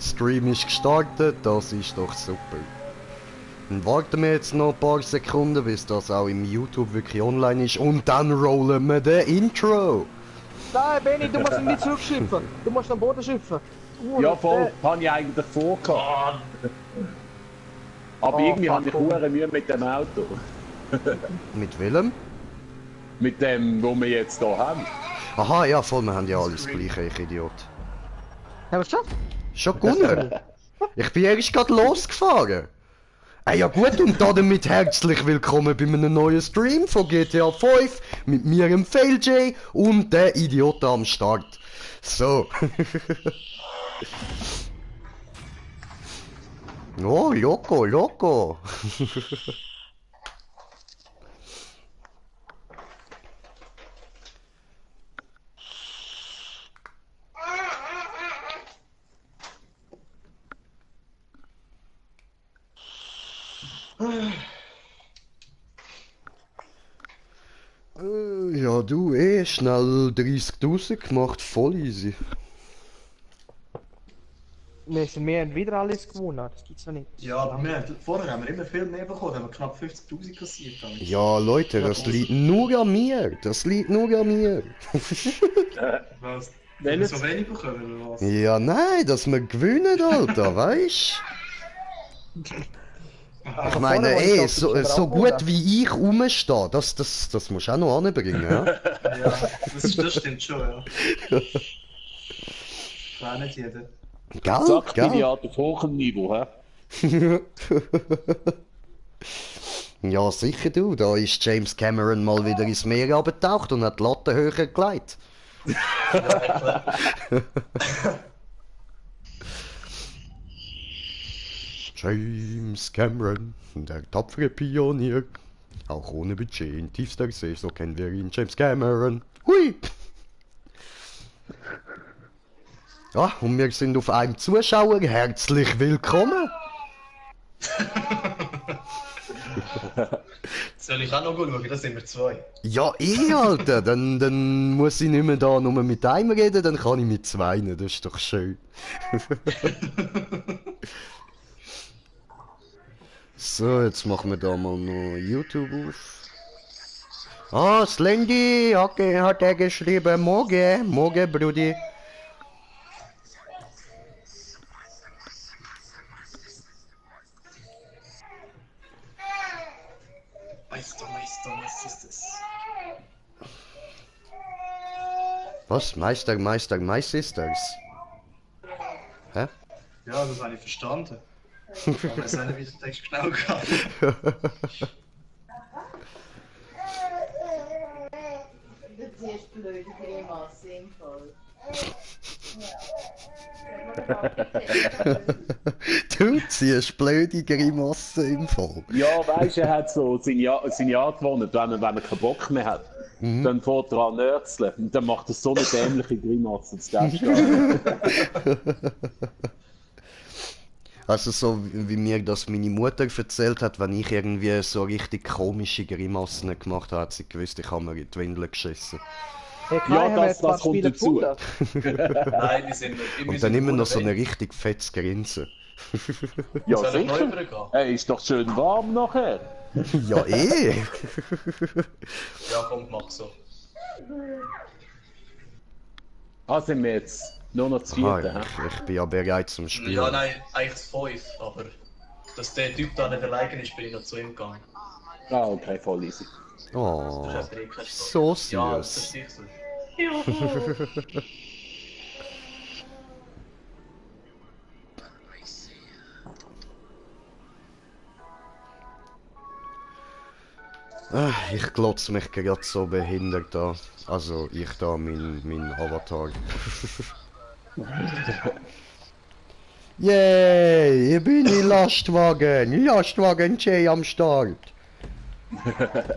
Stream ist gestartet, das ist doch super. Dann warten wir jetzt noch ein paar Sekunden, bis das auch im YouTube wirklich online ist und dann rollen wir den Intro. Nein, Benni, du musst ihn nicht zurückschiffen. Du musst am Boden schiffen. Ja, voll, das habe ich eigentlich vorgehabt. Aber irgendwie habe ich hure Mühe mit dem Auto. Mit welchem? Mit dem, wo wir jetzt hier haben. Aha, ja, voll, wir haben ja alles gleiche, ich Idiot. Haben wir es geschafft? Schon gewonnen? Ich bin erst gerade losgefahren. Ja gut, und damit herzlich willkommen bei einem neuen Stream von GTA 5 mit mir, dem FailJ und der Idiot am Start. So. Oh, loco, loco. Ja, du schnell 30.000 gemacht, voll easy. Wir haben wieder alles gewonnen, das gibt's noch nicht. Ja, aber vorher haben wir immer viel mehr bekommen, haben wir knapp 50.000 kassiert. Damit. Ja, Leute, das liegt nur an mir. Das liegt nur an mir. Was? Wenn wir so wenig bekommen, oder was? Ja, nein, dass wir gewinnen, Alter, weißt du? Ich meine, so gut wie ich rumstehe, das musst du auch noch anbringen, ja? Ja, das stimmt schon, ja. War nicht jeder. Gell? Zack, bin ich Gell? auf hohem Niveau, hä? Ja, sicher du, da ist James Cameron mal wieder ins Meer abgetaucht und hat die Latte höher gelegt. James Cameron, der tapfere Pionier, auch ohne Budget in tiefster See, so kennen wir ihn, James Cameron. Hui! Ja, und wir sind auf einem Zuschauer, herzlich willkommen! Soll ich auch noch schauen? Da sind wir zwei. Ja, Alter, dann muss ich nicht mehr da nur mit einem reden, dann kann ich mit zwei, das ist doch schön. So, jetzt machen wir da mal noch YouTube auf. Ah, Slendy, okay, hat er geschrieben, morgen, Brudi. Meister, was ist das? Was? Meisters? Hä? Ja, das habe ich verstanden. Aber es ist nicht, wie der Text genau geht. Du ziehst blöde Grimasse im Fall. Du ziehst blöde Grimassen im Fall. Ja, weißt du, er hat so seine Angewohnheit, wenn er keinen Bock mehr hat. Dann fährt er an nörzeln und dann macht er so eine dämliche Grimasse, das darfst du gar nicht. Also so wie mir das meine Mutter erzählt hat, wenn ich irgendwie so richtig komische Grimassen gemacht habe, hat sie gewusst, ich habe mir in die Windeln geschissen. Hey, Ja, haben wir jetzt das kommt Spiele dazu. gefunden? Nein, die sind Und dann immer noch so eine richtig fettes Grinsen. Ja, Soll ich noch sicher. übergehen? Hey, ist doch schön warm nachher. Ja, Ja, komm, mach so. Ah, sind wir jetzt nur noch das vierte, hä? Ich bin ja bereit zum Spielen. Ja, nein, eigentlich das 5, aber dass der Typ da nicht alleine ist, bin ich noch zu ihm gegangen. Ah, okay, voll easy. Oh, Das ist einfach kein so Ja, das süß. verstehe ich so. Ich glotze mich gerade so behindert da. Also ich da, mein Avatar. Yay, ich bin im Lastwagen J am Start.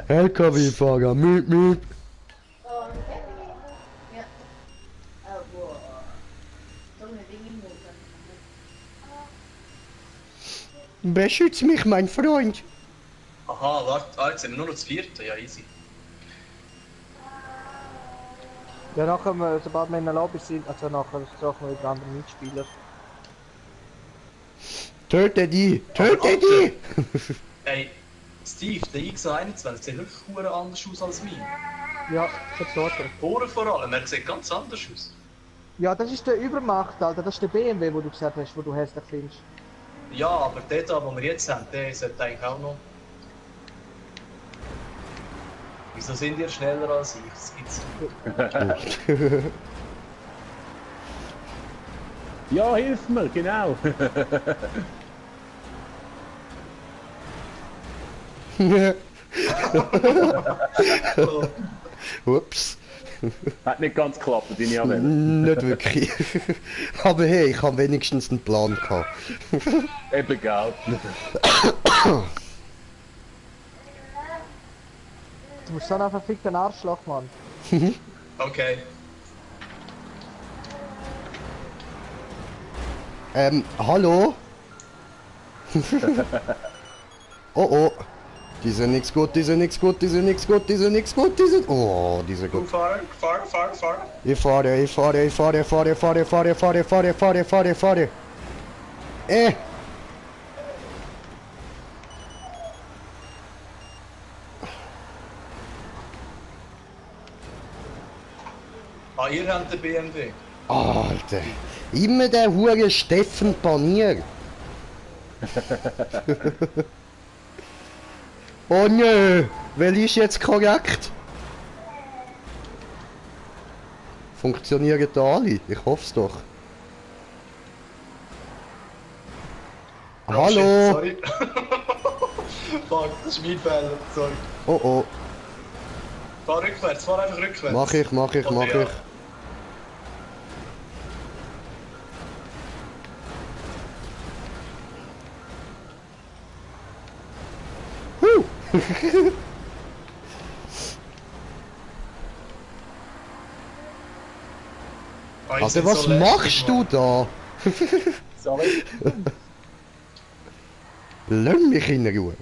LKW-Fahrer, müt. Oh, okay. Ja. Oh, boah. So eine Dinge im Mund. Beschütz mich, mein Freund. Aha, warte, jetzt sind wir nur noch das 4. Ja, easy. Ja, nachher, sobald wir in der Lobby sind, also nachher suchen wir wieder andere Mitspieler. Töte die! Aber Töte die! Ey, Steve, der X21 sieht wirklich verdammt anders aus als mein. Ja, schon sorgen. Vorne vor allem, er sieht ganz anders aus. Ja, das ist der Übermacht, Alter. Das ist der BMW, wo du gesagt hast, wo du hässlich findest. Ja, aber der da, den wir jetzt haben, der sollte eigentlich auch noch. Wieso sind ihr schneller als ich? Das gibt's nicht. Ja, hilf mir, genau. Ups. Hat nicht ganz geklappt, den ich will. Nicht wirklich. Aber hey, ich habe wenigstens einen Plan gehabt. Eben, gell. Du musst so einen verfickten Arschloch, Mann. Okay. Hallo? Oh oh. Die sind nix gut, die sind nix gut, die sind nix gut, die sind nix gut, die sind... Oh, die sind Du gut. fahr. Ich fahre. Ah, ihr habt den BMW. Alter. Immer der hure Steffen Panier. Oh nö, wer ist jetzt korrekt? Funktionieren da alle? Ich hoffe es doch. Oh, Hallo? shit, sorry. Fuck, das ist mein Fehler, sorry. Oh oh, Fahr rückwärts, fahr einfach rückwärts. mach ich. Oder ja. Ah, ihr Also seid was so lästig, machst du Mann. da? Sorry. Lass mich in Ruhe.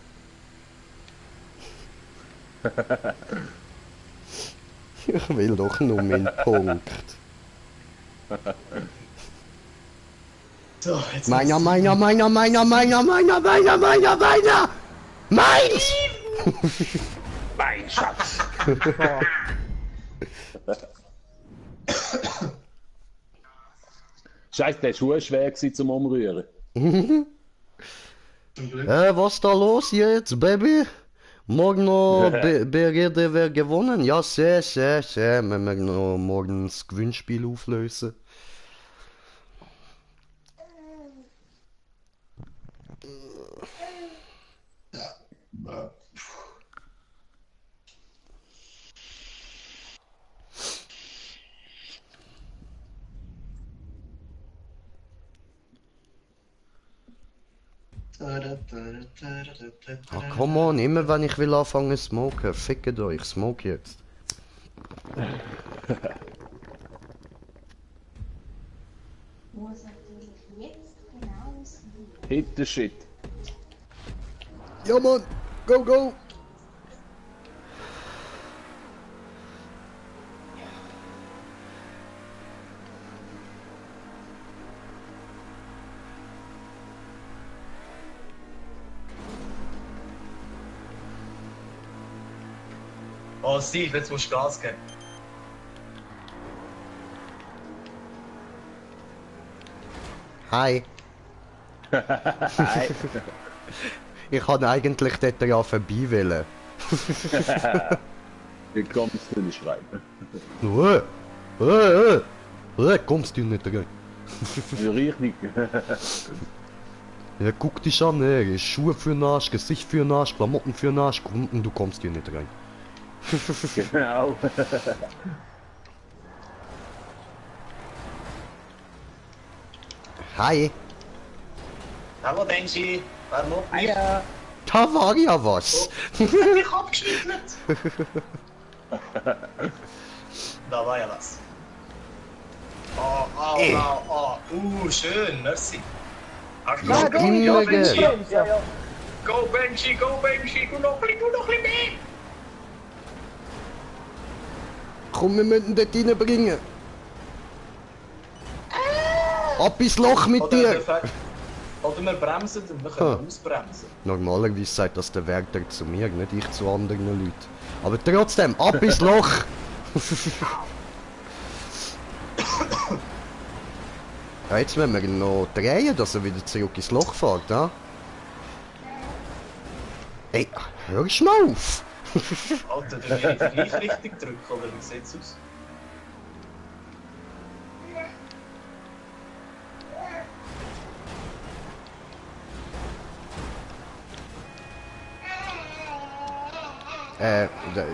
Ich will doch nur meinen Punkt. So, jetzt Meiner! Meins! Mein Schatz. Scheiße, der Schuh war schwer gewesen zum Umrühren. zum Glück. Was da los jetzt, Baby? Morgen noch berede wer gewonnen? Ja, sehr. Wir mögen noch morgen das Gewinnspiel auflösen. Ah, come on, immer wenn ich will anfangen zu smoken, fickt euch, smoke jetzt. Wo es natürlich jetzt genau ist. Hit the shit. Ja, Mann, go! Oh, Steve, jetzt musst du Gas geben. Hi. Hi. Ich kann eigentlich dort ja vorbei wollen. Wie kommst du nicht schreiben? Kommst du nicht rein? Richtig. Ja, guck dich an, ey. Schuhe für den Arsch, Gesicht für den Arsch, Klamotten für den Arsch, und du kommst hier nicht rein. Genau. Hi. Hallo, Benji. Wer noch nicht? Ja. Da war ja was. Ich hab geschnippelt. Da war ja was. Schön, merci. Hast du Ja, Go, immer Benji. gern. Go, Benji, du noch ein bisschen mehr. Komm, wir müssen ihn dort reinbringen. Ab ins Loch mit dir! Oder wir bremsen und wir können ausbremsen. Normalerweise sagt das der Wärter zu mir, nicht ich zu anderen Leuten. Aber trotzdem, ab ins Loch! Ja, jetzt müssen wir ihn noch drehen, dass er wieder zurück ins Loch fährt, ja? Ey, hörst du mal auf! Alter, der will gleich richtig drücken, oder wie sieht's aus?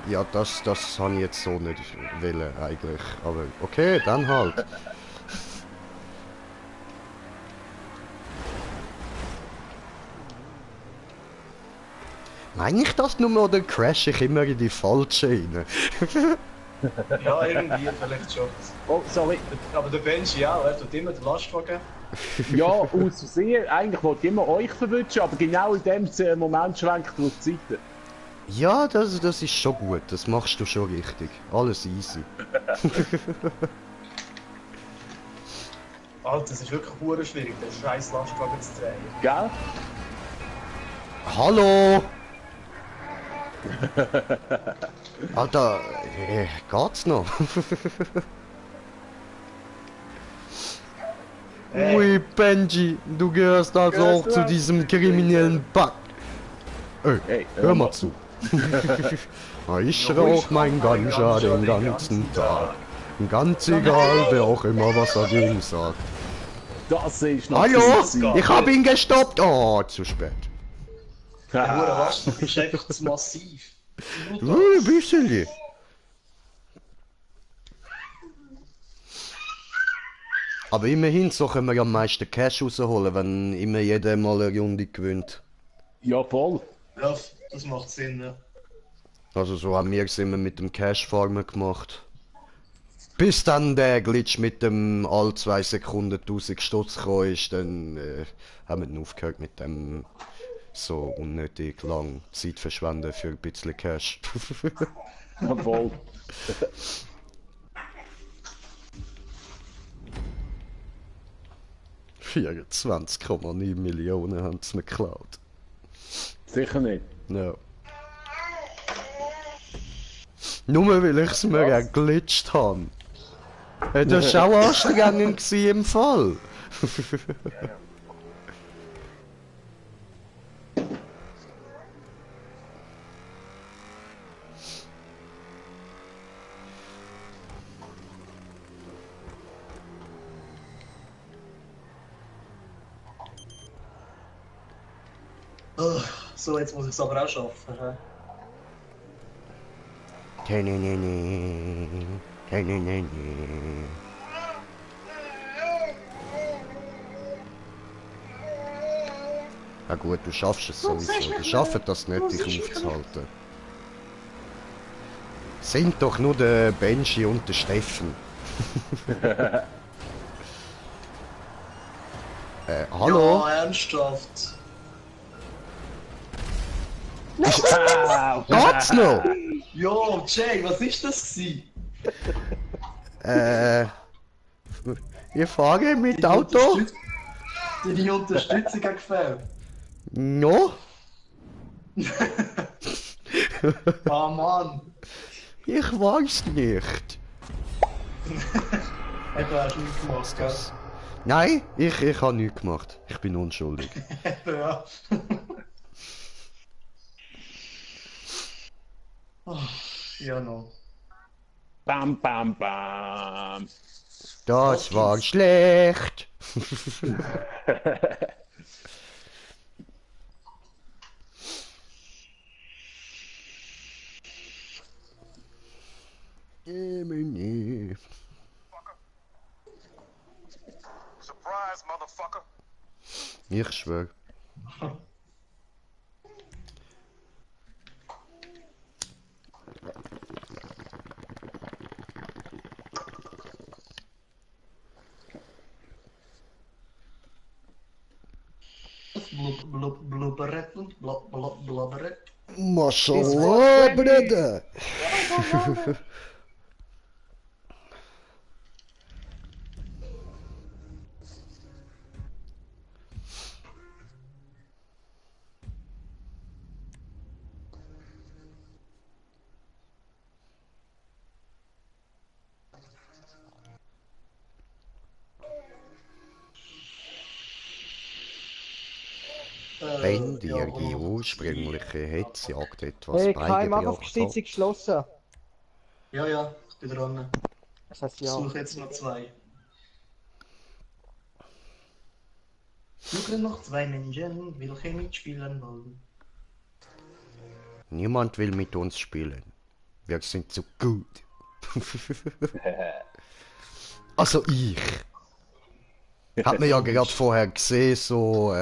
Ja, das habe ich jetzt so nicht wollen, eigentlich. Aber okay, dann halt. Meine ich das nur oder crash ich immer in die falsche rein? Ja, irgendwie vielleicht schon. Oh, sorry. Aber der Benji auch, er tut immer den Lastwagen. Ja, aus Versehen. Eigentlich wollte ich immer euch verwünschen, aber genau in dem Moment schwenkt er auf die Seite. Ja, das ist schon gut, das machst du schon richtig. Alles easy. Alter, es ist wirklich hure schwierig, den scheiß Lastwagen zu drehen. Gell? Hallo! Alter, geht's noch? Ui, Benji, du gehörst also auch zu diesem kriminellen Pack. Hey, Hör mal zu. Ich rauch mein Ganja den ganzen Tag. Ganz egal, wer auch immer was dagegen sagt. Das ist noch Hallo? easy. Ich hab ihn gestoppt. Oh, zu spät. Der hure Lastwagen ist einfach zu massiv. Ein bisschen. Aber immerhin, so können wir am meisten Cash rausholen, wenn immer jeder mal eine Runde gewinnt. Ja, voll. Ja, das macht Sinn, ja. Also so haben wir es immer mit dem Cash-Farmer gemacht. Bis dann der Glitch mit dem all 2 Sekunden 1000 Stutz gekommen ist, dann haben wir dann aufgehört mit dem so unnötig lang Zeit verschwenden für ein bisschen Cash. Ja, voll. 24,9 Millionen haben sie mir geklaut. Sicher nicht. Ja. Nur weil ich es mir geglitscht habe. Das war auch anstrengend gewesen im Fall. Oh, so, jetzt muss ich es aber auch schaffen. Ja gut, du schaffst es sowieso. Die schaffen das nicht, dich aufzuhalten. Sind doch nur der Benji und der Steffen. Hallo? Ja, ernsthaft. Geht's noch? Jo, Jay, was ist das gewesen? Ich fahre mit Auto. Deine Unterstützung hat gefällt. No? Ah, Mann. Ich weiß nicht. Eben, hast du nichts gemacht, gell? Nein, ich habe nichts gemacht. Ich bin unschuldig. Ja. Oh, ja, no. Bam, bam, bam. Das war schlecht. Surprise, motherfucker. Ich schwör. Blubberet und blabberet. Mashallah, Bruder. Wenn dir ja, die aber- ursprüngliche Hetzjagd etwas Hey, kein beigebracht Waffenbesitz hat. geschlossen. Ja, ich bin dran. Das heißt Ich ja. suche jetzt noch 2. Suche noch 2 Menschen, welche mitspielen wollen. Niemand will mit uns spielen. Wir sind zu gut. Also ich. Hat man ja gerade vorher gesehen, so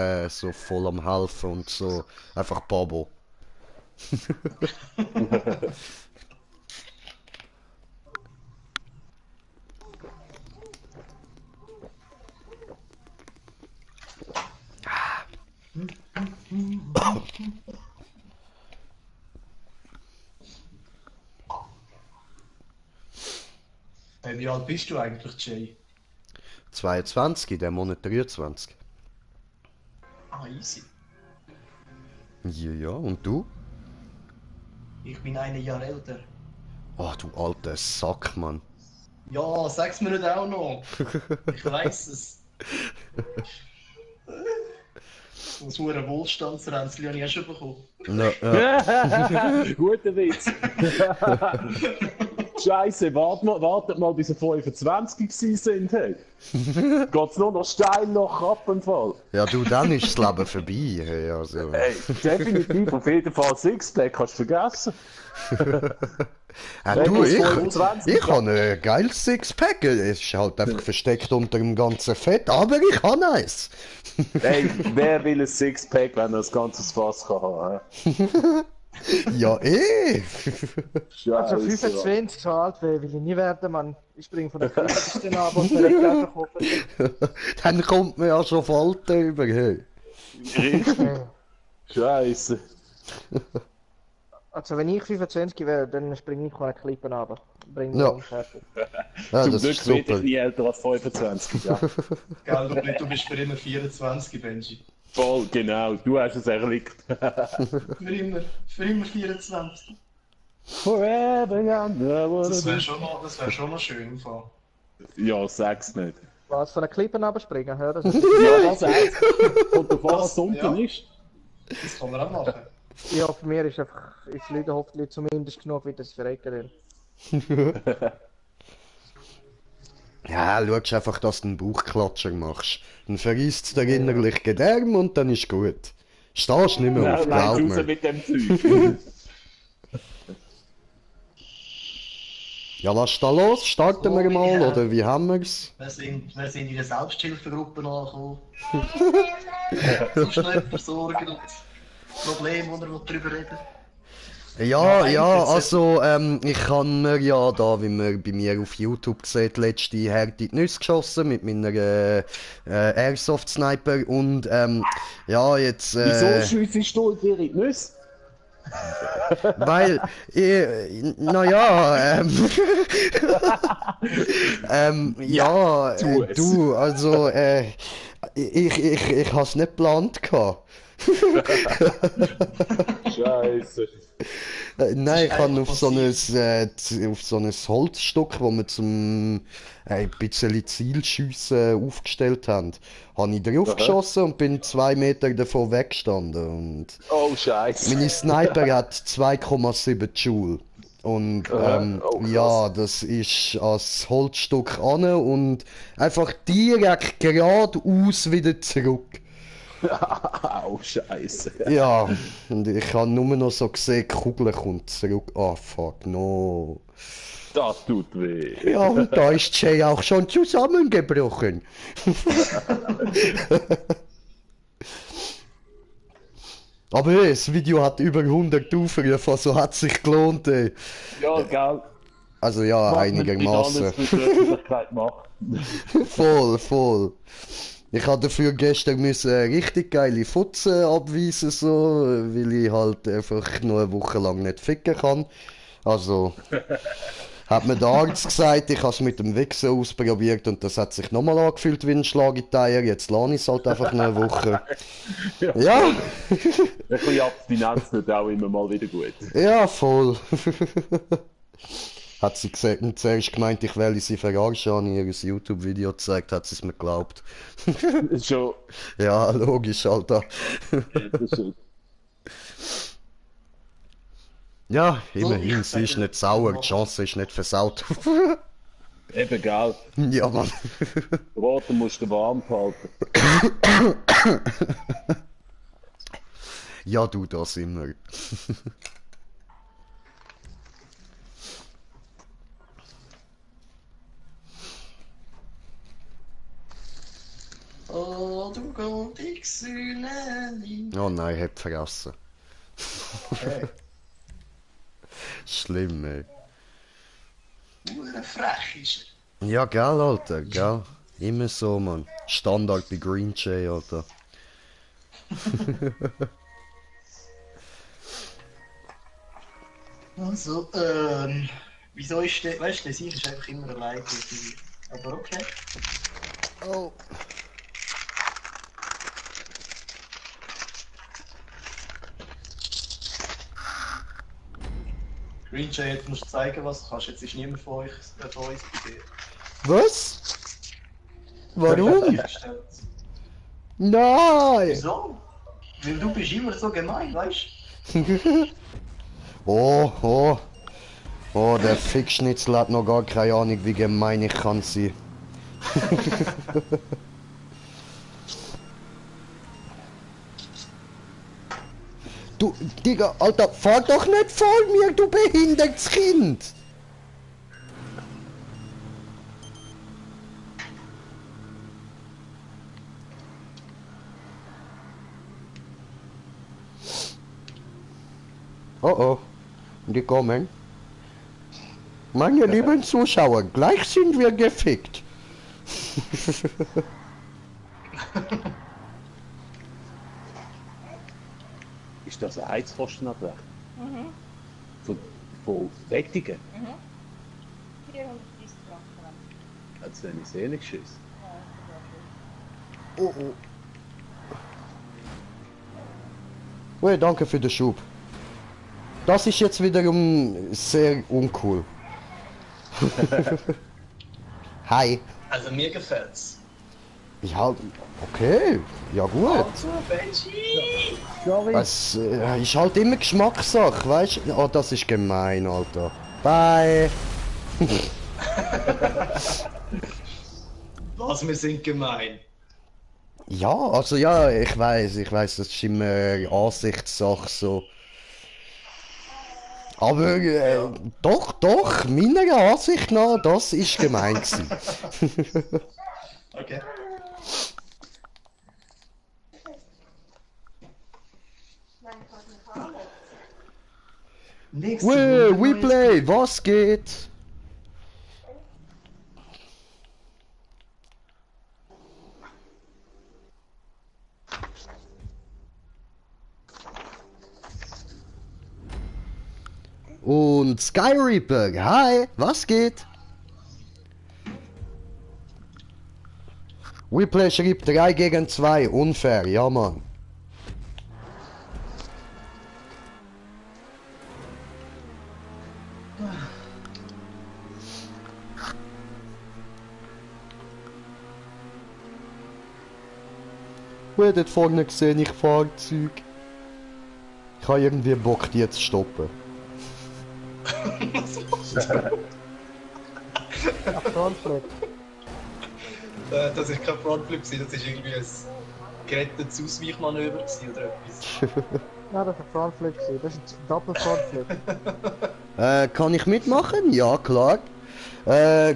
voll am Helfen und so. Einfach Babo. Hey, wie alt bist du eigentlich, Jay? 22, der Monat 23. Ah, easy. Ja, ja, und du? Ich bin 1 Jahr älter. Ach du alter Sack, Mann. Ja, sag's mir nicht auch noch. Ich weiß es. Das hure Wohlstandsränzchen habe ich auch schon bekommen. Na, ja. Guter Witz. Scheiße, wartet mal, bis sie 25 gewesen sind. Hey. Geht's nur noch steil noch ab im Fall. Ja, du, dann ist das Leben vorbei. Hey, also. Hey, definitiv, auf jeden Fall Sixpack, kannst du vergessen. Ja, Wenn du, es ich 25 habe ein geiles Sixpack. Es ist halt einfach versteckt unter dem ganzen Fett, aber ich habe eins. Hey, wer will ein Sixpack, wenn er ein ganzes Fass kann haben? Hä? Ja, eh. Also Scheiße, 25 so alt will ich nie werden, Mann. Ich springe von der Küste ab und direkt einfach hoffen. Dann kommt man ja schon auf Alter über. Hey. Richtig. Scheiße. Also wenn ich 25 wäre, dann springe ich von einer Klippe ab. Bring Ja. mich fertig. Ja, Zum das Glück ist werde ich super. nie älter als 25. Ja. Gell, du bist für immer 24, Benji. Voll, genau, du hast es erlebt. Für immer 24. Forever young, Das wäre schon mal schön im Fall. Ja, sag's nicht. Was, von einer Klippe abspringen? Hör das? Ja, das auch. Und der Fahrer Das- unten ja. ist. Das kann man auch machen. Ja, für mich ist einfach, ist Leute hoffentlich zumindest genug, wie das verrecken will. Ja, schaust einfach, dass du einen Bauchklatscher machst. Dann verreist der innerliche Gedärm und dann ist gut. Stehst nicht mehr auf, Nein, glaub raus mir. mit dem Zeug. Ja, was ist da los? Starten wir mal, oder wie haben wir's? Wir sind in der Selbsthilfegruppe angekommen. So schnell versorgen und Probleme, die wir darüber reden. Ja, Ja, ja, eigentlich also, ich kann mir ja da, wie man bei mir auf YouTube sieht, letzte Härte in die Nüsse geschossen mit meiner Airsoft-Sniper und, ja, jetzt, Wieso schiessest du dir in die Nüsse? weil, naja, ja, tu es. du, also, ich hab's nicht geplant gehabt. Scheiße. Nein, ich habe einfach auf so ein Holzstück, wo wir zum ein bisschen Zielschiessen aufgestellt haben, habe ich drauf geschossen und bin 2 Meter davon weggestanden. Und Oh, Scheiße. meine Sniper hat 2,7 Joule. Und Oh, krass. ja, das ist als Holzstück an und einfach direkt geradeaus wieder zurück. Oh, Scheiße. Ja, und ich habe nur noch so gesehen, die Kugel kommt zurück. Ah, fuck, no. Das tut weh. Ja, und da ist Jay auch schon zusammengebrochen. Aber hey, das Video hat über 100 Aufrufe, also hat sich gelohnt, ey. Ja, gell. Also ja, Was man einigermaßen. nicht alles für die Öffentlichkeit macht. Voll, voll. Ich hatte dafür gestern müssen richtig geile Futzen abweisen, so, weil ich halt einfach nur eine Woche lang nicht ficken kann. Also, hat mir der Arzt gesagt, ich habe es mit dem Wichsen ausprobiert und das hat sich nochmal angefühlt wie ein Schlag in die Eier. Jetzt lasse ich es halt einfach nur eine Woche. Ja, Ein bisschen Abstinenz tut auch immer mal wieder gut. ja, voll. Hat sie zuerst gemeint, ich will sie verarschen, habe ich ihr YouTube-Video gezeigt, hat sie es mir geglaubt. Schon. Ja, logisch, Alter. Das ist schon. Ja, So, immerhin, ich sie ist sage, nicht sauer, die mach. Chance ist nicht versaut. Eben, gell. Ja, Mann. Roten musst du warm behalten. Ja, du, da sind wir. Oh, du Gold, ich sühne Oh nein, hab vergessen. Hey, Schlimm, ey. hure frech ist Ja, gell, Alter, gell. Immer so, Mann. Standard bei Green Jay, Alter. er. Also, wieso ist der, weißt du, der Sieg ist einfach immer allein irgendwie. Aber okay. Oh. Green Jay, jetzt musst du zeigen, was du kannst. Jetzt ist niemand von euch, von uns bei dir. Was? Warum? Gestellt. Nein! Wieso? Weil du bist immer so gemein, weißt Oh, oh. Oh, der Fickschnitzel hat noch gar keine Ahnung, wie gemein ich kann sein. Du, Digga, Alter, fahr doch nicht vor mir, du behindertes Kind! Oh oh, die kommen. Meine lieben Zuschauer, gleich sind wir gefickt. Ist das ein Heizkostenabrechnung? Mhm. Von Wettigen? Mhm. 430 Franken. Als wenn ich eh nicht geschissen. Oh oh. Oh, danke für den Schub. Das ist jetzt wiederum sehr uncool. Hi. Also mir gefällt's. Ja, okay. Ja gut. Also, Benji! Sorry. Es ist halt immer Geschmackssache, weißt du? Oh, das ist gemein, Alter. Bye. Was, wir sind gemein. Ja, also ja, ich weiß, das ist immer Ansichtssache so. Aber doch, meiner Ansicht nach, das ist gemein gewesen. Okay. Nächste Well, Runde, we neues play, was geht? Und Sky Reaper, hi, was geht? Weplay schreibt 3 gegen 2, unfair, ja Mann. Ihr dort vorne gesehen, ich Fahrzeug. Ich habe irgendwie Bock, die zu stoppen. Ach, Frontflip. Das ist kein Frontflip, das ist irgendwie ein gerettetes Ausweichmanöver oder etwas. Nein, das war ein Frontflip. Das ist ein Doppel-Frontflip. Kann ich mitmachen? Ja, klar.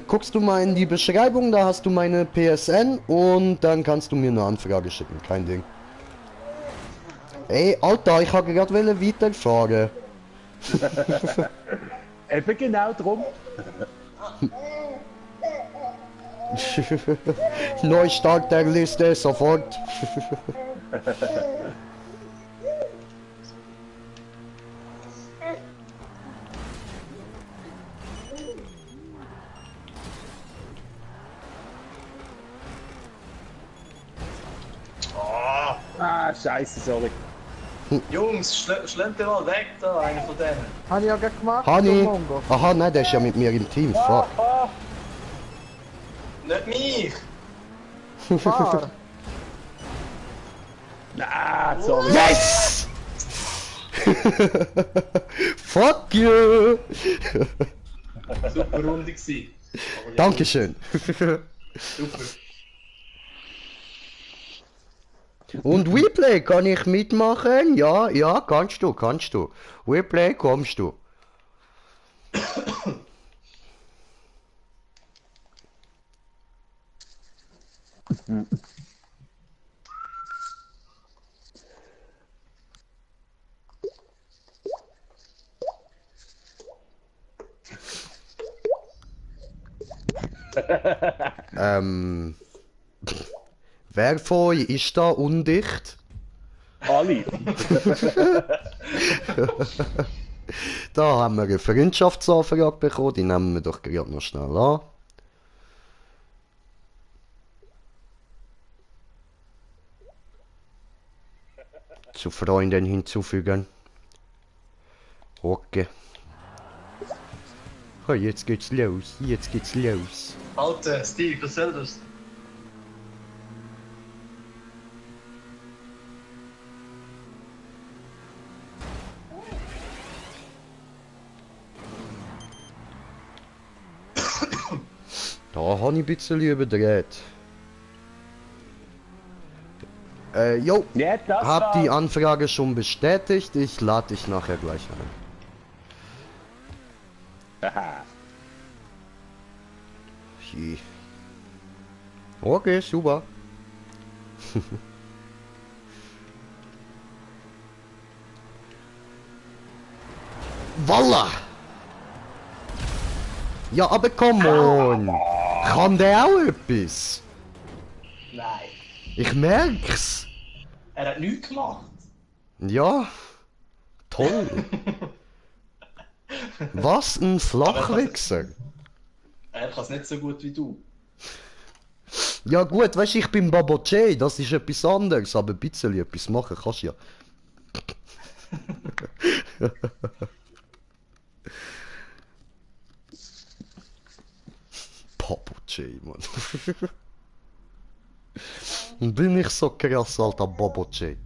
Guckst du mal in die Beschreibung, da hast du meine PSN und dann kannst du mir eine Anfrage schicken, kein Ding. Ey, Alter, ich habe gerade weiterfahren. Eben genau drum. Neustart der Liste, sofort. Ah, scheiße, sorry. Jungs, schlemmt ihr mal weg da, einer von denen. Habe ich ja gerade gemacht, Hani! du Mongo. Aha, nein, der ist ja mit mir im Team. Fuck. Nicht mich! Fahr! Ah, sorry. Yes! Fuck you! Super Runde gewesen. Aber ja, Dankeschön. Super. Und Replay, kann ich mitmachen? Ja, ja, kannst du. Replay, kommst du. Wer von euch ist da undicht? Ali. Da haben wir eine Freundschaftsanfrage bekommen, die nehmen wir doch gerade noch schnell an. Zu Freunden hinzufügen. Okay. Oh, jetzt geht's los, Alter, Steve, was soll das? Da habe ich ein bisschen überdreht. Jo, Ja, das hab die war... Anfrage schon bestätigt, ich lade dich nachher gleich ein. Haha. Hi. Okay, super. Voila! Ja, aber come on! Kann der auch etwas? Nein. Ich merk's! Er hat nichts gemacht. Ja, toll! Was ein Flachwichser! Er kann es nicht so gut wie du. Ja gut, weißt du, ich bin Baboche, das ist etwas anderes, aber ein bisschen etwas machen kannst du ja. Baboche, Mann. Bin ich so krass, alter Baboche.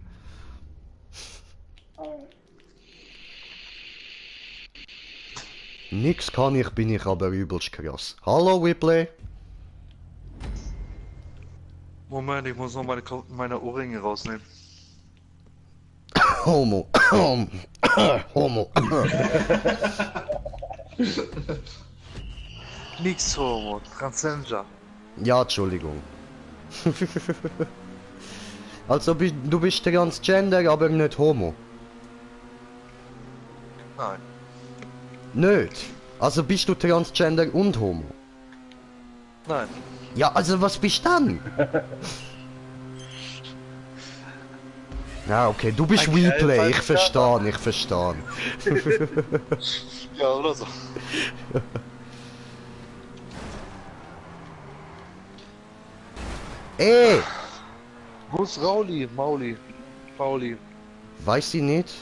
Nix kann ich, bin ich aber übelst krass. Hallo, Whipley. Moment, ich muss noch meine Ohrringe rausnehmen. Homo. Homo. Nix Homo, Transgender. Ja, Entschuldigung. Also du bist Transgender, aber nicht Homo. Nein. Nicht? Also bist du Transgender und Homo? Nein. Ja, also was bist du dann? Ja, okay, du bist Ein Replay, Kerl, ich verstehe. Ja, oder so. Ey, Wo ist Rauli? Pauli. weiß ich nicht.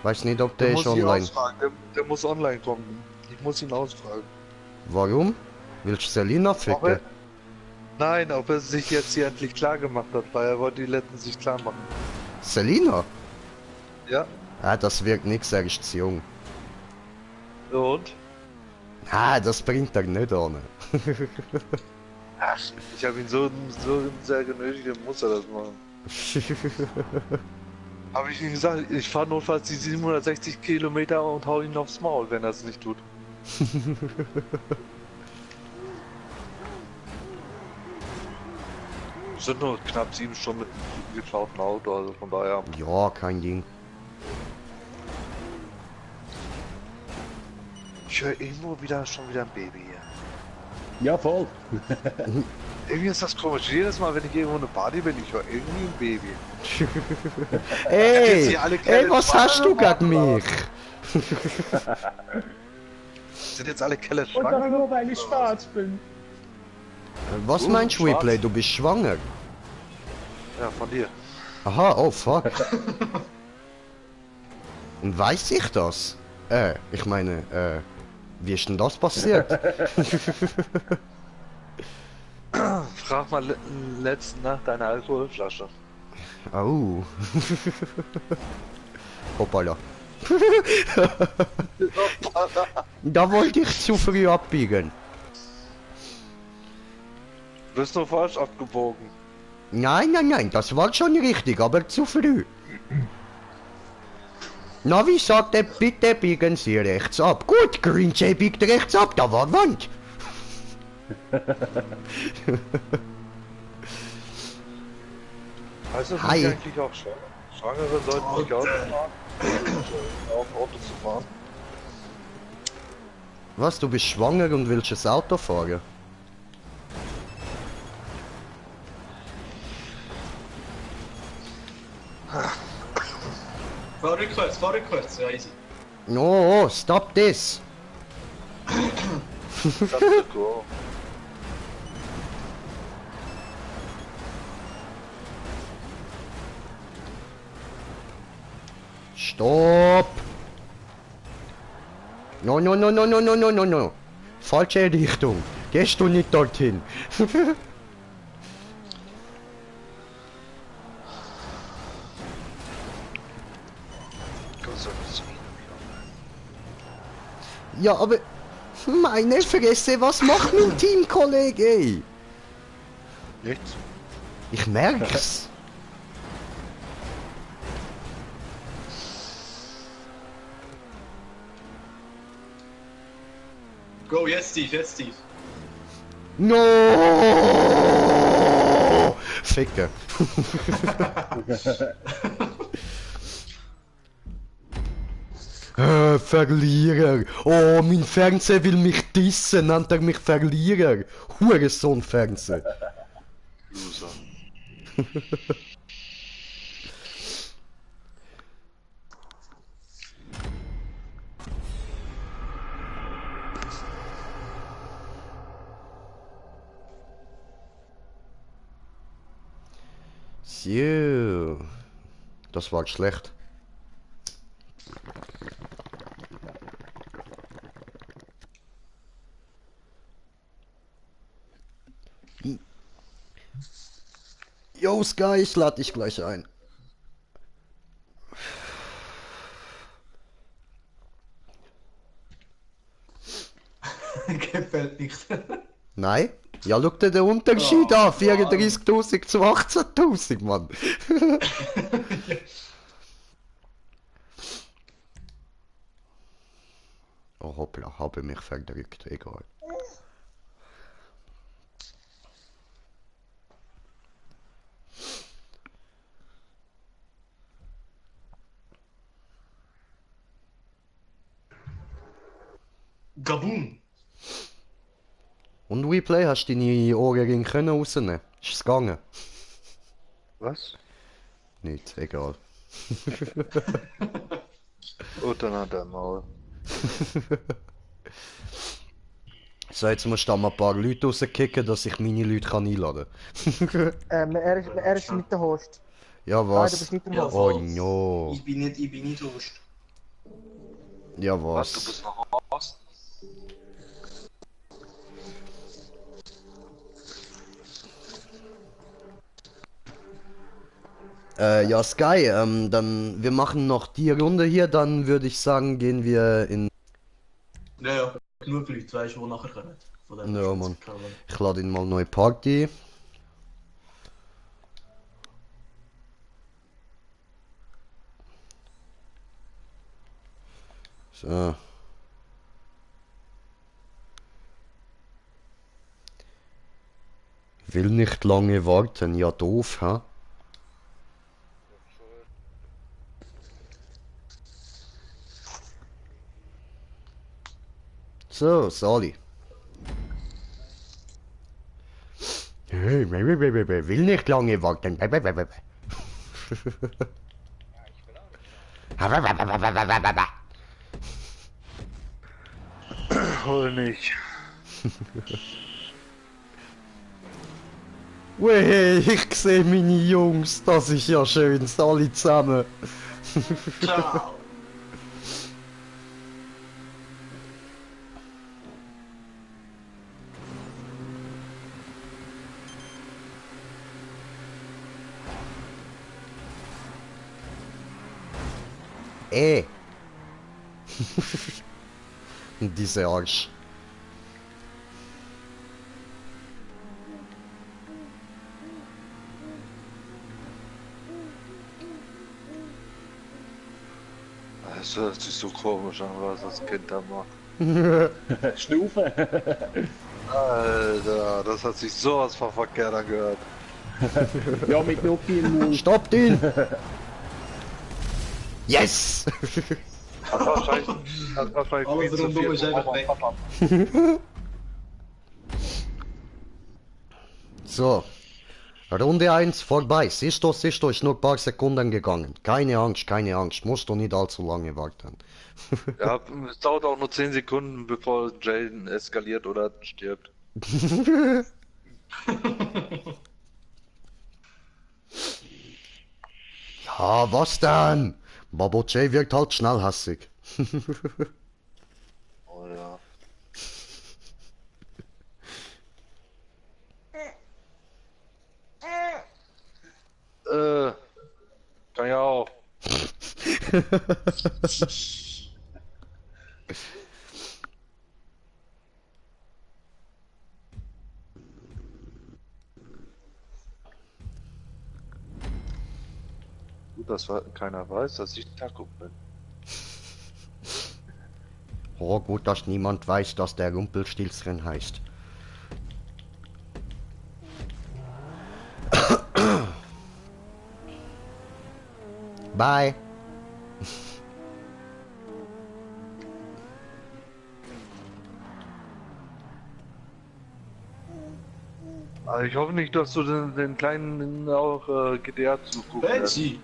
Weiß nicht, ob der Der ist muss ihn online. ausfragen. Der muss online kommen. Ich muss ihn ausfragen. Warum? Willst du Selina ficken? Nein, ob er sich jetzt hier endlich klar gemacht hat, weil er wollte die letzten sich klar machen. Selina? Ja. Ah, das wirkt nix, er ist zu jung. Und? Ah, das bringt er nicht an. Ach, ich habe ihn so sehr genötigt, dann muss er das machen. Habe ich ihm gesagt, ich fahre notfalls die 760 Kilometer und hau ihn aufs Maul, wenn er es nicht tut. Es sind nur knapp 7 Stunden mit einem geklauten Auto, also von daher. Ja, kein Ding. Ich höre irgendwo schon wieder ein Baby hier. Ja, voll. Irgendwie ist das komisch. Jedes Mal, wenn ich irgendwo eine Party bin, ich höre irgendwie ein Baby. Jetzt Ey, hier alle Kerle was schwanger hast du geworden, gegen mich? Sind jetzt alle Kerle Und schwanger? das nur, weil ich schwarz bin. Was meinst du, schwarz. Replay? Du bist schwanger? Ja, von dir. Aha, oh fuck. Und weiß ich das? Ich meine, wie ist denn das passiert? Frag mal letzten Nacht deine Alkoholflasche. Oh. Hoppala. Da wollte ich zu früh abbiegen. Bist du falsch abgebogen? Nein, das war schon richtig, aber zu früh. Navi sagte, bitte biegen Sie rechts ab. Gut, Green Jay biegt rechts ab, da war Wand. Heißt das Hi. nicht eigentlich auch schwanger? Schwangere sollten nicht Auto fahren? Auf Auto zu fahren? Was, du bist schwanger und willst das Auto fahren? Fahr rückwärts, ja easy. No, stop this. That's the go. Stopp! No. Falsche Richtung. Gehst du nicht dorthin. Gott sei Dank. Ja, aber... Meine Fresse, was macht mein Teamkollege, ey? Nichts. Ich merk's. Go, jetzt Steve. No! Ficker. Verlierer. Oh, mein Fernseher will mich dissen, nennt er mich Verlierer. Hurensohn Fernseher. Loser. So. Das war schlecht. Yo Sky, ich lade dich gleich ein. Gefällt nicht. Nein? Ja, schau dir den Unterschied an. 34.000 zu 18.000, Mann. Oh hoppla, habe mich verdrückt. Egal. Gaboom! Und Replay, hast du deine Ohrringe können rausnehmen? Ist es gegangen? Was? Nicht, egal. Und dann hat er mal. So, jetzt musst du da mal ein paar Leute rauskicken, dass ich meine Leute kann einladen kann. Er ist nicht der Host. Ja, Nein, du was? bist nicht der Ja, Host. Oh no. Ich bin nicht Host. Ja, Was? Du was? bist noch raus? Ja, Sky, dann, wir machen noch die Runde hier, dann würde ich sagen, gehen wir in... Ja, genug Leute, weißt du, die nachher kommen. Von dem Ja, Mann. Ich lade ihn mal neue Party. So. Will nicht lange warten, ja doof, ha? So, Sali. Will nicht lange warten. Hol nicht. Weh, ich sehe meine Jungs, das ist ja schön, alle zusammen. Ciao! Diese Arsch. Das hört sich so komisch an, was das Kind da macht. Stufe. Alter, das hat sich sowas von verkehrt angehört. Ja, mit Nuki im Mund. Stoppt ihn! Yes! Hat wahrscheinlich Alles viel zu rundum viel ist einfach Mama weg. und Papa. So. Runde 1 vorbei. Siehst du, ist nur ein paar Sekunden gegangen. Keine Angst. Musst du nicht allzu lange warten. Ja, es dauert auch nur 10 Sekunden, bevor Jaden eskaliert oder stirbt. Ja, was denn? Babo J wirkt halt schnell hassig. Oh ja. Kann ja auch. Gut, dass keiner weiß, dass ich Taco bin. Oh, gut, dass niemand weiß, dass der Rumpelstilzchen heißt. Bye. Also ich hoffe nicht, dass du den Kleinen auch GDR zugucken lässt. Betsy!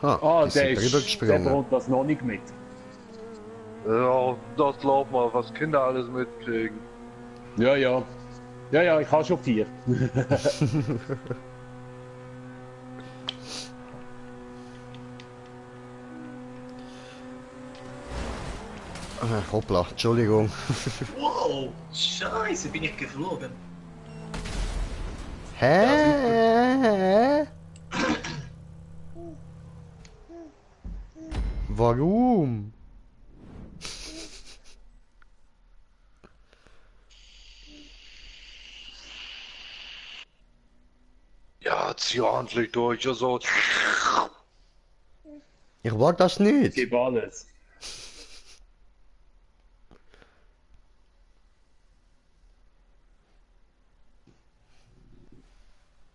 Ha, Ah, ist der sie drüber ist. Der gesprungen. bekommt das noch nicht mit. Ja, das glaub mal, was Kinder alles mitkriegen. Ja, ja. Ja, ja, ich habe schon 4. Hoppla, Entschuldigung. Wow! Scheiße, bin ich geflogen. Hä? Warum? Ja, zieh ordentlich durch, also. Ich war das nicht. Gib alles.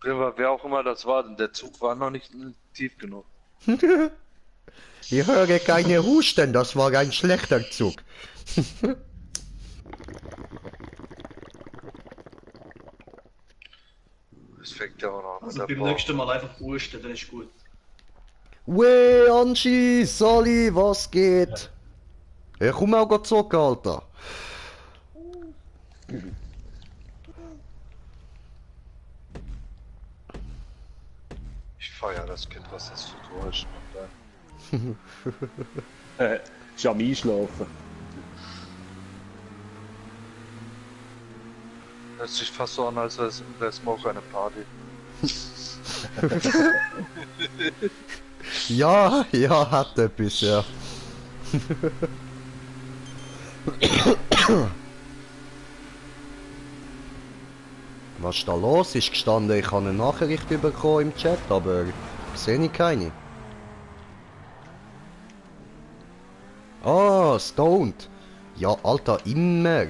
Wer auch immer das war, denn der Zug war noch nicht tief genug. Ich höre keine Husten, das war ein schlechter Zug. Es fängt ja auch noch an. Also beim nächsten Mal einfach husten, dann ist gut. Weh, Anchi, Sali, was geht? Ich komm auch zocken, Alter. Ich feier das Kind, was das für Geräusche macht. Ist am Einschlafen. Hört sich fast so an, als wäre es auch eine Party. Ja, ja, hat etwas, ja. Was ist da los? Ist gestanden, ich habe eine Nachricht bekommen im Chat, aber sehe ich keine. Ah, stoned. Ja, Alter, immer.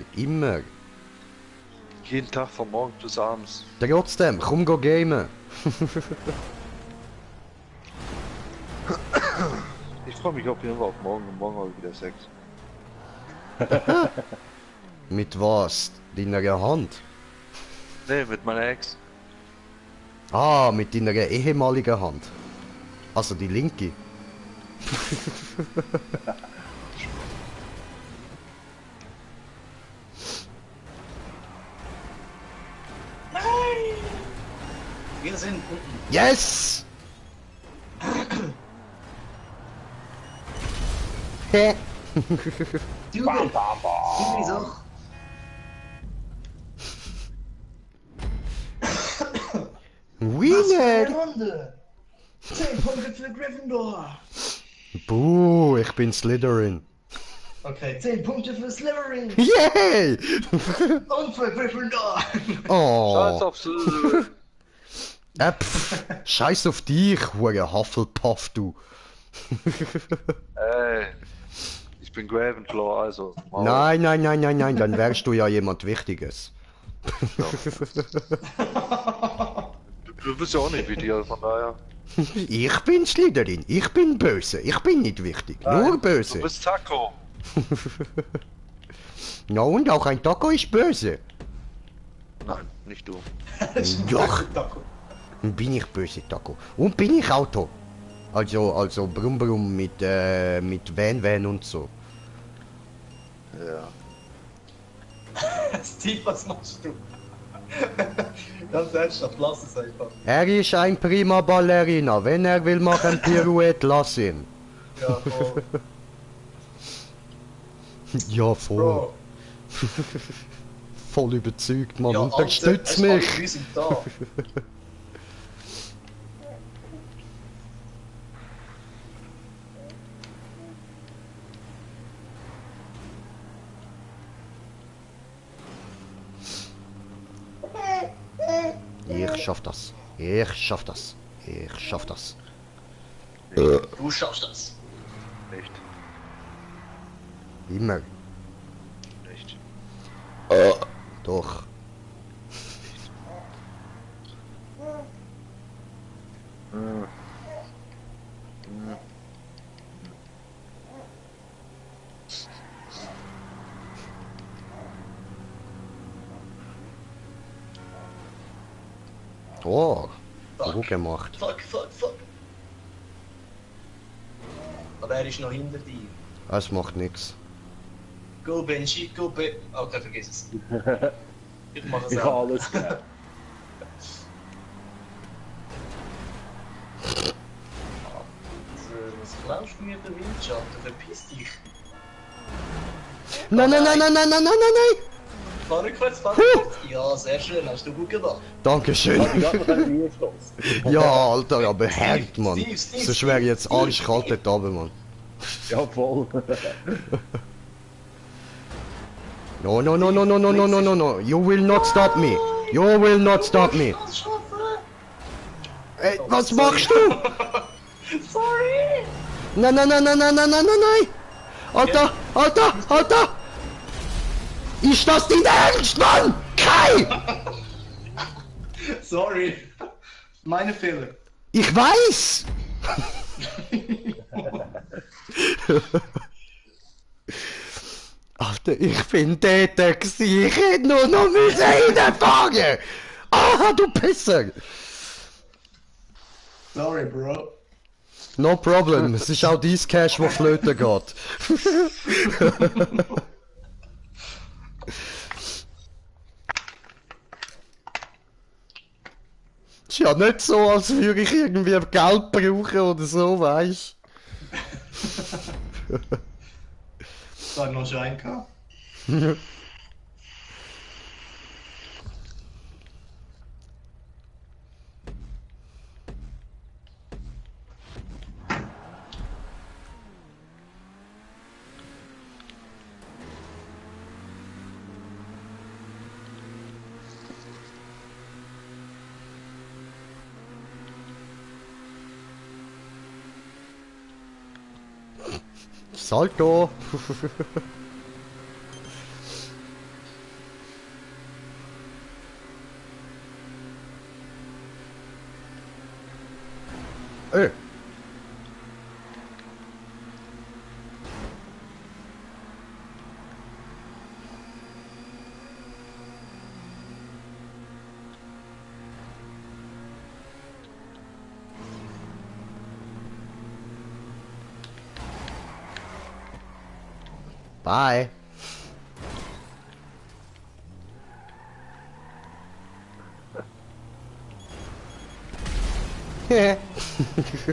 Jeden Tag von morgens bis abends. Trotzdem, komm go gamen. Ich freue mich auf jeden Fall auf morgen und morgen habe ich wieder Sex. Mit was? Deiner Hand? Nee, mit meiner Ex. Ah, mit deiner ehemaligen Hand. Also die linke. Wir sind unten. Yes! Hä? Du bist auch. Wiener! Runde! 10 Punkte für Gryffindor! Buh, ich bin Slytherin. Okay, 10 Punkte für Slytherin. Yay! Und für Gryffindor. Oh. Scheiß auf Slytherin. Scheiß auf dich, hure Hufflepuff, du. Ey. Ich bin Ravenclaw, also. Maul. Nein, dann wärst du ja jemand Wichtiges. Du bist ja auch nicht wie dir, von daher. Ich bin Slytherin, ich bin böse, ich bin nicht wichtig, nur Du böse. bist Taco. Na und auch ein Taco ist böse. Nein, nicht du. Doch, bin ich böse Taco. Und bin ich Auto. Also Brumm Brumm mit Van und so. Ja. Steve, was machst du? Ganz ernsthaft, lass es einfach. Er ist ein prima Ballerina, wenn er will machen Pirouette, lass ihn. Ja, voll. Ja, voll. Bro. Voll überzeugt, Mann. Ja, Unterstütz Alter, mich. Wir sind da. Ich schaff das. Ich schaff das. Ich schaff das. Du schaffst das. Nicht. Immer. Nicht. Doch. Oh, gut gemacht. Fuck. Aber er ist noch hinter dir. Es macht nix. Go Benji, go Ben. Okay, vergiss es. Ich mache es Ich habe auch. alles gegeben. Was klaust du mir den Windschatten? Verpiss dich. Nein. Fahr rückwärts. Ja, sehr schön, hast du gut gemacht. Dankeschön. Ich habe noch nie gestoßen. Ja, Alter, aber hart, Mann. Steve. So schwer jetzt arschkalt dort runter, Mann. Ja, voll. No. You will not stop me. You will not stop me. Ey, was machst du? Sorry! Nein. Alter. Ist das dein Ernst, Mann? Kai! Sorry. Meine Fehler. Ich weiß! Alter, ich bin dort gewesen. Ich hätte nur noch reinfahren. Ah, du Pisser! Sorry, Bro. No problem, es ist auch dein Cash, wo flöten geht. Ist ja nicht so, als würde ich irgendwie Geld brauchen oder so, weißt Da hat noch Schein gehabt. du? Salto! Ey! Bye!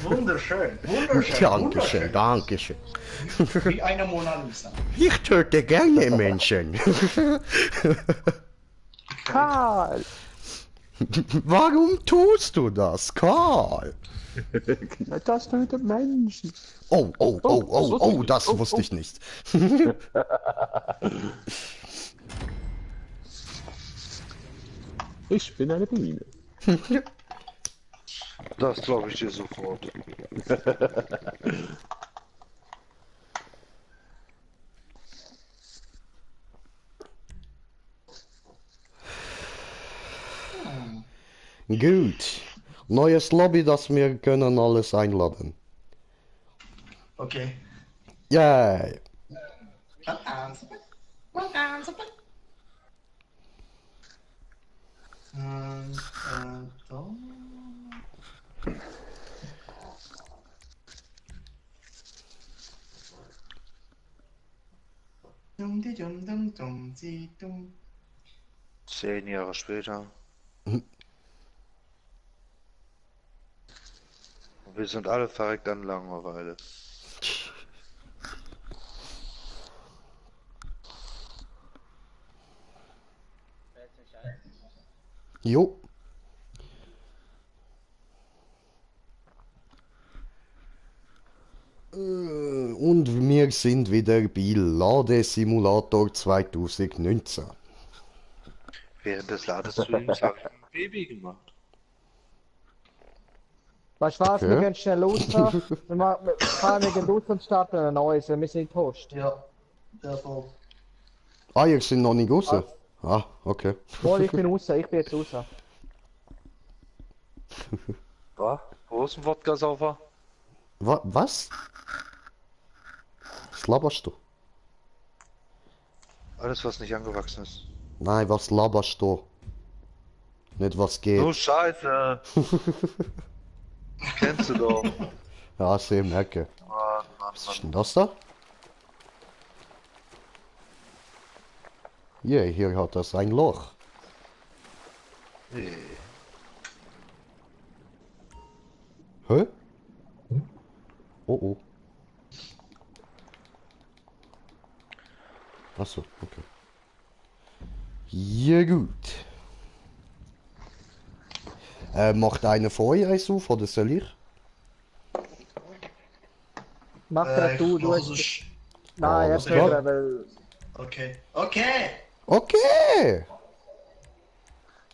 Wunderschön. Dankeschön, Dankeschön. Wie eine Mona Lisa. Ich töte gerne Menschen. Karl! Warum tust du das, Karl? Das sind die Menschen. Oh, das wusste ich nicht. Ich bin eine Biene. Das glaube ich dir sofort. Gut. Neues Lobby, das wir können alles einladen. Okay. Yay. Da. Dum, di, dum, di, dum. 10 Jahre später. Mhm. Und wir sind alle verreckt an Langeweile. Jo. Und wir sind wieder bei Ladesimulator 2019. Während des Ladestreams habe ich ein Baby gemacht. Weißt du was, Okay. wir gehen schnell rausfahren. Wir fahren wegen raus und starten ein neues, wir sind Post. Ja, der voll. Ah, ihr sind noch nicht raus? Ah, okay. Wohl, ich bin raus, ich bin jetzt raus. Was? Wo ist ein Wodka-Saufer? Was? Was laberst du? Alles, was nicht angewachsen ist. Nein, was laberst du? Nicht was geht. Oh, Scheiße! Kennst du doch. Ja, seh, merke. Mann, Was ist denn das da? Ja, hier hat das ein Loch. Nee. Hä? Oh. Achso, okay. Ja gut. Macht einer von euch eins auf oder soll ich? Mach grad du mach hast... sonst- Nein, Alles erst klar. mal, weil Okay. Okay! Okay!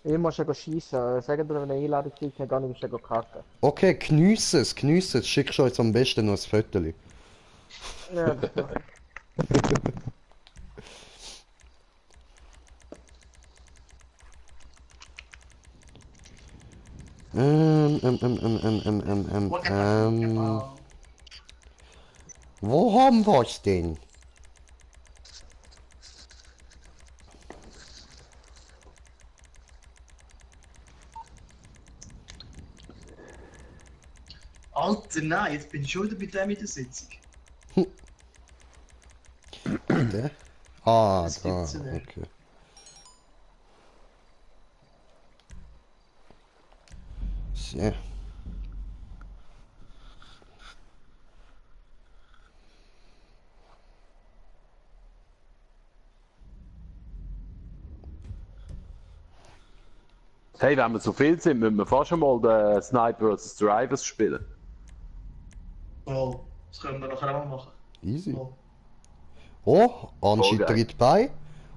ich muss ja schiessen. Sagen wir, wenn eine Einladung kriegt, dann kann ich ja kacken. Okay, geniess es. Schickst du uns am besten noch ein Foto. Ja, das mach ich. Wo haben wir's denn? Alter, nein, jetzt bin ich schon wieder bei dem in der Sitzung. Der? Ah, Das da, gibt's ja nicht. okay. So. Hey, wenn wir so viel sind, müssen wir fast schon mal den Sniper vs. Drivers spielen. Voll. Das können wir nachher auch machen. Easy. Voll. Oh, Anschi Okay. tritt bei.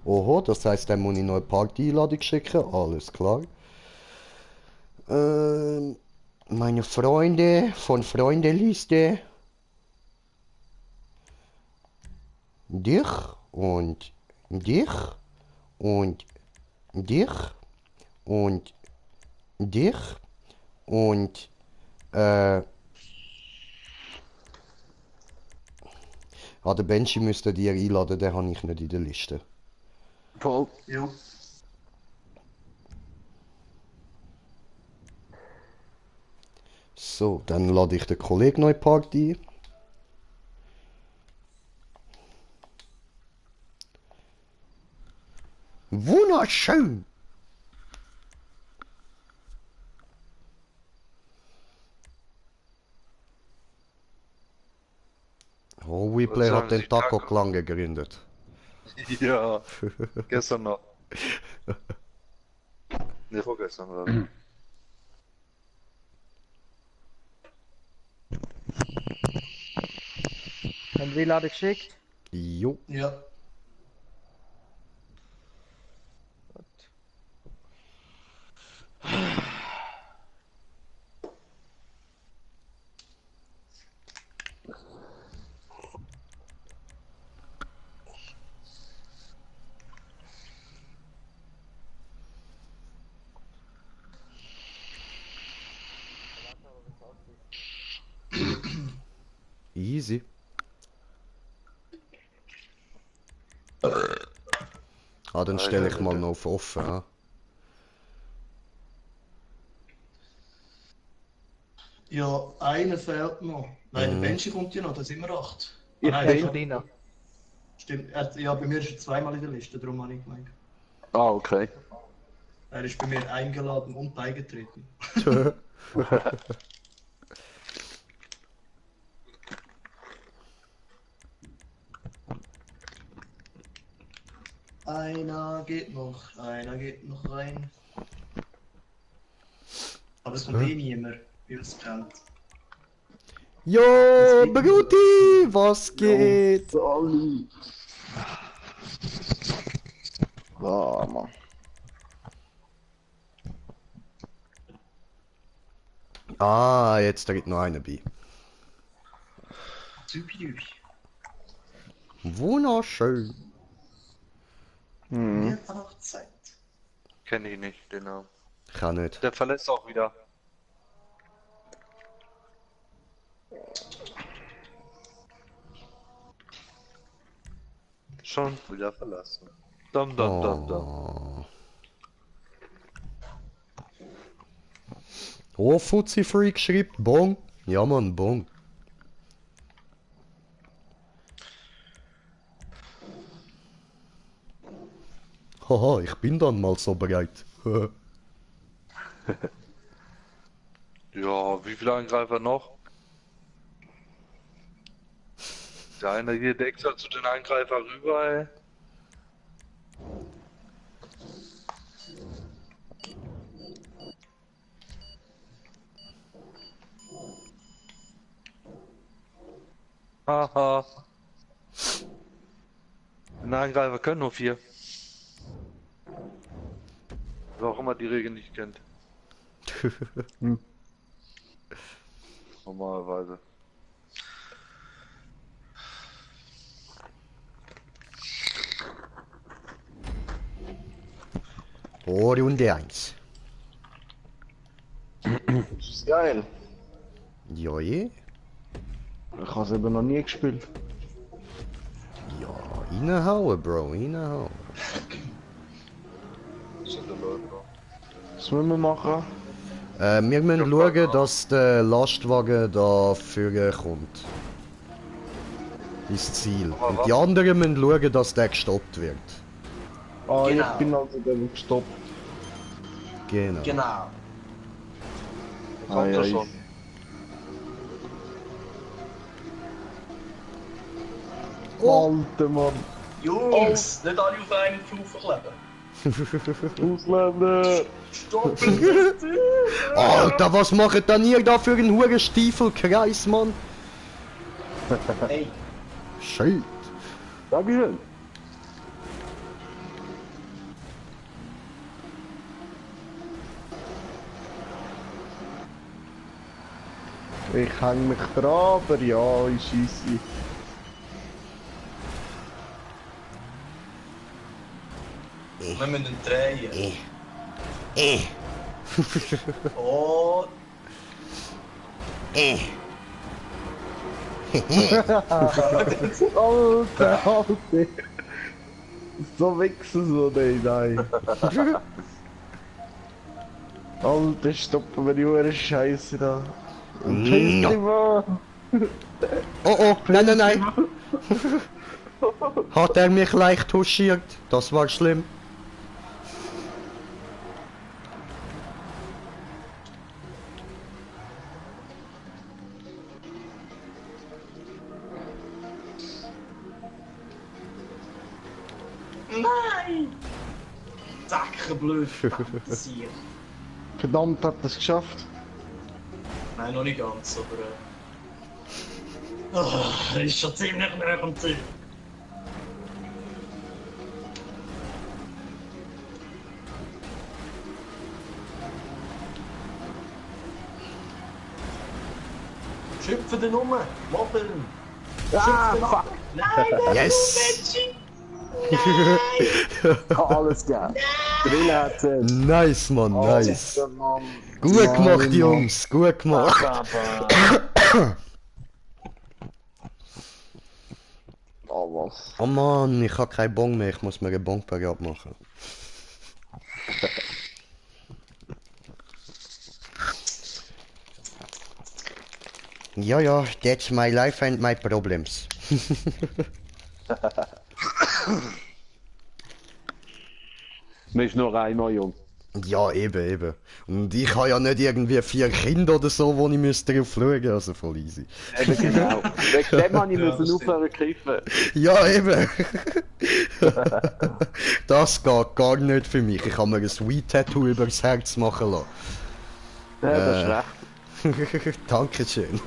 Oho, das heißt, dann muss ich noch eine Party-Einladung schicken. Alles klar. Meine Freunde von Freundeliste. Dich und dich und dich und dich und den Benji müsstet ihr einladen, den habe ich nicht in der Liste. Voll. Jo. So, dann lade ich den Kollegen noch in die Party ein. Wunderschön! Oh, Weplay Was hat sagen den Sie, Taco-Clan gegründet. Ja, gestern noch. Ne, vorgestern oder? Haben die Einladung geschickt? Jo. Ja. Easy. Ah, dann stelle ich mal noch auf offen. Ja. Ja, einer fehlt noch. Nein, der Benji kommt ja noch, da sind wir 8. Ich nein, Der bin- von Dina. Stimmt, ja, bei mir ist er zweimal in der Liste, darum habe ich gemeint. Ah, okay. Er ist bei mir eingeladen und beigetreten. Einer geht noch rein. Aber es kommt eh niemand, wie man es kennt. Jo, Bruti, was geht? Ah, Mann. Ah, jetzt tritt noch einer bei. Supi-dupi. Wunderschön. Mir hat auch Zeit. Kenne ich nicht, den Namen. Kann nicht. Der verlässt auch wieder. Schon wieder verlassen. Dum dum dum dum. Oh. Oh, Fuzzi Freak schreibt Bon. Ja, Mann, Bon. Haha, ich bin dann mal so bereit. Ja, wie viele Angreifer noch? Der eine geht extra zu den Angreifer rüber, ey. Haha. Den Angreifer können nur 4. Wer auch immer die Regel nicht kennt. Normalerweise. Oh, Runde 1. Das ist geil. Ja, je. Ich habe es eben noch nie gespielt. Ja, reinhauen, Bro, reinhauen. Was müssen wir machen? Wir müssen schauen, dass der Lastwagen da vorne kommt. Ins Ziel. Und die anderen müssen schauen, dass der gestoppt wird. Ah, Genau. ich bin also der, der gestoppt. Genau. Genau. Kommt er ja, schon. Alter Mann. Jungs, nicht alle auf einen Stufe kleben. Ausländer. Stopp! Alter, was macht denn ihr da für einen hohen Stiefelkreis, Mann? Hey, Shit. Dankeschön. Ich häng mich dran, aber ja, ich scheisse. wir müssen ihn drehen. Oh, Alter, Alter. So wechseln so, nein. Alter, stoppen wir die Uhr Scheiße da. Und Ja. Mann. Oh oh, nein, nein, nein. Hat er mich leicht touchiert? Das war schlimm. nein! Deckenblöd. Sieg. Verdammt, hat das geschafft. Nein, noch nicht ganz, aber... Oh, ist schon ziemlich nah am Ziel. Schöpfen den um! Mobbeln! Ah, fuck! Nein, Yes! Alles gegeben. Drill hat Nice, Mann, nice. Gut gemacht, Jungs, gut gemacht. Oh was. Oh Mann, ich hab keinen Bon mehr, ich muss mir einen Bon parat machen. Ja, ja, that's my life and my problems. Man ist nur einmal jung. Ja, eben, eben. Und ich habe ja nicht irgendwie 4 Kinder oder so, wo ich müsste drauf schauen, also voll easy. Eben genau. Wegen dem habe ich müssen aufhören zu kiffen. Ja, eben. Das geht gar nicht für mich. Ich habe mir ein Weed-Tattoo übers Herz machen lassen. Ja, das ist recht. Dankeschön.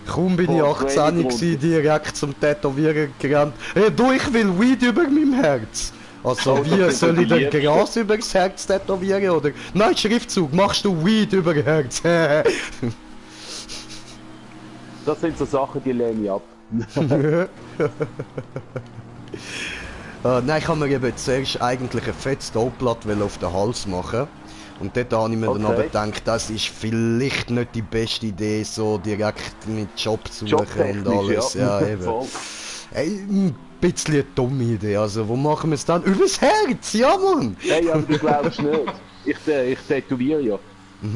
Kaum bin ich Boah, 18 Training gewesen, direkt zum Tätowieren gerannt. Hey, du, ich will Weed über meinem Herz. Also, Oh, wie das soll ich denn tätowiert. Gras übers Herz tätowieren? Oder, nein, Schriftzug, machst du Weed über Herz? Das sind so Sachen, die lehne ich ab. Nein, ich habe mir eben zuerst eigentlich ein fettes Doppblatt auf den Hals machen. Und dort habe ich mir dann Okay. aber gedacht, das ist vielleicht nicht die beste Idee, so direkt mit Job zu suchen und Jobtechnisch, alles. Ja, eben. Voll. Ey, ein bisschen eine dumme Idee. Also, wo machen wir es dann? Übers Herz, ja, Mann! Hey, aber du glaubst nicht. Ich tätowiere ja.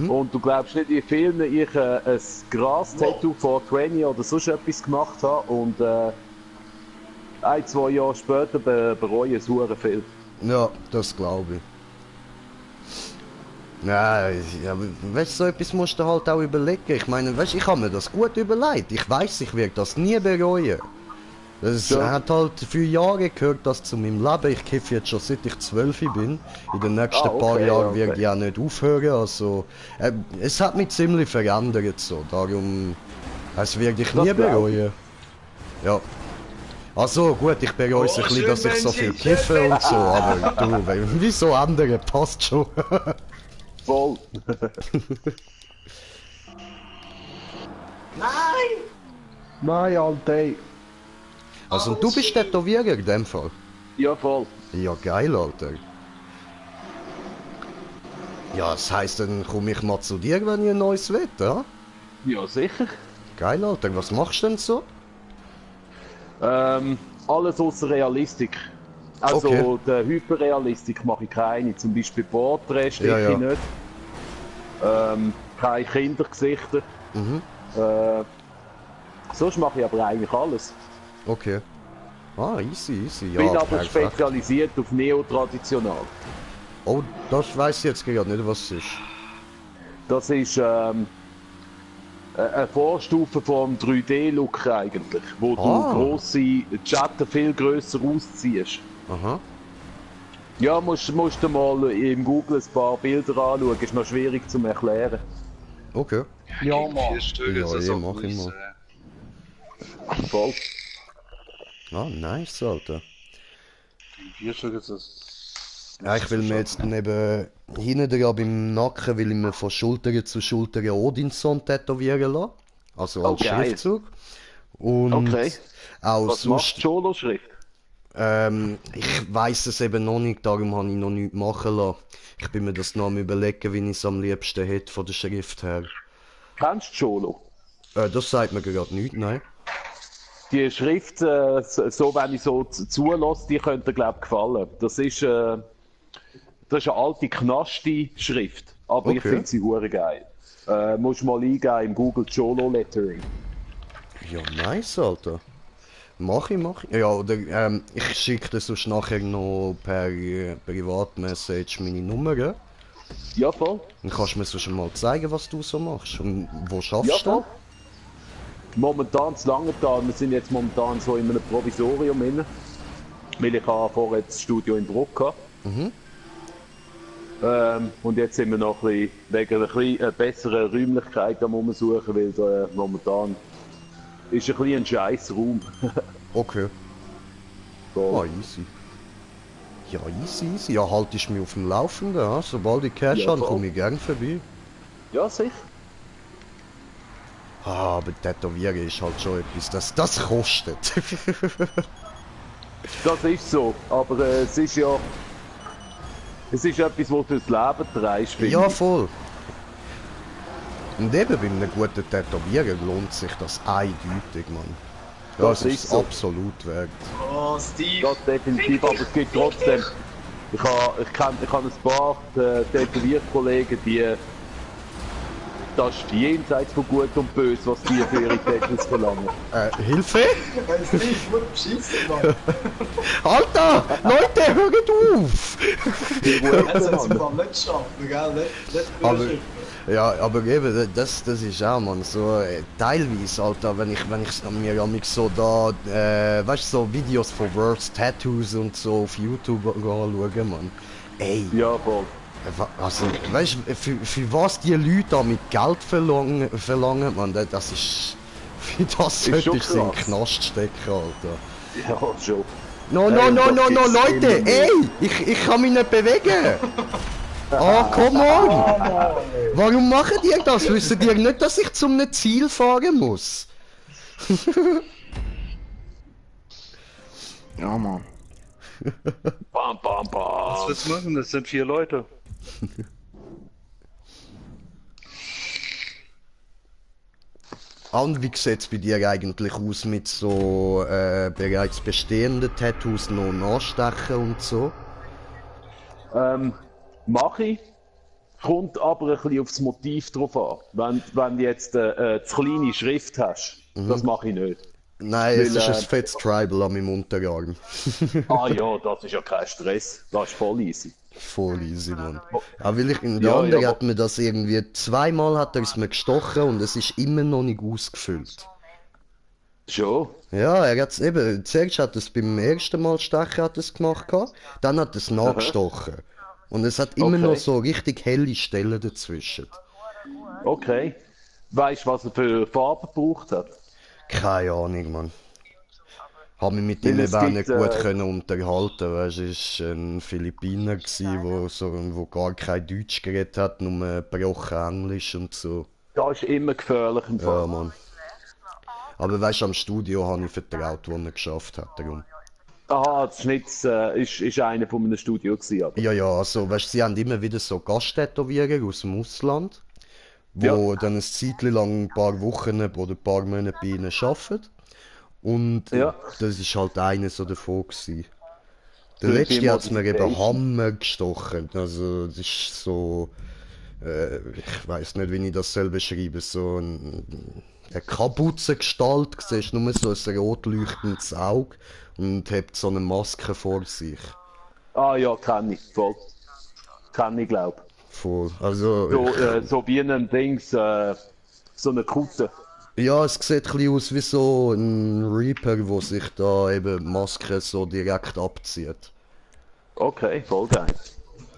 Und du glaubst nicht, wie vielen ich ein Gras-Tattoo vor 20 oder sonst etwas gemacht habe und 1-2 Jahre später bereue es hure viel. Ja, das glaube ich. Nein, ja, weißt du, so etwas musst du halt auch überlegen. Ich meine, weißt, ich habe mir das gut überlegt. Ich weiß, ich werde das nie bereuen. Das Ja. hat halt für Jahre gehört, das zu meinem Leben. Ich kiffe jetzt schon seit ich 12 bin. In den nächsten Ah, okay, paar Jahren okay. werde ich auch nicht aufhören. Also, es hat mich ziemlich verändert so. Darum, es werde ich nie Das glaub bereuen. Ja. Also gut, ich bereue es ein bisschen, dass ich so viel kiffe und so, aber du, wieso andere? Passt schon. Voll. Nein! Nein, Alter. Also und du bist Tätowierer in dem Fall? Ja, voll. Ja, geil, Alter. Ja, das heisst, dann komme ich mal zu dir, wenn ich ein neues will, ja? Ja, sicher. Geil, Alter. Was machst du denn so? Alles außer Realistik. Also Okay. der Hyperrealistik mache ich keine. Zum Beispiel Porträts steche Ja, ja. ich nicht. Keine Kindergesichter. Mhm. Sonst mache ich aber eigentlich alles. Okay. Ah, easy, easy. Ja, Bin aber perfekt. spezialisiert auf Neotraditional. Oh, das weiß ich jetzt gerade nicht, was es ist. Das ist eine Vorstufe vom 3D-Look eigentlich, wo Ah. du grosse Chatten viel grösser ausziehst. Aha. Ja, musst du mal im Google ein paar Bilder anschauen, ist noch schwierig zu erklären. Okay. Ja, Mann. 4 Stück, Ja, das ist ja, auch mach ich nice, mal. Voll. Ah, nice, Alter. 4 Stück ist das. Ja, ich will mir jetzt neben hinten dran beim Nacken will ich mir von Schulter zu Schulter Odinson tätowieren lassen. Also als Oh, geil. Schriftzug. Und Okay. auch Was macht sonst, die Cholo-Schrift? ich weiß es eben noch nicht, darum habe ich noch nichts machen lassen. Ich bin mir das noch am überlegen, wie ich es am liebsten hätte von der Schrift her. Kennst du Cholo? Das sagt mir gerade nichts, nein. Die Schrift, so wenn ich so zulasse, die könnte glaube gefallen. Das ist eine alte Knasti-Schrift, aber ich Okay. finde sie hure geil. Musst mal eingeben im Google Cholo Lettering. Ja, nice, Alter. Mach ich. Ja, oder ich schicke dir sonst nachher noch per Privatmessage meine Nummer. Dann Ja, voll. kannst du mir sonst mal zeigen, was du so machst. Und wo Ja, schaffst du voll. Momentan zu Langenthal, wir sind jetzt momentan so in einem Provisorium drin. Weil ich habe vorher das Studio in Bruck gehabt. Und jetzt sind wir noch ein bisschen, wegen einer bisschen besseren Räumlichkeit am Umsuchen, weil momentan ist ein bisschen ein scheiß Raum. Okay. So. Ah, easy. Ja, easy. Ja, haltest mich auf dem Laufenden, ja? Sobald ich Cash Ja, habe, voll. komme ich gern vorbei. Ja, sicher. Ah, aber Tätowieren ist halt schon etwas, das kostet. Das ist so, aber es ist ja... Es ist etwas, was du fürs Leben trägst, finde Ja, ich. voll. Und eben bei einem guten Tätowieren lohnt sich das eindeutig, Mann. Ja, Das es ist ist so. absolut wert. Oh, Steve. Das definitiv, aber es gibt trotzdem... Ich habe ein paar Tätowierkollegen, die... Das ist jenseits von Gut und Böse, was die für ihre Tattoos verlangen. Hilfe? Steve, nur beschissen, Mann. Alter! Leute, hört auf! Die Das hat guten sie Mann. nicht schaffen, gell? Nicht Aber, böse. ja, aber eben, das ist auch, man, so teilweise, Alter, wenn ich mir amig so da, weißt du, so Videos von World's Tattoos und so auf YouTube anschaue, man. Ey, Ja, voll. also, weißt du, für was die Leute da mit Geld verlangen, man, das ist, für das Ist schon sollte ich sie in den krass. Knast stecken, Alter. Ja, schon. No, Hey, das gibt's Leute, immer mehr. ey, ich kann mich nicht bewegen. Oh, come on! Warum machen die das? Wissen die nicht, dass ich zum einem Ziel fahren muss? Ja, Mann. Bam, bam, Was bam. willst du machen? Das sind 4 Leute. Und wie sieht es bei dir eigentlich aus mit so bereits bestehenden Tattoos noch nachstechen und so? Mache ich. Kommt aber ein bisschen aufs Motiv drauf an. Wenn du jetzt zu kleine Schrift hast, das mache ich nicht. Nein, es Weil, ist ein fettes Tribal an meinem Unterarm. Ah ja, das ist ja kein Stress. Das ist voll easy. Voll easy, Mann. Aber weil der Ja, andere ja, hat mir das irgendwie zweimal hat er es mir gestochen und es ist immer noch nicht ausgefüllt. Schon? Ja, er hat's eben, zuerst hat es beim ersten Mal stechen hat es gemacht gehabt, dann hat es nachgestochen. Und es hat immer Okay. noch so richtig helle Stellen dazwischen. Okay. Weißt du, was er für Farbe gebraucht hat? Keine Ahnung, Mann. Hab mich mit Weil ihm es eben auch gibt, nicht gut können unterhalten, weißt du, es war ein Philippiner, wo gar kein Deutsch geredet hat, nur gebrochen Englisch und so. Das ist immer gefährlich im Ja, Fall. Mann. Aber weißt du, am Studio habe ich vertraut, wo er geschafft hat, darum. Aha, das Schnitz ist einer von meinem Studio gewesen, aber. Ja, ja, also, weißt du, sie haben immer wieder so Gasttätowierer aus dem Ausland, wo Ja. dann ein Zeitchen lang ein paar Wochen oder ein paar Monate bei ihnen arbeiten. Und Ja. das ist halt einer so davon gewesen. Der Für letzte die hat es mir eben Modification. Hammer gestochen. Also, das ist so, ich weiß nicht, wie ich das selber beschreibe, so eine Kapuzengestalt, siehst nur so ein rot leuchtendes Auge und hat so eine Maske vor sich. Ah ja, kann ich, voll. Kann ich, glaub. Voll. Also, So wie ein Dings, so eine Kutte. ja, es sieht ein bisschen aus wie so ein Reaper, der sich da eben die Maske so direkt abzieht. Okay, voll geil.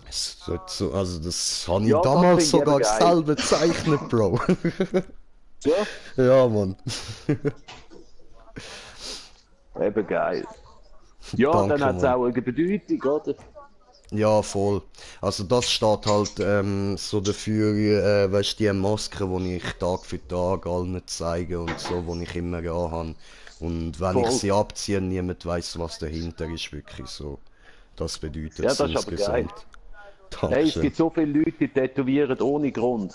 Es sollte so, also das habe ich Ja, das damals finde ich sogar eben geil. selber gezeichnet, Bro. Ja, Ja, Mann. eben geil. Ja, Danke, dann hat es Mann. auch eine Bedeutung, oder? Ja, voll. Also das steht halt so dafür, weißt du, die Maske, die ich Tag für Tag allen zeige und so, die ich immer anhabe. Und wenn ich Voll. sie abziehe, niemand weiß, was dahinter ist, wirklich so. Das bedeutet Ja, es das ist aber geil. insgesamt. Hey, es Dankeschön. gibt so viele Leute, die tätowieren ohne Grund.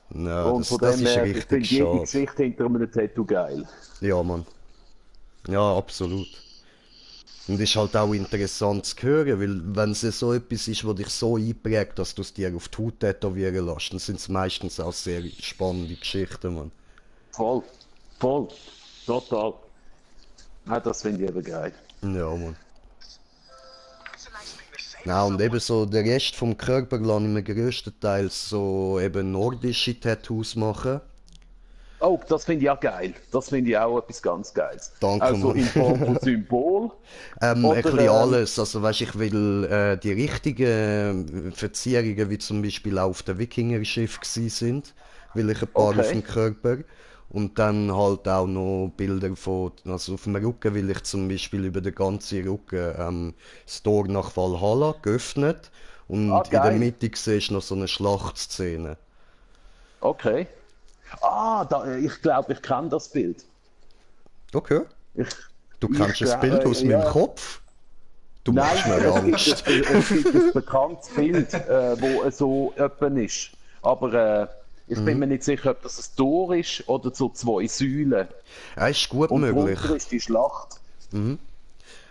Ja, Und das, von das dem ist her, ich richtig finde jede schade. Geschichte hinter einem Tattoo geil. Ja, Mann. Ja, absolut. Und ist halt auch interessant zu hören, weil wenn es so etwas ist, was dich so einprägt, dass du es dir auf die Haut tätowieren lässt, dann sind es meistens auch sehr spannende Geschichten, Mann. Voll. Voll. Total. Ja, das finde ich eben geil. Ja, Mann. Ja, und eben so der Rest vom Körper lasse ich mir größtenteils so eben nordische Tattoos machen. Oh, das finde ich auch geil. Das finde ich auch etwas ganz Geiles. Danke, also Mann. in Form von Symbol. Ein Oder, bisschen alles. Also weißt, ich will die richtigen Verzierungen, wie zum Beispiel auch auf der Wikinger-Schiff gsi sind, will ich ein paar Okay. auf dem Körper. Und dann halt auch noch Bilder von, also auf dem Rücken will ich zum Beispiel über den ganzen Rücken das Tor nach Valhalla geöffnet. Und in der geil. Mitte siehst du noch so eine Schlachtszene. Okay. Ich glaube, ich kenne das Bild. Okay. Ich, Du ich kennst das glaub- Bild aus meinem ja. Kopf? Du Nein, machst mir Angst. es gibt ein bekanntes Bild, wo so jemand ist. Aber ich bin mir nicht sicher, ob das ein Tor ist oder so zwei Säulen. Ja, ist gut Und möglich. drunter ist die Schlacht.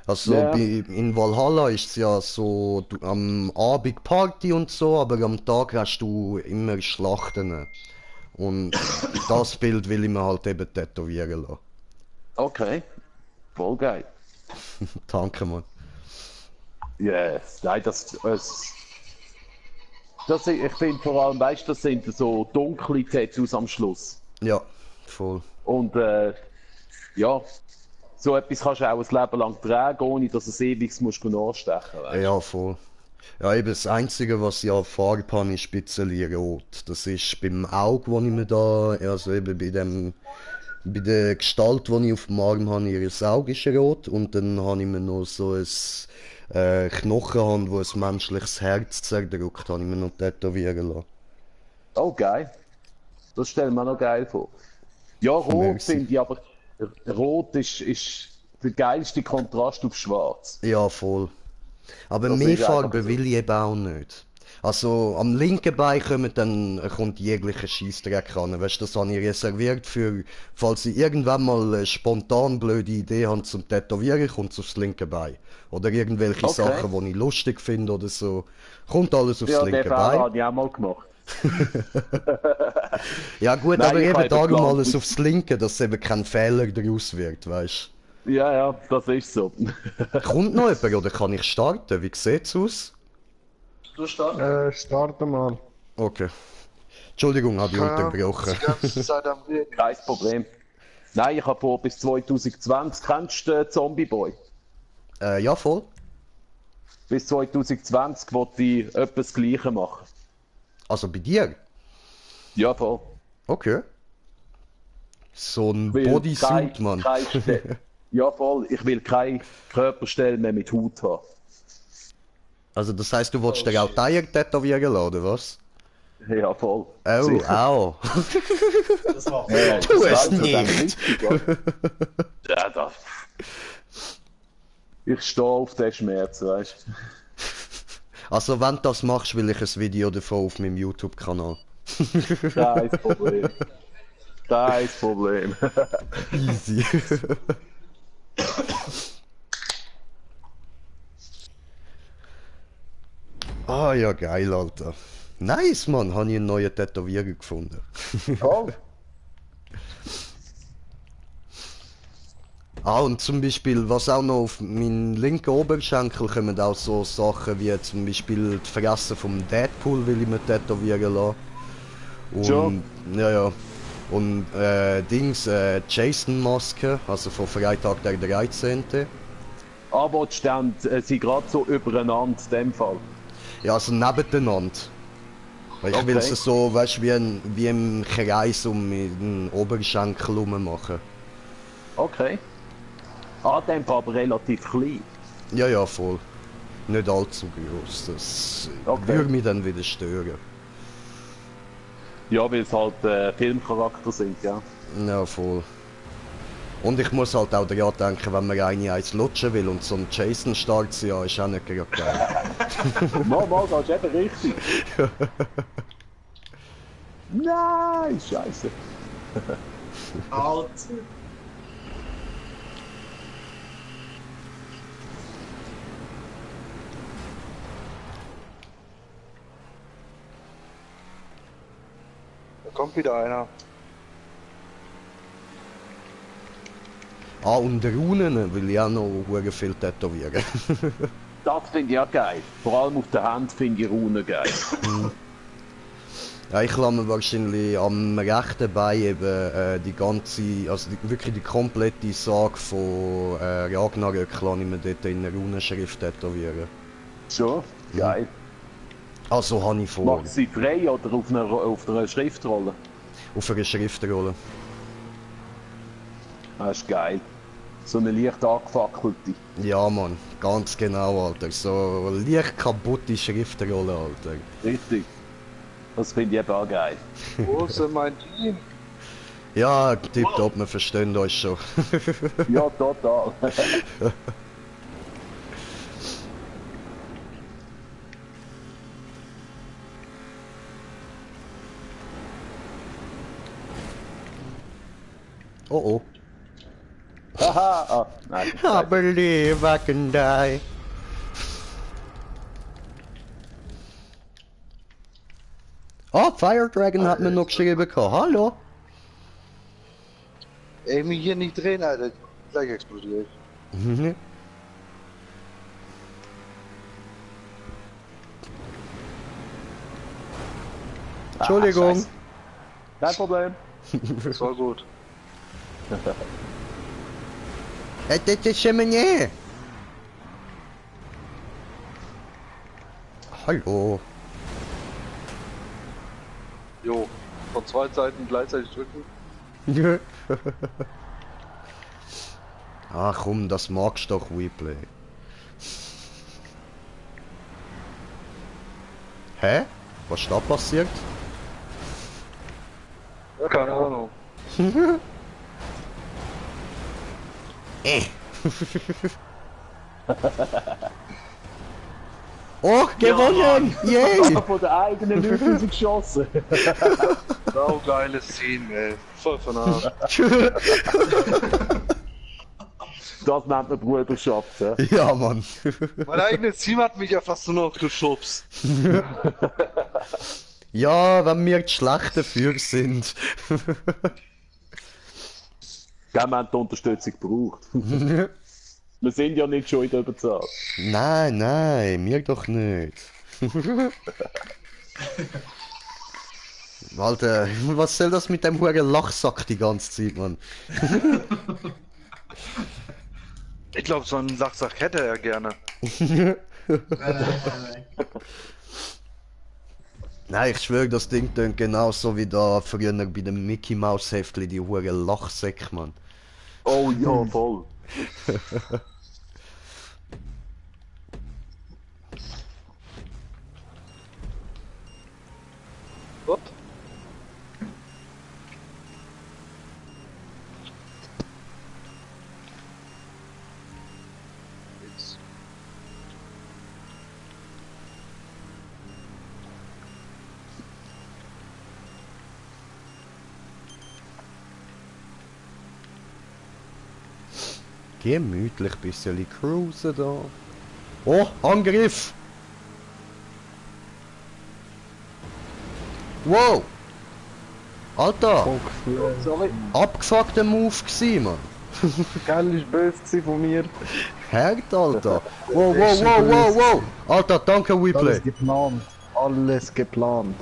Also Ja. in Valhalla ist es ja so, du, am Abend Party und so, aber am Tag hast du immer Schlachten. Und das Bild will ich mir halt eben tätowieren lassen. Okay. Voll geil. Danke, Mann. Yes. Nein, ich finde vor allem, weißt du, das sind so dunkle Tattoos am Schluss. Ja, voll. Und ja, so etwas kannst du auch ein Leben lang tragen, ohne dass es ewig musst nachstechen musst. Ja, voll. Ja, eben das Einzige, was ich an Farbe habe, ist ein bisschen rot. Das ist beim Auge, wo ich mir da, also eben bei der Gestalt, die ich auf dem Arm habe, ihr Auge ist rot. Und dann habe ich mir noch so ein Knochenhand, wo ein menschliches Herz zerdrückt, habe ich mir noch tätowieren lassen. Oh, geil. Das stellen wir noch geil vor. Ja, rot Merci. finde ich, aber rot ist der geilste Kontrast auf schwarz. Ja, voll. Aber Das mehr ist einfach Farbe so. will ich eben auch nicht. Also am linken Bein kommt jeglicher Scheissdreck an. Weißt du, das habe ich reserviert für, falls ich irgendwann mal eine spontan blöde Idee habe zum Tätowieren, kommt es aufs linke Bein. Oder irgendwelche Okay. Sachen, die ich lustig finde oder so. Kommt alles aufs Ja, den linke Fehler Bein. habe ich auch mal gemacht. Ja gut, Nein, aber ich eben habe darum geplant, alles aufs linke, dass eben kein Fehler daraus wird, weißt Ja, ja, das ist so. du. Kommt noch jemand oder kann ich starten? Wie sieht's aus? Du starten. Starten mal. Okay. Entschuldigung, habe ich unterbrochen. Die ganze Zeit am Reden. Kein Problem. Nein, ich habe vor bis 2020, kennst du Zombie Boy? Ja, voll. Bis 2020 wollte ich etwas das Gleiche machen. Also bei dir? Ja, voll. Okay. So ein Will Bodysuit, Mann. Ja, voll. Ich will keine Körperstelle mehr mit Haut haben. Also das heißt, du wolltest dir auch die Eier tätowieren lassen, oder was? Ja, voll. Oh, Sicher. au. Das war Ja, Tu das es ist dann nicht. richtig, oder? Ja, das. Ich stehe auf den Schmerz, weißt du. Also wenn du das machst, will ich ein Video davon auf meinem YouTube-Kanal. Kein Problem. Kein Problem. Easy. Ah ja, geil, Alter. Nice, Mann, habe ich einen neuen Tätowierer gefunden. Oh, Ah, und zum Beispiel, was auch noch auf meinen linken Oberschenkel kommen auch so Sachen wie zum Beispiel die Fresse vom Deadpool will ich mir tätowieren lassen. Und, Schon? ja, ja. Und Jason-Maske, also von Freitag der 13. aber die Stände sind gerade so übereinander in dem Fall. Ja, also nebeneinander. Weil ich will Okay. es so, weißt du, wie im Kreis um den Oberschenkel herum machen. Okay. In dem Fall aber relativ klein. Ja, ja, voll. Nicht allzu groß. Das Okay. würde mich dann wieder stören. Ja, weil es halt Filmcharakter sind, ja. Ja, voll. Und ich muss halt auch daran denken, wenn man eine eins lutschen will und so ein Jason-Start zu haben, ist auch nicht gerade geil. Mal, das ist eben richtig. Nein, scheiße. alt. Da kommt wieder einer. Ah, und Runen will ich auch noch verdammt viel tätowieren. Das finde ich ja geil. Vor allem auf der Hand finde ich Runen geil. Ja, ich lasse mir wahrscheinlich am rechten Bein eben die ganze, also wirklich die komplette Sage von Ragnarök lasse ich mir dort in einer Runenschrift tätowieren. Schon? Geil. Also habe ich vor. Machst du sie frei oder auf einer Schriftrolle? Auf einer Schriftrolle. Das ist geil. So eine leicht angefackelte. Ja, Mann, ganz genau, Alter. So leicht kaputte Schriftrolle, Alter. Richtig. Das finde ich eben auch geil. Wo sind mein Team? Ja, tipptopp, wir verstehen euch schon. Ja, total. Oh oh. Haha, ah, nein. I believe I can die. Ah, Fire Dragon hat mir noch geschrieben. Hallo. Ey, mich hier nicht drehen, Alter. Gleich explodiert. Mhm. Entschuldigung. Scheiße. Kein Problem. Das war gut. Das ist Cheminier. Hallo. Jo, von zwei Seiten gleichzeitig drücken. Ach komm, das magst doch Weplay. Hä? Was ist da passiert? Ja, keine Ahnung. Oh, gewonnen! Yay! Von der eigenen Lüfte geschossen. Sau geiles Scene, ey. Voll von Arsch. Das nennt man Bruderschaft, ja. Ja, Mann. Mein eigenes Team hat mich ja fast nur noch geschubst. Ja, wenn wir die schlechten Führer sind. Ja, wir haben die Unterstützung gebraucht. Wir sind ja nicht schon in der Überzahl. Nein, nein, mir doch nicht. Alter, was soll das mit dem huren Lachsack die ganze Zeit, Mann? Ich glaube, so einen Lachsack hätte er gerne. Nein, ich schwöre, das Ding tönt genauso wie da früher bei dem Mickey Mouse Heftli, die huren Lachsäcke, Mann. Oh ja, voll. What? Jetzt. Gemütlich bisschen cruisen da. Oh, Angriff! Wow! Alter! Sorry. Abgefuckter Move gsi, Mann. Geil ist böse von mir. Herd, Alter! Wow, wow, wow, wow, wow! Alter, danke, Weplay! Alles geplant. Alles geplant.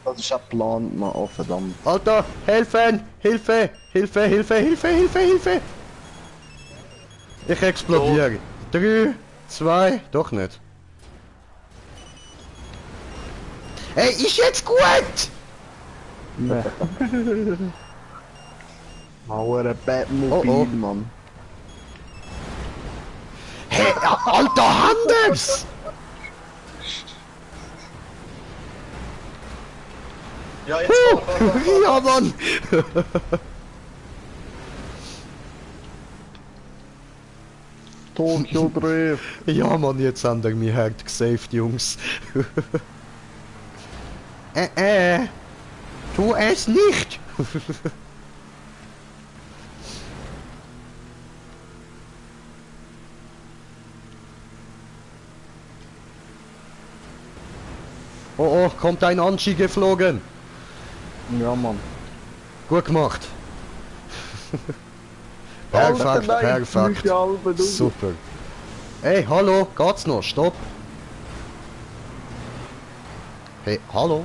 Das ist geplant, Mann. Oh, verdammt. Alter, helfen! Hilfe! Hilfe, Hilfe, Hilfe, Hilfe, Hilfe! Ich explodiere. 3, 2, doch nicht. Ey, ist jetzt gut! Ne. Mauer Batmobil, Oh, oh. Mann. Hey, Alter, Handels! Ja, jetzt fahr. Ja, Mann! Tokyo Drift. Ja, Mann, jetzt haben wir mich hart gesaved, Jungs. Tu es nicht! Oh, oh, kommt ein Anschi geflogen. Ja, Mann. Gut gemacht. Perfekt, perfekt. Super. Hey, hallo, geht's noch? Stopp. Hey, hallo.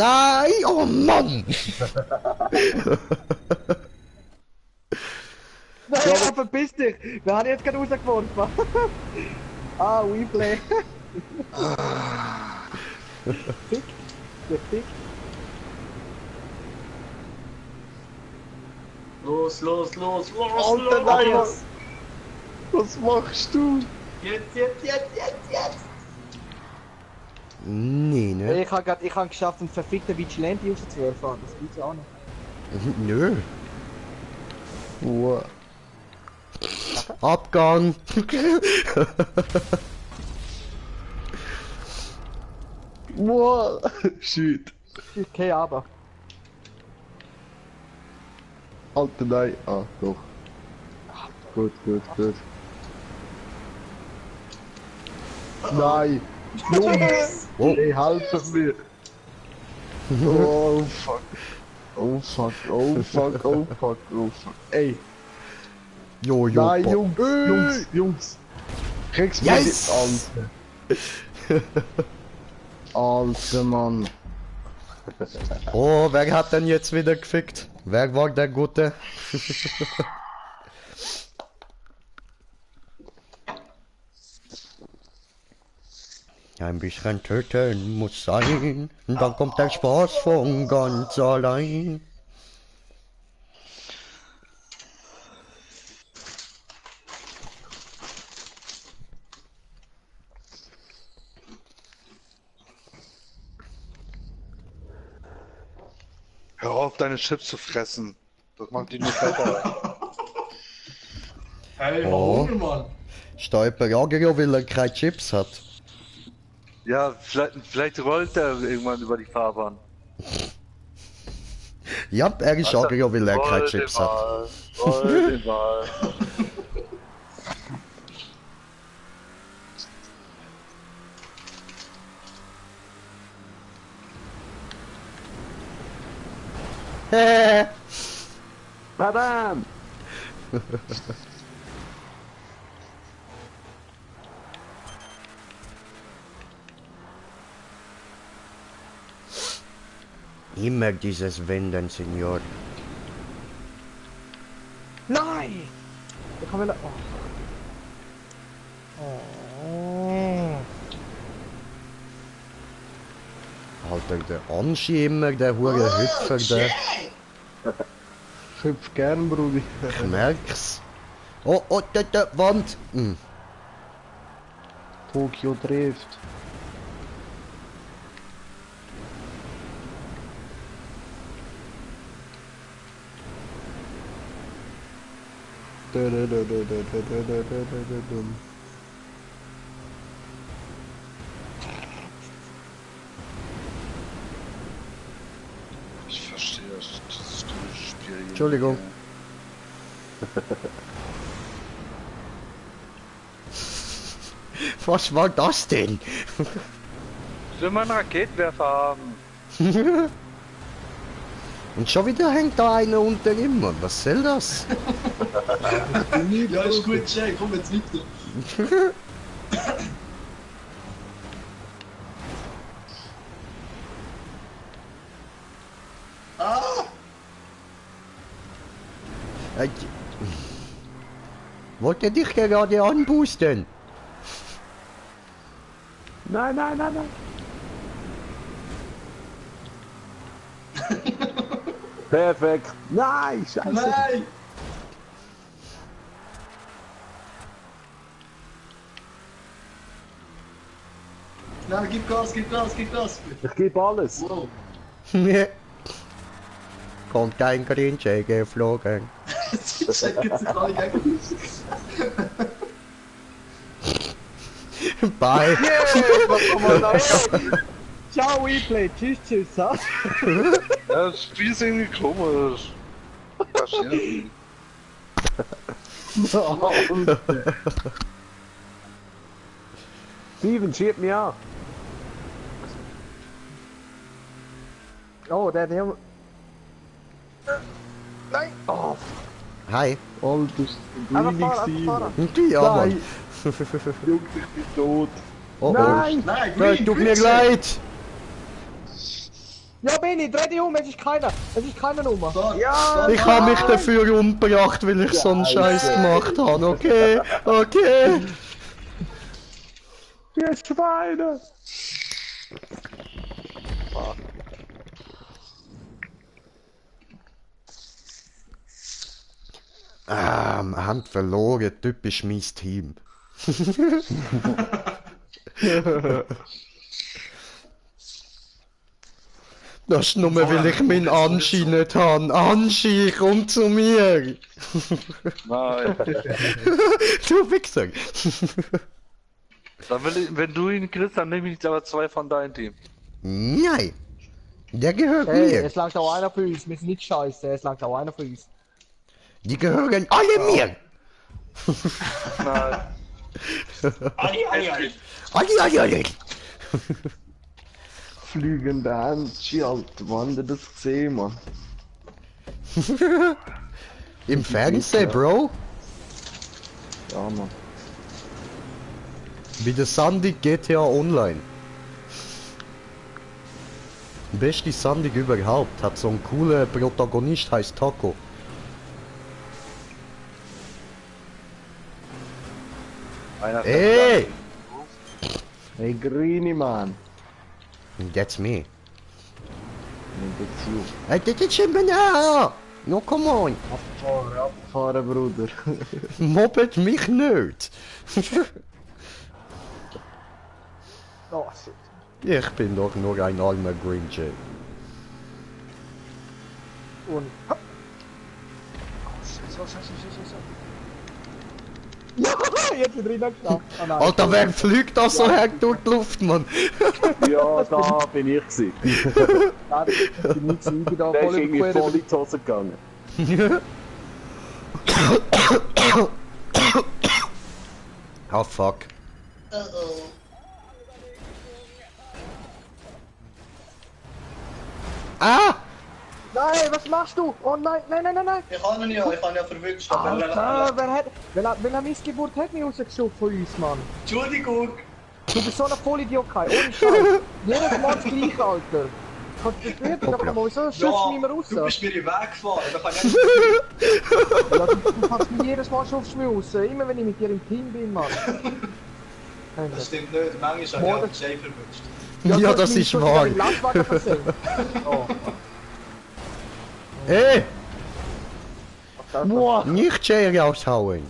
Nein! Oh Mann! Nein, ja, verpiss dich! Wer hat jetzt gerade rausgeworfen? Ah, WePlay. Fick. Der Fick. Los, los, los, los, Alter, los! nein, Jetzt, Was machst du? jetzt, jetzt, jetzt, jetzt, jetzt! Nee, ne? Ich hab geschafft, einen verfickten Vigilante rauszuwerfen. Das gibt's auch noch. Nö. Wow. Abgang. Wow. Shit. Okay, aber. Alter, nein. Ah, doch. Gut, gut, gut. Nein. Jungs. Oh. Hey, helfen mir. Oh, fuck. Oh, fuck. Oh, fuck. Oh, fuck. Oh, fuck. Ey. Jojo. Nein, Jungs. Jungs. Jungs. Kriegst du Yes! Alter. Alter, Mann. Oh, wer hat denn jetzt wieder gefickt? Wer war der Gute? Ein bisschen töten muss sein, dann kommt der Spaß von ganz allein. Hör auf, deine Chips zu fressen. Das macht dich nur fetter. Hey, Oh. Hunger, Mann! Stolper Jager, weil er keine Chips hat. Ja, vielleicht rollt er irgendwann über die Fahrbahn. Ja, er ist Jager, weil er keine Chips hat. Roll den Ball. Badam! Immer dieses Wenden, Senior. Nein! Ich kann mir oh. Oh. Alter, der Anschi immer, der hure Hüpfer, der. Ich hüpf gern, Brudi. Ich merk's. Oh, oh, der Wand. Hm. Tokio trifft. Ich verstehe dieses Spiel. Entschuldigung. Was war das denn? Ich will mal einen Raketenwerfer haben. Und schon wieder hängt da einer unter ihm. Was soll das? Ja, ist gut, Jay, komm jetzt weiter. Ah! Wollte dich gerade anboosten? Nein, nein, nein, nein. Perfekt. Nein, scheiße. Nein! Nein, gib Gas, gib Gas, gib Gas! Ich gebe alles. Wow! Kommt ein Grinche geflogen. Sie checken sich alle gegen uns. Bye. Ciao, WePlay. Tschüss, tschüss. Ha? Ja, das Spiel ist irgendwie komisch. Ich verstehe das nicht. Steven, schieb mich an. Oh, der hat Nein! Oh, Hi. Alter, das einfach fahren, einfach fahren. Und die aber. Nein. Jungs, ich bin tot. Oh, Nein! Nein, oh. green, Tut green mir check. leid. Ja, Benni, dreh dich um, es ist keiner. Es ist keiner Nummer. Ja! Ich habe mich dafür umgebracht, weil ich so einen Scheiß gemacht habe. Okay, okay. Ihr Schweine! Hand verloren, typisch mein Team. Das ist nur, weil ich meinen Anschi nicht habe. Anschi, komm zu mir! Nein. Du Wichser! Dann will ich, wenn du ihn kriegst, dann nehme ich aber 2 von deinem Team. Nein! Der gehört Hey, mir! es langt auch einer für uns. Wir sind nicht scheiße, es langt auch einer für uns. Die gehören alle mir! Nein. Ali, Ali, Ali. Alle! Fliegende Handschuhe, Alter, wann habt ihr das gesehen, Mann? Im Fernsehen, Bro! Ja, Mann. Wie der Sandy GTA Online. Beste Sandy überhaupt. Hat so einen coolen Protagonist, heißt Taco. Einer Ey! Hey, Greenie, Mann. That's me. Nimm das zu. Hey, das ist schon banal! No, come on! Abfahren, Bruder. Mobbet mich nicht! Oh, shit. Ich bin doch nur ein armer Green Jay. Und... Ja, jetzt sind drin geschafft. Oh nein. Alter, wer fliegt da so her durch die Luft, Mann? Ja, da bin ich gewesen. Nein, ich bin nicht sieben, da Der ist voll irgendwie überquert. voll in die Hose gegangen. Oh fuck. Oh. Ah! Nein, was machst du? Oh nein, nein, nein, nein, nein. Ich habe ihn ja verwünscht. Alter, welcher Missgeburt hat mich rausgeschoben von uns, Mann? Entschuldigung. Du bist so ein Vollidiot, ohne Scheiß. Jedes Mal das gleiche, Alter. Konzentriert dich doch mal, wieso schießt du mich mehr raus? Du bist mir im Weg gefahren. Da kann ich nicht... Ja, du kannst mich jedes Mal schaffst du mich raus, immer wenn ich mit dir im Team bin, Mann. Das stimmt nicht. Manchmal habe ich auch den Jay verwünscht. Ja, das ist wahr. Oh. Hey! Boah. Nicht Jay raushauen!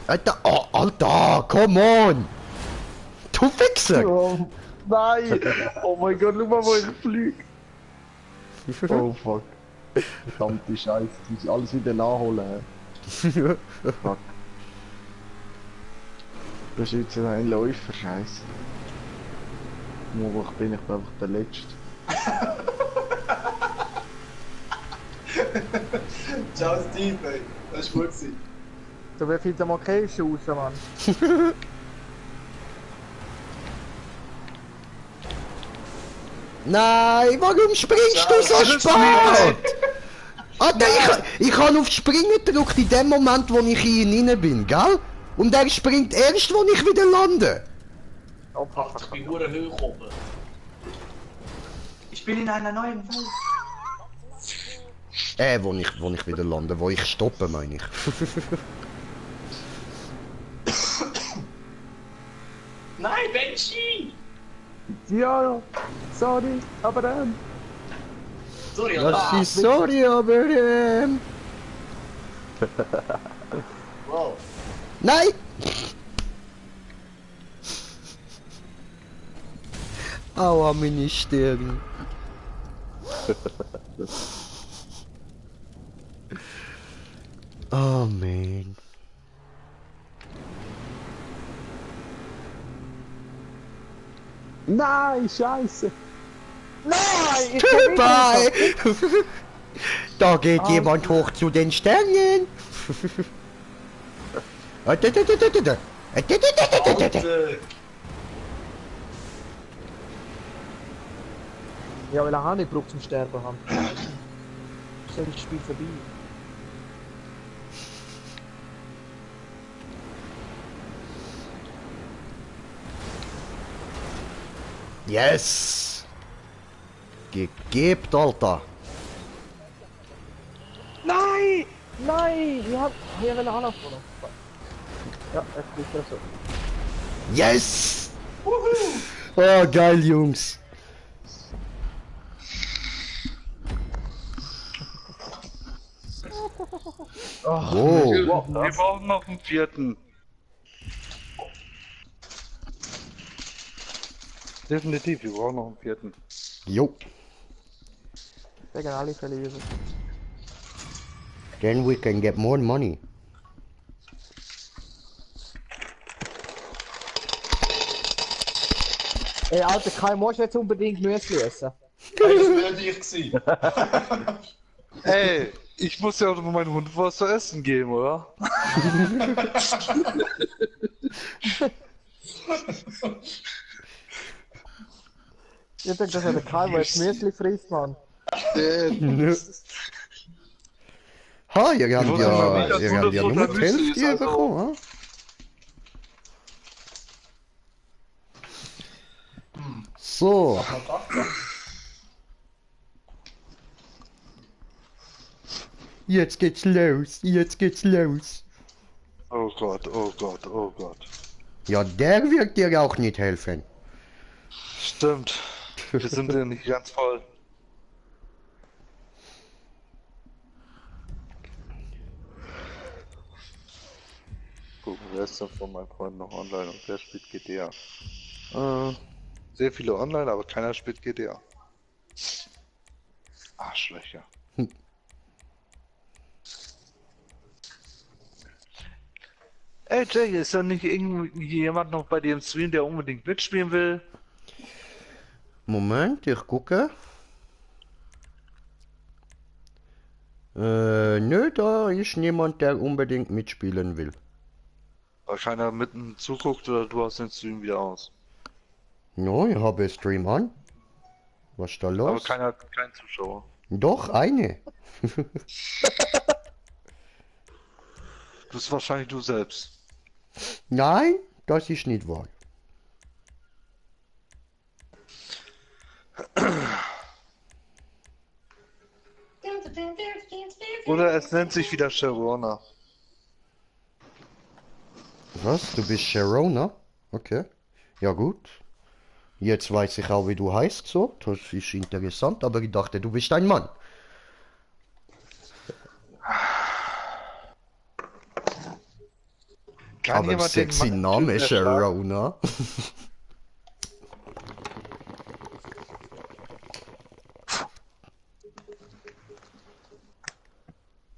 Alter, oh, Alter, come on! Du Wichser! Oh, nein! Oh mein Gott, schau mal, wo ich fliege! Oh fuck. Verdammte Scheiße, jetzt muss ich alles wieder nachholen. Fuck. Das ist jetzt ein Läufer, Scheiße. Wo ich bin einfach der Letzte. Ciao Steve, ey. Das ist gut gewesen. Du wirst jetzt mal Käse raus, Mann. Nein, warum springst du so spät? Alter, ich habe auf Springen gedrückt in dem Moment, wo ich in ihn rein bin, gell? Und er springt erst, wo ich wieder lande. Oh, fuck. Ich bin hure hoch oben. Ich bin in einer neuen Welt. Wo ich wieder lande, wo ich stoppe, meine ich. Nein, Benji! Ja, sorry, aber dann. Sorry, Das ist sorry, aber Wow. Nein! Aua, meine Stirn. Oh man. Nein, Scheiße! Nein! Ich bin Bye! Da geht jemand hoch zu den Sternen. Alter. Ja, weil er auch nicht braucht zum Sterben haben. Ist ja das Spiel vorbei. Yes! Gegebt, Alter! Nein! Nein! Wir wollen anlaufen. Ja, es ist ja so. Yes! Oh, geil, Jungs! Ach, Wow. wir brauchen noch einen vierten. Definitiv, wir brauchen noch einen vierten. Jo. Wegen alle verlieren. Then we can get more money. Ey, Alter, Kai, musst du jetzt unbedingt Müsli essen? Hey, das würde ich gewesen. Ey, ich muss ja auch noch meinen Hund was zu essen geben, oder? Ich denke, das ist der Kai, der jetzt Müsli frisst, Mann. Ha, ihr habt wusste mal ja, nicht, dass ihr habt ja Hundefutter nur die Müsli ist, Hälfte also. bekommen, ha? So. Jetzt geht's los, jetzt geht's los. Oh Gott, oh Gott, oh Gott. Ja, der wird dir auch nicht helfen. Stimmt. Wir sind ja nicht ganz voll. Gucken, wer ist denn von meinen Freunden noch online und wer spielt GTA? Sehr viele online, aber keiner spielt GTA. Arschlöcher. Ey Jay, ist da nicht irgendjemand noch bei dir im Stream, der unbedingt mitspielen will? Moment, ich gucke. Nö, da ist niemand, der unbedingt mitspielen will. Weil keiner mitten zuguckt oder du hast den Stream wieder aus. No, ich habe Stream an. Was ist da Aber los? kein Zuschauer. Doch, eine. Das ist wahrscheinlich du selbst. Nein, das ist nicht wahr. Oder es nennt sich wieder Sharona. Was? Du bist Sharona? Okay. Ja gut. Jetzt weiß ich auch, wie du heißt so. Das ist interessant, aber ich dachte, du bist ein Mann. Kann Aber jemand den sexy Mann- Name, Typen erschlagen? Sharona.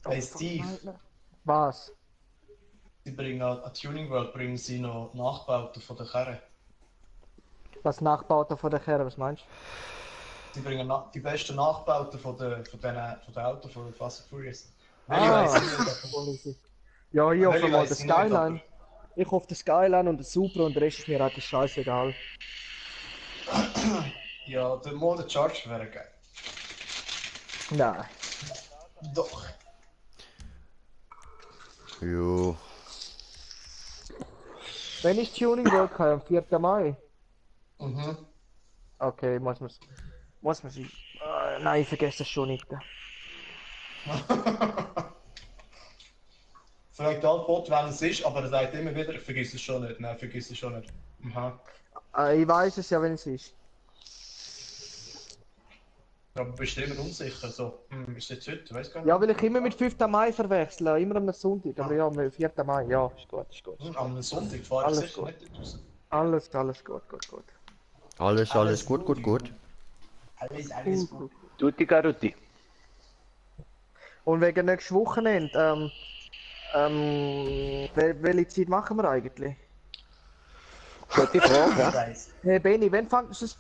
Hey Steve, Was? sie bringen an Tuning World bringen sie noch Nachbauten von der Karre. Was Nachbauten von der Kerre, was meinst Sie bringen die besten Nachbauten von den Autos von Fast and Furious. du? Welche weiss ich nicht, Ja, ich hoffe Welche mal weiss den ich nicht, Skyline. Ich hoffe den Skyline und den Supra und der Rest ist mir halt scheißegal. aber- Ja, der Model Charger wäre geil. Nein. Doch. Jo. Wenn ich Tuning World kann, am 4. Mai. Mhm. Okay, muss man sie. Nein, ich vergesse das schon nicht. Fragt Altbot, wann es ist, aber er sagt immer wieder, ich vergiss es schon nicht. Nein, vergiss es schon nicht. Mhm. Ich weiß es ja, wenn es ist. Aber bist du immer unsicher? So, ist es jetzt heute? Weiß gar nicht. Ja, weil ich immer mit 5. Mai verwechsle, immer am Sonntag. Aber ja, mit 4. Mai, ja, ist gut, ist gut. Am Sonntag fahre ich Alles sicher gut. nicht dort raus. Alles gut, gut, gut. Alles gut, gut, gut. Alles gut. Tutti Carutti. Und wegen nächstes Wochenende, welche Zeit machen wir eigentlich? Gute Frage, ja? Hey Benny, wann fängst du es?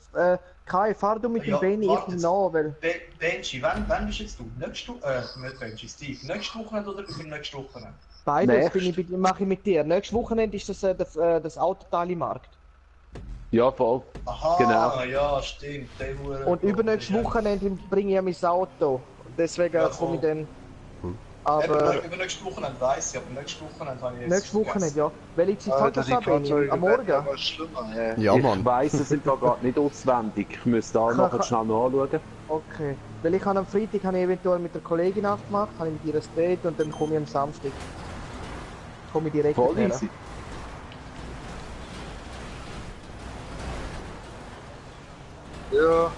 Kai, fahr du mit dem Ja, Benny, ich warte komm jetzt. nach, weil... Benji, wann bist jetzt du? Nächste Woche? Nicht Benji, Steve. Nächste Wochenende oder übernächste Wochenende? Beides Nächst. mache ich mit dir. Nächstes Wochenende ist das Autoteile-Markt. Ja, voll. Aha, Genau. ja, stimmt. Der Hure- Und übernächstes Wochenende bringe ich ja mein Auto. Deswegen Ja, komme ich voll. dann... Aber Übernächste Wochenende weiss ich, aber nächste Wochenende habe ich nächste Woche nicht, ja. Welche Zeit hat das die da, Benni? Fahrzeuge Am werden ja Morgen? immer schlimmer, ey. Ja, Ich Mann. weiss es im Fall gerade nicht auswendig. Ich müsste da nachher schnell nachschauen. Okay. Weil ich habe am Freitag habe ich eventuell mit der Kollegin abgemacht, habe ich mit ihr ein Date und dann komme ich am Samstag. Komme ich direkt Voll her. easy. Ja,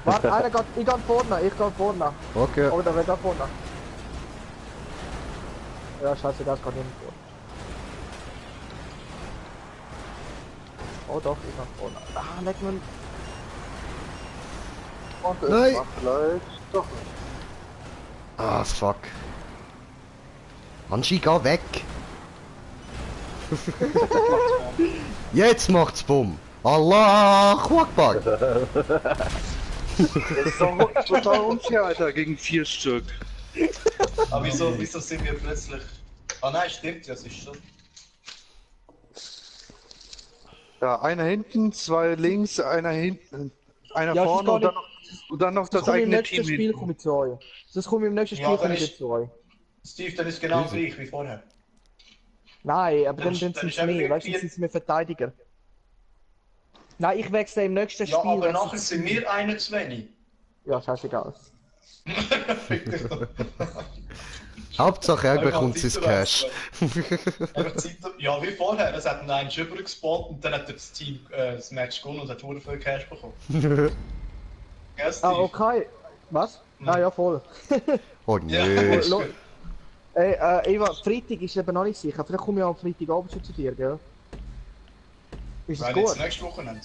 Warte, einer geht, ich gehe vorne, ich gehe vorne. Okay. Oder wer geht vorne? Ja, scheiße, das geht nicht vor. Oh doch, ich gehe vorne. Ah, leck mir. und es Nein. macht vielleicht doch nicht. Ah, fuck. Anschi, geh weg. Jetzt macht's Bumm. Allahu Akbar. Das ist doch total unfair, Alter, gegen 4 Stück. Aber wieso sind wir plötzlich... Ah nein, stimmt, ja, es ist schon... Ja, einer hinten, 2 links, einer hinten, einer Ja, es ist vorne gar und dann noch Das das komme ich im eigene nächsten Team Spiel hinten. komme ich zu euch. Das komme ich im nächsten Ja, Spiel dann komme ich ist- wieder zu euch. Steve, dann ist genau gleich wie vorher. Nein, aber Dann dann ist- sind dann sie ist eben mehr, weißt du, vier- dann sind sie mehr Verteidiger. Nein, ich wechsle im nächsten Ja, Spiel. aber wenn nachher sie- sind wir einer zu wenig. Ja, scheißegal. Hauptsache er Einfach bekommt sein Zeit Cash. Einfach Zeit- Ja, wie vorher. Es hat einen übergespawnt und dann hat das Team das Match gewonnen und hat verdammt viel Cash bekommen. Gell, Steve? Ah, okay. Was? Ah ja, voll. Oh Ja, nee. ist Lo- gut. Eva, Freitag ist eben noch nicht sicher. Vielleicht komme ich am Freitagabend schon zu dir, gell? Ist es Wenn jetzt gut? nächste Wochenende.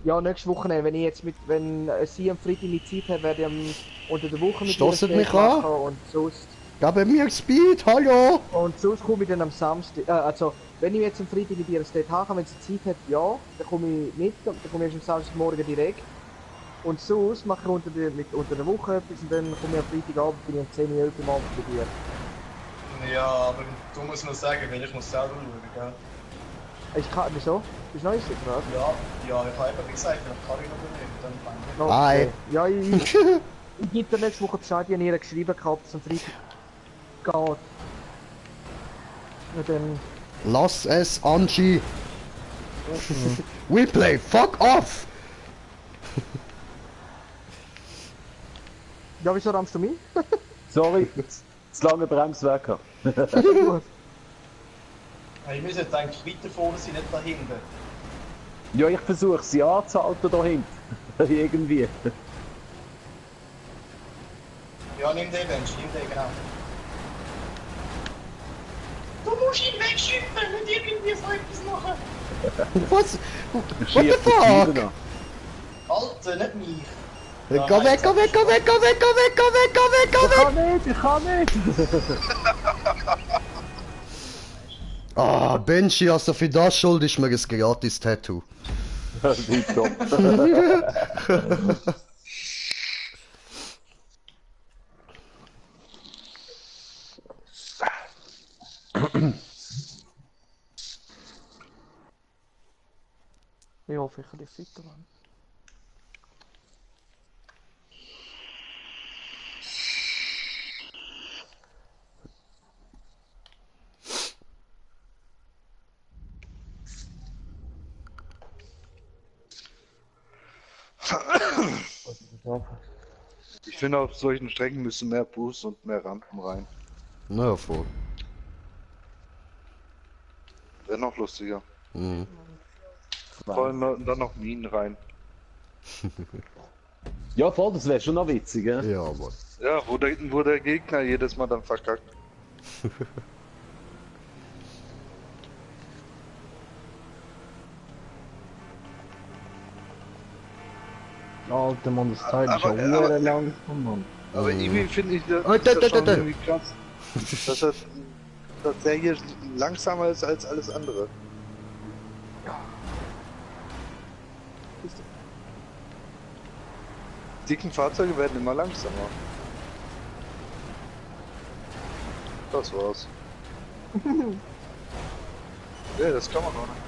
Ja, nächste Woche, wenn ich jetzt wenn sie am Freitag nicht Zeit hat, werde ich unter der Woche mit Stosset ihr ein mich Date an? machen und sonst... Gib mir Speed, hallo. Und sonst komme ich dann am Samstag, also wenn ich jetzt am Freitag mit ihr ein Date habe, wenn sie Zeit hat, ja, dann komme ich mit, dann komme ich erst am Samstagmorgen direkt. Und sonst mache ich unter der Woche etwas und dann komme ich am Freitagabend, bin ich um 10 Uhr am Abend bei dir. Ja, aber du musst noch sagen, weil ich muss selber schauen, gell? Ich kann, wieso? Bist du noch nicht sicher, oder? Ja, ich habe eben gesagt, ich kann ich noch nicht, dann fange ich. Hi. Ja, ich gebe dir nächste Woche Bescheid, ich habe ihr geschrieben gehabt, dass es am Freitag geht. Ja, dann... Lass es, Angie. We play, fuck off. Ja, wieso rammst du mich? Sorry, zu lange Bremswerk gehabt. Gut. Hey, wir sollten eigentlich weiter vorne sein, nicht da hinten. Ja, ich versuche sie anzuhalten da hinten. Irgendwie. Ja, nimm den Bench, nimm den, genau. Du musst ihn wegschippen, nicht irgendwie so etwas machen. Was? What the Schief fuck? Alter, nicht mich. Geh weg, geh weg, geh weg, geh weg, geh weg, geh weg, geh weg, geh weg, geh weg. Ich kann nicht! Ah, Benji, also für das schuld ist mir ein gratis Tattoo. Tipptopp. Ich hoffe, ich kann dich fitter machen. Ich finde, auf solchen Strecken müssen mehr Boost und mehr Rampen rein. Na ja, voll. Wäre noch lustiger. Mhm. Vor allem dann noch Minen rein. Ja, voll, das wäre schon noch witzig, ja? Ja, aber. Ja, wo der Gegner jedes Mal dann verkackt. Alter Mann, das Teil ist Aber- ja aber- lang, Mann. Aber irgendwie finde ich das, Oh, da, da, schon da. irgendwie krass, dass der hier langsamer ist als alles andere. Dicken Fahrzeuge werden immer langsamer. Das war's. Ja, das kann man auch nicht.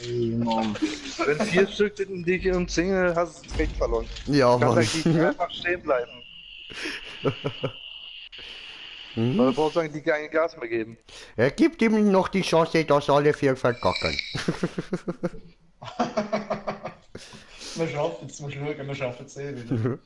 Ey, Mann. Wenn 4 Stück sind, die ich im Single hast, ist es echt verloren. Ja, Kann Mann. eigentlich einfach stehen bleiben. Weil du brauchst eigentlich kein Gas mehr geben. Er gibt ihm noch die Chance, dass alle 4 verkacken. Wir schaffen es, wir schauen, wir schaffen es eh wieder.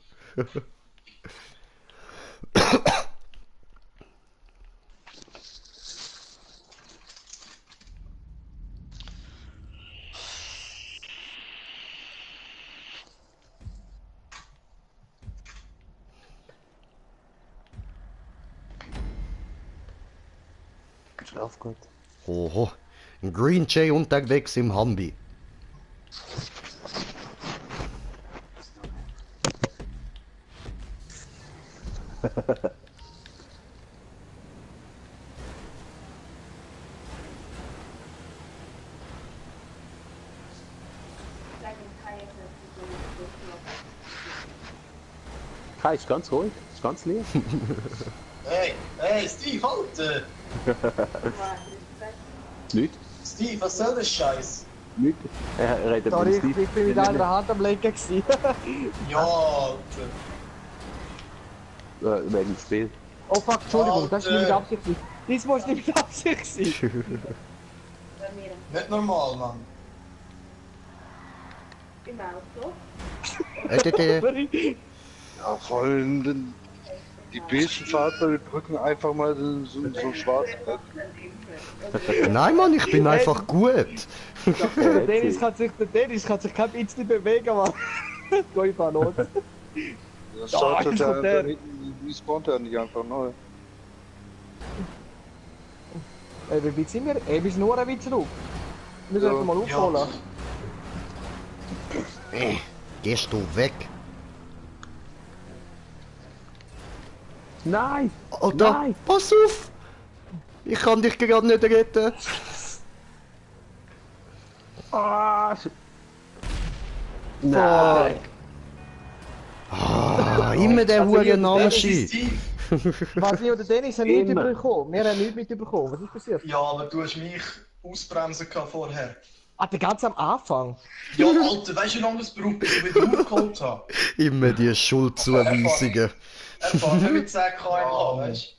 Schlaf gut. Oho, ein Green Jay unterwegs im Hambi. Kai ist ganz ruhig, ist ganz lieb. Hey, Steve, halt! Nicht? Steve, was soll das Scheiß? Nicht? Er redet Sorry, mit Steve. ich bin mit einer Hand am Lenken gewesen. Ja, Alter. Wegen Spiel. Oh fuck, Entschuldigung, das ist nicht mit Alter. Absicht gewesen. Diesmal ist nicht mit Absicht gewesen. Nicht normal, Mann. Im Auto. Sorry. Ja, vor allem die besten Fahrzeuge drücken einfach mal so schwarz. Nein, Mann, ich bin einfach gut. Der Dennis kann sich kein bisschen bewegen, Mann. Geh ich mal los. Das startet da ja kommt der. einfach hinten, die spawnt ja nicht einfach neu. Wie weit sind wir? Wir sind nur ein bisschen zurück. Wir müssen Ja. jetzt mal aufholen. Gehst du weg? Nein! Alter, Nein. pass auf! Ich kann dich gerade nicht retten. Ah! Nein. Immer der hure Das Namenschi. ist Steve. Was ich oder Dennis haben nichts Immer. mitbekommen. Wir haben nichts mitbekommen. Was ist passiert? Ja, aber du hast mich ausbremsen gehabt vorher. Ah, der ganz am Anfang. Ja, Alter, weißt du, wie lange das braucht, bis ich wieder aufgeholt habe? Immer die Schuldzuweisungen. Er fährt nicht mit 10 km/h, weißt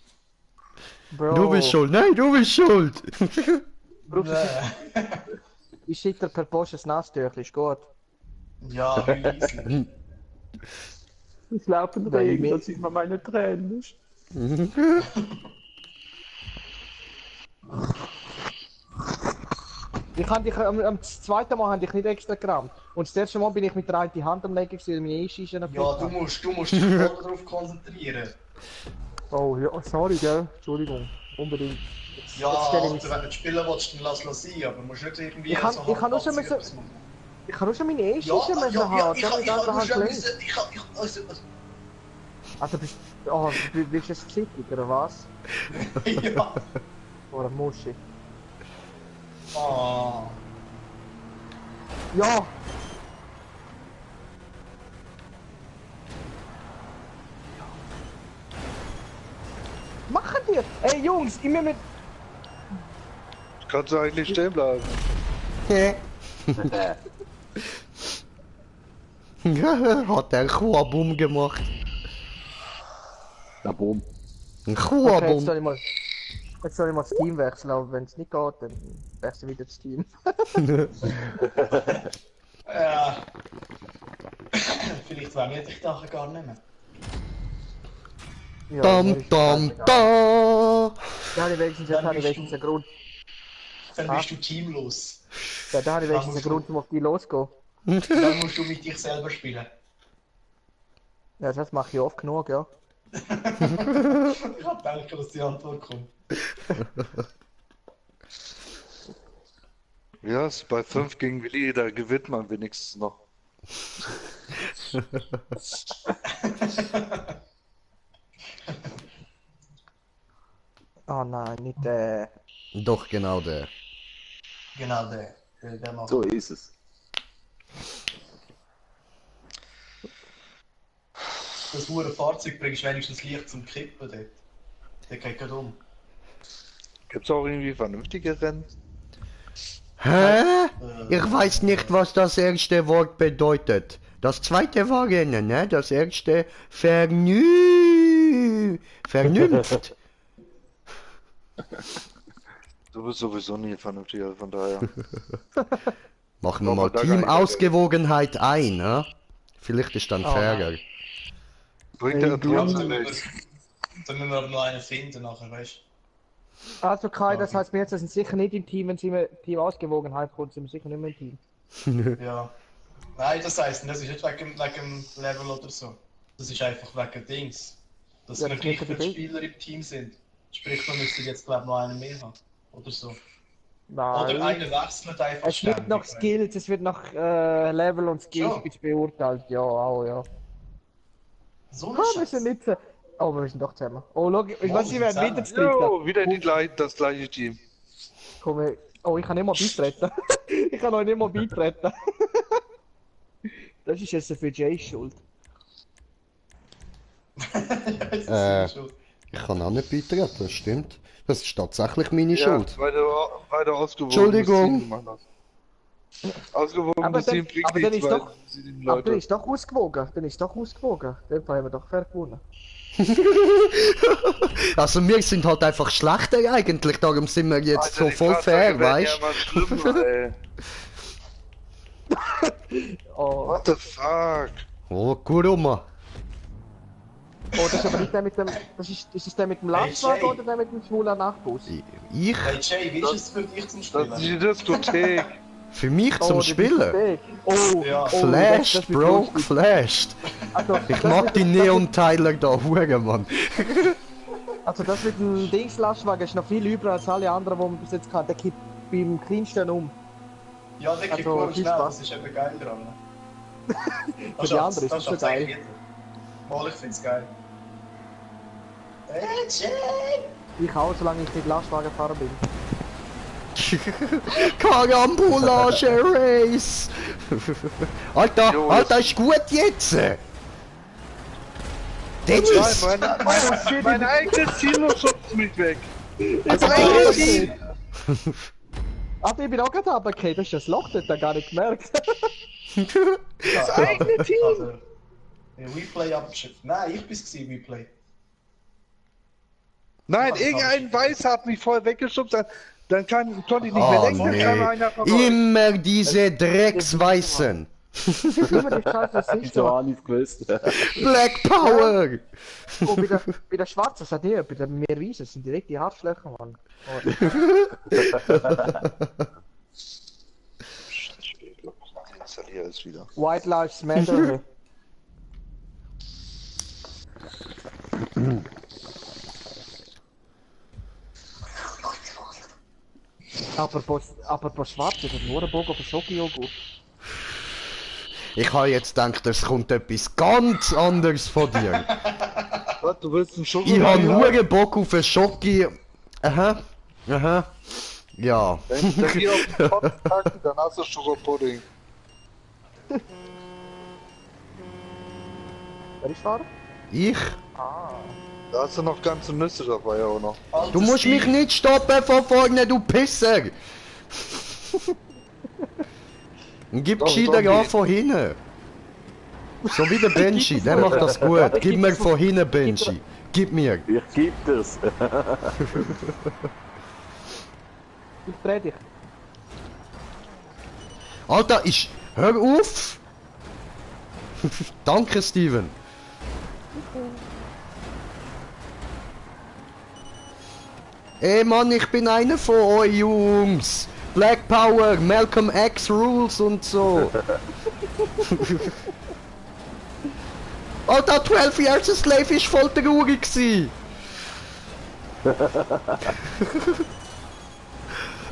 Bro. Du bist schuld. Nein, du bist schuld. du? Nee. Ich schicke dir per Post ein Nasstüchli, ist gut. Ja, wie easy. Ich laufe in den Weil Regen, mir- da sieht man meine Tränen nicht. Ich habe dich am zweiten Mal habe ich nicht extra gerammt. Und das erste Mal bin ich mit der einen Hand am Legen gewesen, weil meine Einschießen noch Ja, du musst dich voll darauf konzentrieren. Oh, ja, sorry, gell? Entschuldigung. Unbedingt. Ja, Jetzt stelle ich mich- Alter, wenn du spielen willst, dann lass es sein, aber du musst nicht irgendwie Ich kann- so ich kann auch schon halbpatzig so- etwas machen. Ich kann auch schon meine Ja, Einschießen ja, müssen ja, haben. ich Dann kann mit der anderen Hand schon gelenkt. müssen, also, Also bist oh, bist du jetzt gesichtig, oder was? ja. Oder Muschi? Ah. Ja! Machen wir! Ey Jungs, ich mit. Kannst du eigentlich stehen bleiben? Hat er einen Chua-Boom gemacht. Der Boom. Ein Okay, Chua-Boom. jetzt soll ich mal das Team wechseln, aber wenn es nicht geht, dann wechsle ich wieder das Team. Ja. Vielleicht wäre ich nachher gar nicht mehr. Ja, Dam, dam, da. Da habe ich wenigstens, jetzt habe ich wenigstens einen Grund. Dann bist du teamlos. Ja, da habe ich wenigstens einen Grund, um auf die loszugehen. Dann musst du mit dich selber spielen. Ja, das mache ich oft genug, ja. Ich hab gedacht, dass die Antwort kommt. Ja, ist bei 5 gegen Willi, da gewinnt man wenigstens noch. Oh nein, nicht der. Doch, genau der. Genau der macht. So ist es. Das hure Fahrzeug bringst wenigstens Licht zum Kippen dort. Der geht gerade um. Gibt's auch irgendwie vernünftige Rennen? Hä? Ich weiß nicht, was das erste Wort bedeutet. Das zweite war Rennen, ne? Das erste vernünft. Du bist sowieso nie vernünftig, also von daher. Machen wir Aber mal da kann ich- Teamausgewogenheit ein, ne? Vielleicht ist dann fairer. Bringt der trotzdem Dann nichts. müssen wir aber noch einen finden nachher, weißt Also Kai, das heißt, wir jetzt sind sicher nicht im Team, wenn sie im Team Ausgewogenheit kommt, sind wir sicher nicht mehr im Team. du? Ja. Nein, das heisst, das ist nicht wegen dem Level oder so. Das ist einfach wegen Dings. Dass Ja, wir das gleich ist viele okay. Spieler im Team sind. Sprich, wir müssen jetzt glaube ich noch einen mehr haben. Oder so. Nein. Oder einer wechselt einfach Es wird nach Skills, es wird nach Level und Skills Schon. beurteilt, ja, auch, ja. So Ah, wir sind nicht zusammen. Oh, wir sind doch zusammen. Oh, schau, ich wir weiß, sie sind werden wieder zusammen. strikt. Jo, wieder das gleiche Team. Komm, oh, ich kann nicht mal beitreten. Ich kann euch nicht mal beitreten. Das ist jetzt für Jay schuld. Ich kann auch nicht beitreten, das stimmt. Das ist tatsächlich meine Ja, Schuld. weil du ausgewogenes Entschuldigung. Team gemacht hast. Ausgewogenes Team bringt aber dann nichts, ist weil doch- sie den Aber dann Leute... ist doch ausgewogen. Dann ist doch ausgewogen. Den Fall haben wir doch fair gewonnen. Also wir sind halt einfach schlechter eigentlich, darum sind wir jetzt so voll fair, weißt du? Oh, What the fuck? Oh, Kuruma. oh, das ist aber nicht der mit dem. Ist es der mit dem Lastwagen Jay. oder der mit dem schwulen Nachtbus? Ich? Hey Jay, wie ist es für dich zum Spielen? Das ist die Diskothek. Für mich zum die Spielen? Diskothek. Oh, Ja. oh, Geflasht, das wird Bro, lustig. geflasht. Also, Ich das mag wird- die das wird- Neon-Tyler da, Huren, Mann. Also das mit dem Dingslastwagen ist noch viel übler als alle anderen, die man bis jetzt kann. Der kippt beim kleinsten um. Ja, der geht Also, nur viel schnell, Spaß. das ist eben geil dran. Für die anderen ist das schon geil. Mal, ich find's geil. Hey Jay! Ich auch, solange ich nicht Lastwagenfahrer bin. Karambolage Race! Alter, Jo, Alter, ist gut jetzt! Dennis! Nein, mein eigenes Team schubst mich weg. Das eigene Team! Aber ich bin auch gerade runtergefallen, das ist das Loch, das hat er gar nicht gemerkt. Das eigene Team. Also, Replay abgeschickt. Nein, ich bin's gewesen, Replay. Nein, irgendein Weiß hat mich voll weggeschubst, dann konnte ich nicht mehr Oh lenken, dann kam einer nee, vorbei. immer diese Drecksweißen! Immer die Scheiße, das ist so. nicht gewusst. Black Power! Oh, bei der Schwarzen, das hat nie, bei der Meerwiese, das sind direkt die Haarflächen, Mann. Oh, Ich installiere es wieder. White Lives Matter. Apropos Schwarz, ich habe nur einen Bogen auf den Schoki-Joghurt. Ich habe jetzt gedacht, es kommt etwas ganz anderes von dir. Was, du willst einen Ich habe Schokolade? nur Bock auf einen Schoki. Aha, aha. Ja. Wenn ich hier auf den Pott packen, dann hast du Schokopudding. Wer ist Fahrer? Ich? Da hast du noch ganze Nüsse dabei auch noch. Du musst mich nicht stoppen von vorne, du Pisser! Gib Doch, gescheiter doch, an von hinten. So wie der Benji, der macht das gut. Gib mir von hinten, Benji. Gib mir. Ich geb das. Ich dreh dich. Alter, ich... Hör auf! Danke, Steven. Ey Mann, ich bin einer von euch Jungs. Black Power, Malcolm X Rules und so. Alter, 12 Years a Slave ist voll traurig gsi.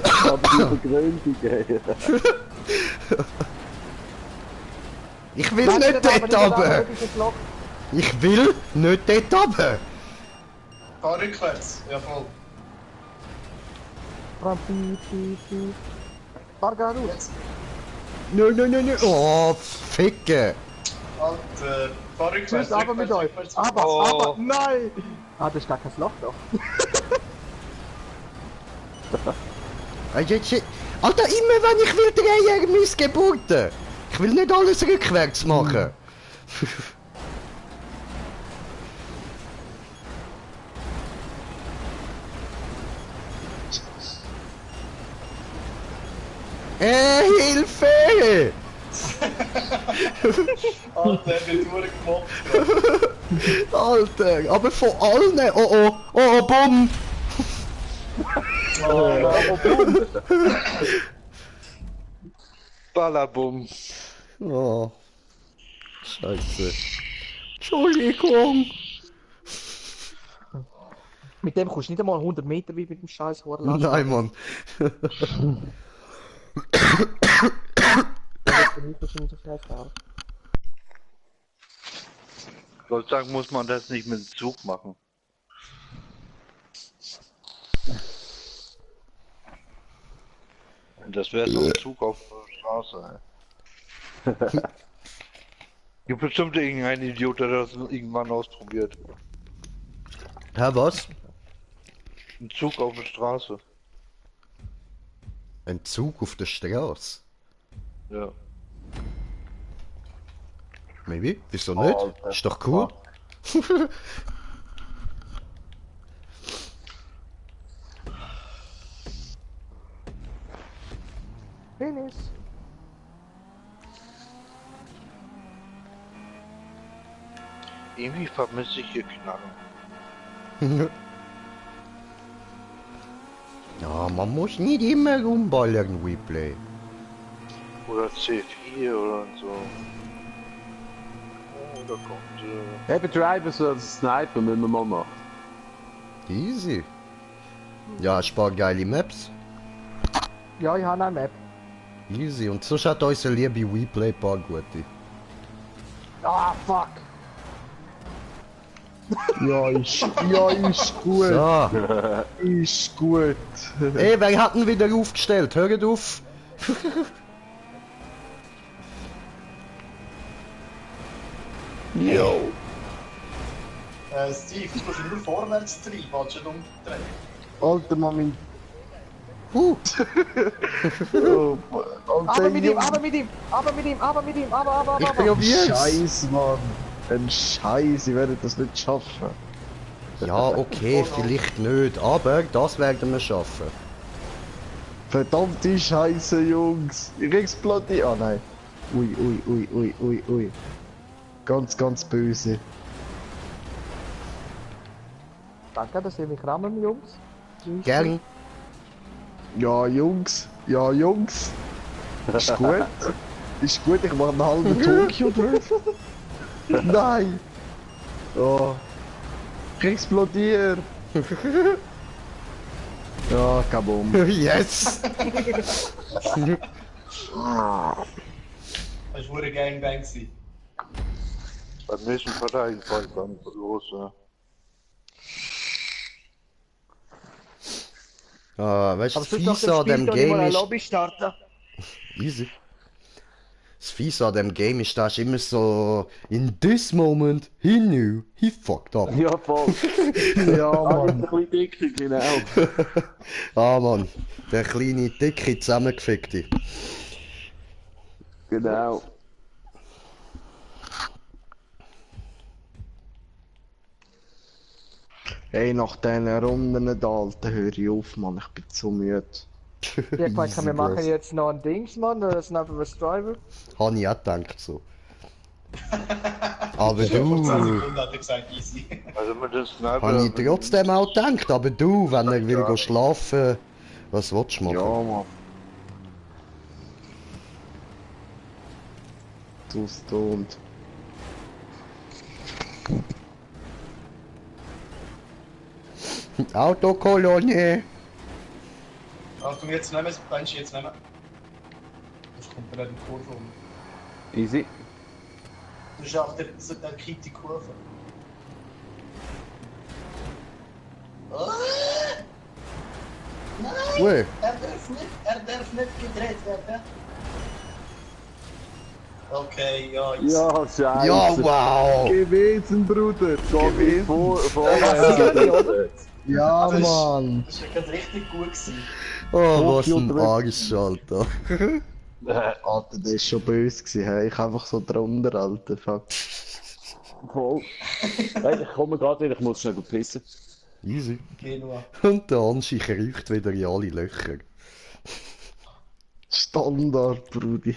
Aber die Begründung, ey. Ich will nicht dort runter. Ich will nicht dort runter. Fahr rückwärts, ja voll. Fahr gerade raus. Jetzt. Nö. Oh, Ficke. Alter, fahr rückwärts. Tschüss, aber mit euch. rückwärts. Aber, nein! Ah, das ist gar kein Loch da. Jetzt, Alter, immer wenn ich will drehen, Missgeburten. Ich will nicht alles rückwärts machen. Hilfe! Alter, er wird durchgemobbt. Alter, aber von allen. Oh, bumm! Ballabum. Oh. Scheiße. Entschuldigung. Mit dem kommst du nicht einmal 100 Meter wie mit dem scheiß Horlaster. Nein, Mann. Gott sei Dank muss man das nicht mit dem Zug machen. Das wäre so ein Zug auf der Straße. Gibt bestimmt irgendein Idiot, der das irgendwann ausprobiert. Hä, was? Ein Zug auf der Straße. Ein Zug auf der Straße? Ja. Maybe? Wieso nicht? Alter, Ist doch cool. Penis. Irgendwie vermisse ich hier Knarren. Ja, man muss nicht immer rumballern, Replay. Oder C4 oder so. Oh, da kommt Eben Driver so das Sniper müssen wir mal machen. Easy. Ja, ein paar geile Maps. Ja, ich habe eine Map. Easy. Und sonst hat unser liebe Replay ein paar gute. Ah, fuck. Ja, ist gut. So. Ist gut. Ey, wer hat ihn wieder aufgestellt? Hört auf. Jo. Steve, du musst nur vorwärts treiben, willst du nicht umdrehen. Alter, Mami. Oh, Aber mit ihm, aber mit ihm, aber mit ihm, aber mit ihm, aber. ich probier's. Scheiß, Mann. Ein Scheiß, ich werde das nicht schaffen. Ja, okay, vielleicht nicht, aber das werden wir schaffen. Verdammte Scheiße, Jungs. Ich explodiere. Ah, nein. Ui. Ganz böse. Danke, dass ihr mich rammen, Jungs. Gern. Ja, Jungs. Ist gut. Ist gut, ich mache einen halben Tokio drauf. Nein. Oh. Ich explodiere. Ja, kabum. Yes! Das war ein Gangbang gewesen. beim nächsten Verteidigung fahre ich gar nicht so los, ja. Weißt du, Aber das sonst nach Fiese an dem dem Spiel Game eine ist... Lobby starten. Easy. Das Fiese an dem Game ist, da ist immer so... In this moment, he knew, he fucked up. Ja, voll. Ja, Ein Mann. bisschen dicke, genau. Ah, Mann. Der kleine, dicke, zusammengefickte. Genau. Ey, nach diesen Runden da, Alter, höre ich auf, Mann. Ich bin zu müde. Ja, ich meine, wir machen jetzt noch ein Dings, Mann, das ist einfach was Driver. Habe ich auch gedacht so. Aber Vor 10 du... Sekunden hat er gesagt, easy. Also mit dem Sniper... Habe ich trotzdem auch gedacht, aber du, wenn er will go schlafen... Was willst du machen? Ja, Mann. Du stoned. Autokolonie! Achtung, jetzt nehmen, Benji, jetzt nehmen. Das kommt bei der Kurve um. Easy. Du schaffst der kriegt die Kurve. Nein! Ui. Er darf nicht gedreht werden. Okay, ja, jetzt. Ja, scheiße. Ja, wow! Gewesen, Bruder. Gewesen. Vorwärts. Ja, Das ist- Mann. Das war gerade richtig gut gewesen. Oh, was Tokio ein drückt. Arsch, Alter. Alter, das ist schon böse gewesen, hey. Ich einfach so drunter, Alter. Fuck. Voll. Hey, ich komme gerade wieder, ich muss schnell pissen. Easy. Genua. Und der Anschi kriecht wieder in alle Löcher. Standard, Brudi.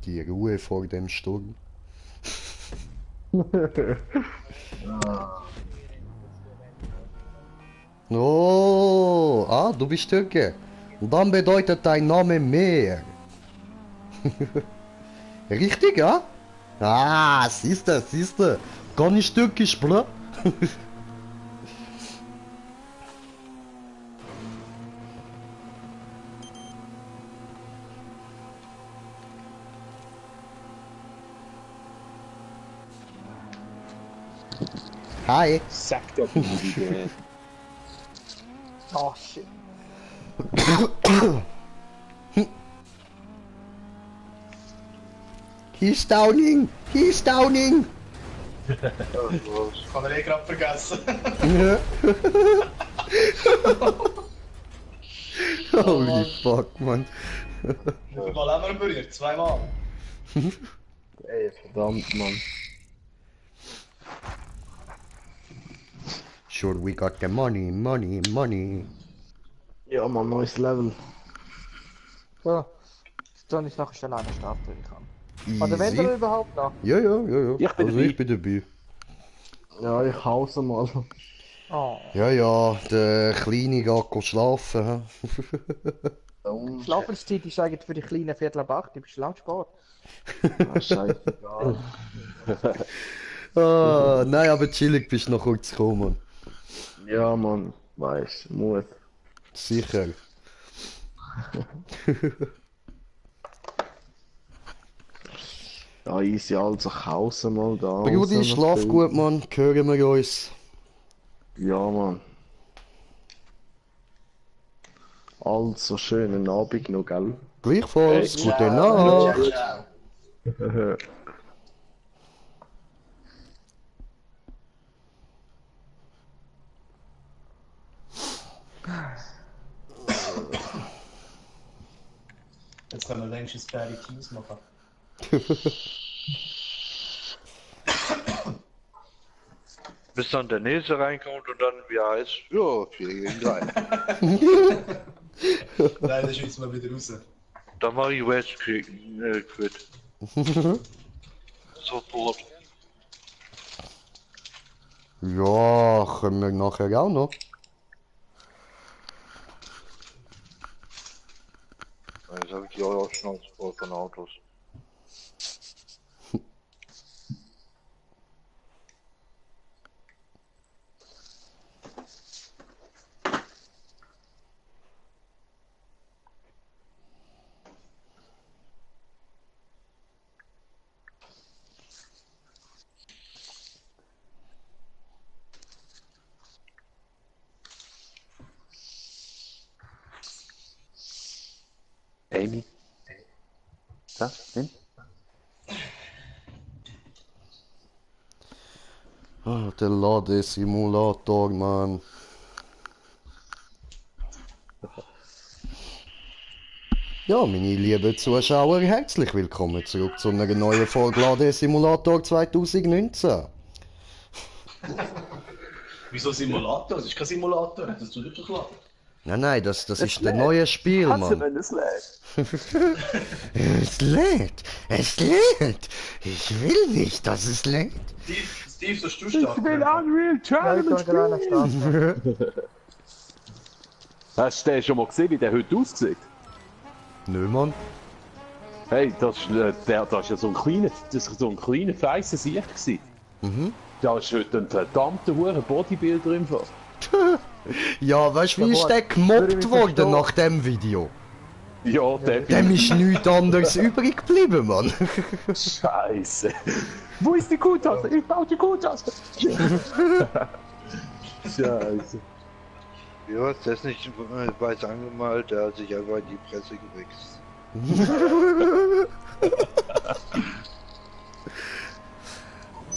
Die Ruhe vor dem Sturm. Oh, du bist Türke. Und dann bedeutet dein Name mehr. Richtig, ja? Ah, siehste. Kann ich Türkisch, bro? Hi. Sag doch mal. Oh shit. He's downing. Kann er gerade vergessen. Holy fuck, man. Wie viel Mal haben wir ihn berührt? Zweimal. Ey, verdammt, Mann. Sure, we got the money. Ja, Mann, neues Level. Ja. Jetzt soll ich nachher schnell einen Start, wenn ich kann. Oder wenn Easy. er überhaupt noch? Ja. Ich bin Also dabei. ich bin dabei. Ja, ich hause mal. Oh. Ja, der Kleine geht schlafen. Schlafenszeit ist eigentlich für die kleinen Viertel ab 8, du bist laut spät. Ah, scheißegal. Nein, aber chillig bist du noch kurz gekommen. Ja, Mann, weiß, muss. Sicher. Ja, easy, also ich hause mal da. Brudi, raus, schlaf was gut, Mann. Hören wir uns. Ja, Mann. Also, schönen Abend noch, gell? Gleichfalls. Hey, Gute Ciao, Nacht. ciao. Jetzt können wir wenigstens beide Teams machen. Bis dann der nächste reinkommt und dann, wie heißt, ja, 4 gegen 3. Nein, dann schießen wir wieder raus. Dann mache ich West Quit. Sofort. Ja, können wir nachher auch noch. Jetzt habe ich die auch Schnauze voll von Autos. Amy? Da, hin? Der Ladesimulator, Mann. Ja, meine lieben Zuschauer, herzlich willkommen zurück zu einer neuen Folge Ladesimulator 2019. Wieso Simulator? Das ist kein Simulator, das tut wirklich lachen. Nein, das ist der neue Spiel, Mann. wenn es lädt. Es lädt! Ich will nicht, dass es lädt. Steve, sollst du starten? Ja, Unreal ich kann gerade einen Start. Hast du den schon mal gesehen, wie der heute aussieht? Nö, Mann. Hey, das ist ja so ein kleiner, feisser Sieg gewesen. Da ist heute ein verdammter hoher Bodybuilder im Fall. Ja, weißt du, wie ist der Würde gemobbt mich worden verstehen. nach dem Video? Ja, der Dem ist nichts anderes übrig geblieben, Mann. Scheiße. Wo ist die Kuhtasse? Ich brauche die Kuhtasse. Scheiße. Ja, das ist nicht weiß angemalt, der hat sich einfach in die Presse gewichst.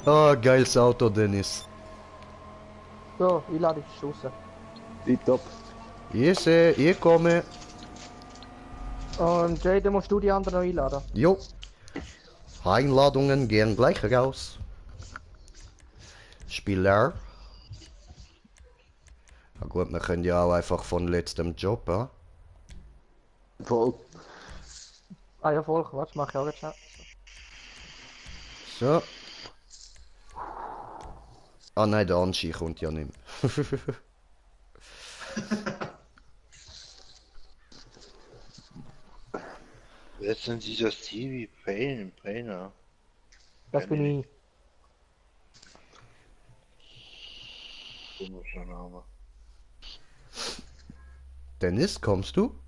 Ah, geiles Auto, Dennis. So, ich lade dich raus. Tipptopp. Ich sehe, ich komme. Und Jay, dann musst du die anderen noch einladen. Jo. Einladungen gehen gleich raus. Spieler. Na gut, wir können ja auch einfach von letztem Job, ja? Voll. Ah ja, voll, warte, mach ich auch jetzt schnell. So. Ah nein, der Anschi kommt ja nicht mehr. Wer ist denn dieser Stevie Painer? Das bin ich. Komischer Name. Dennis, kommst du?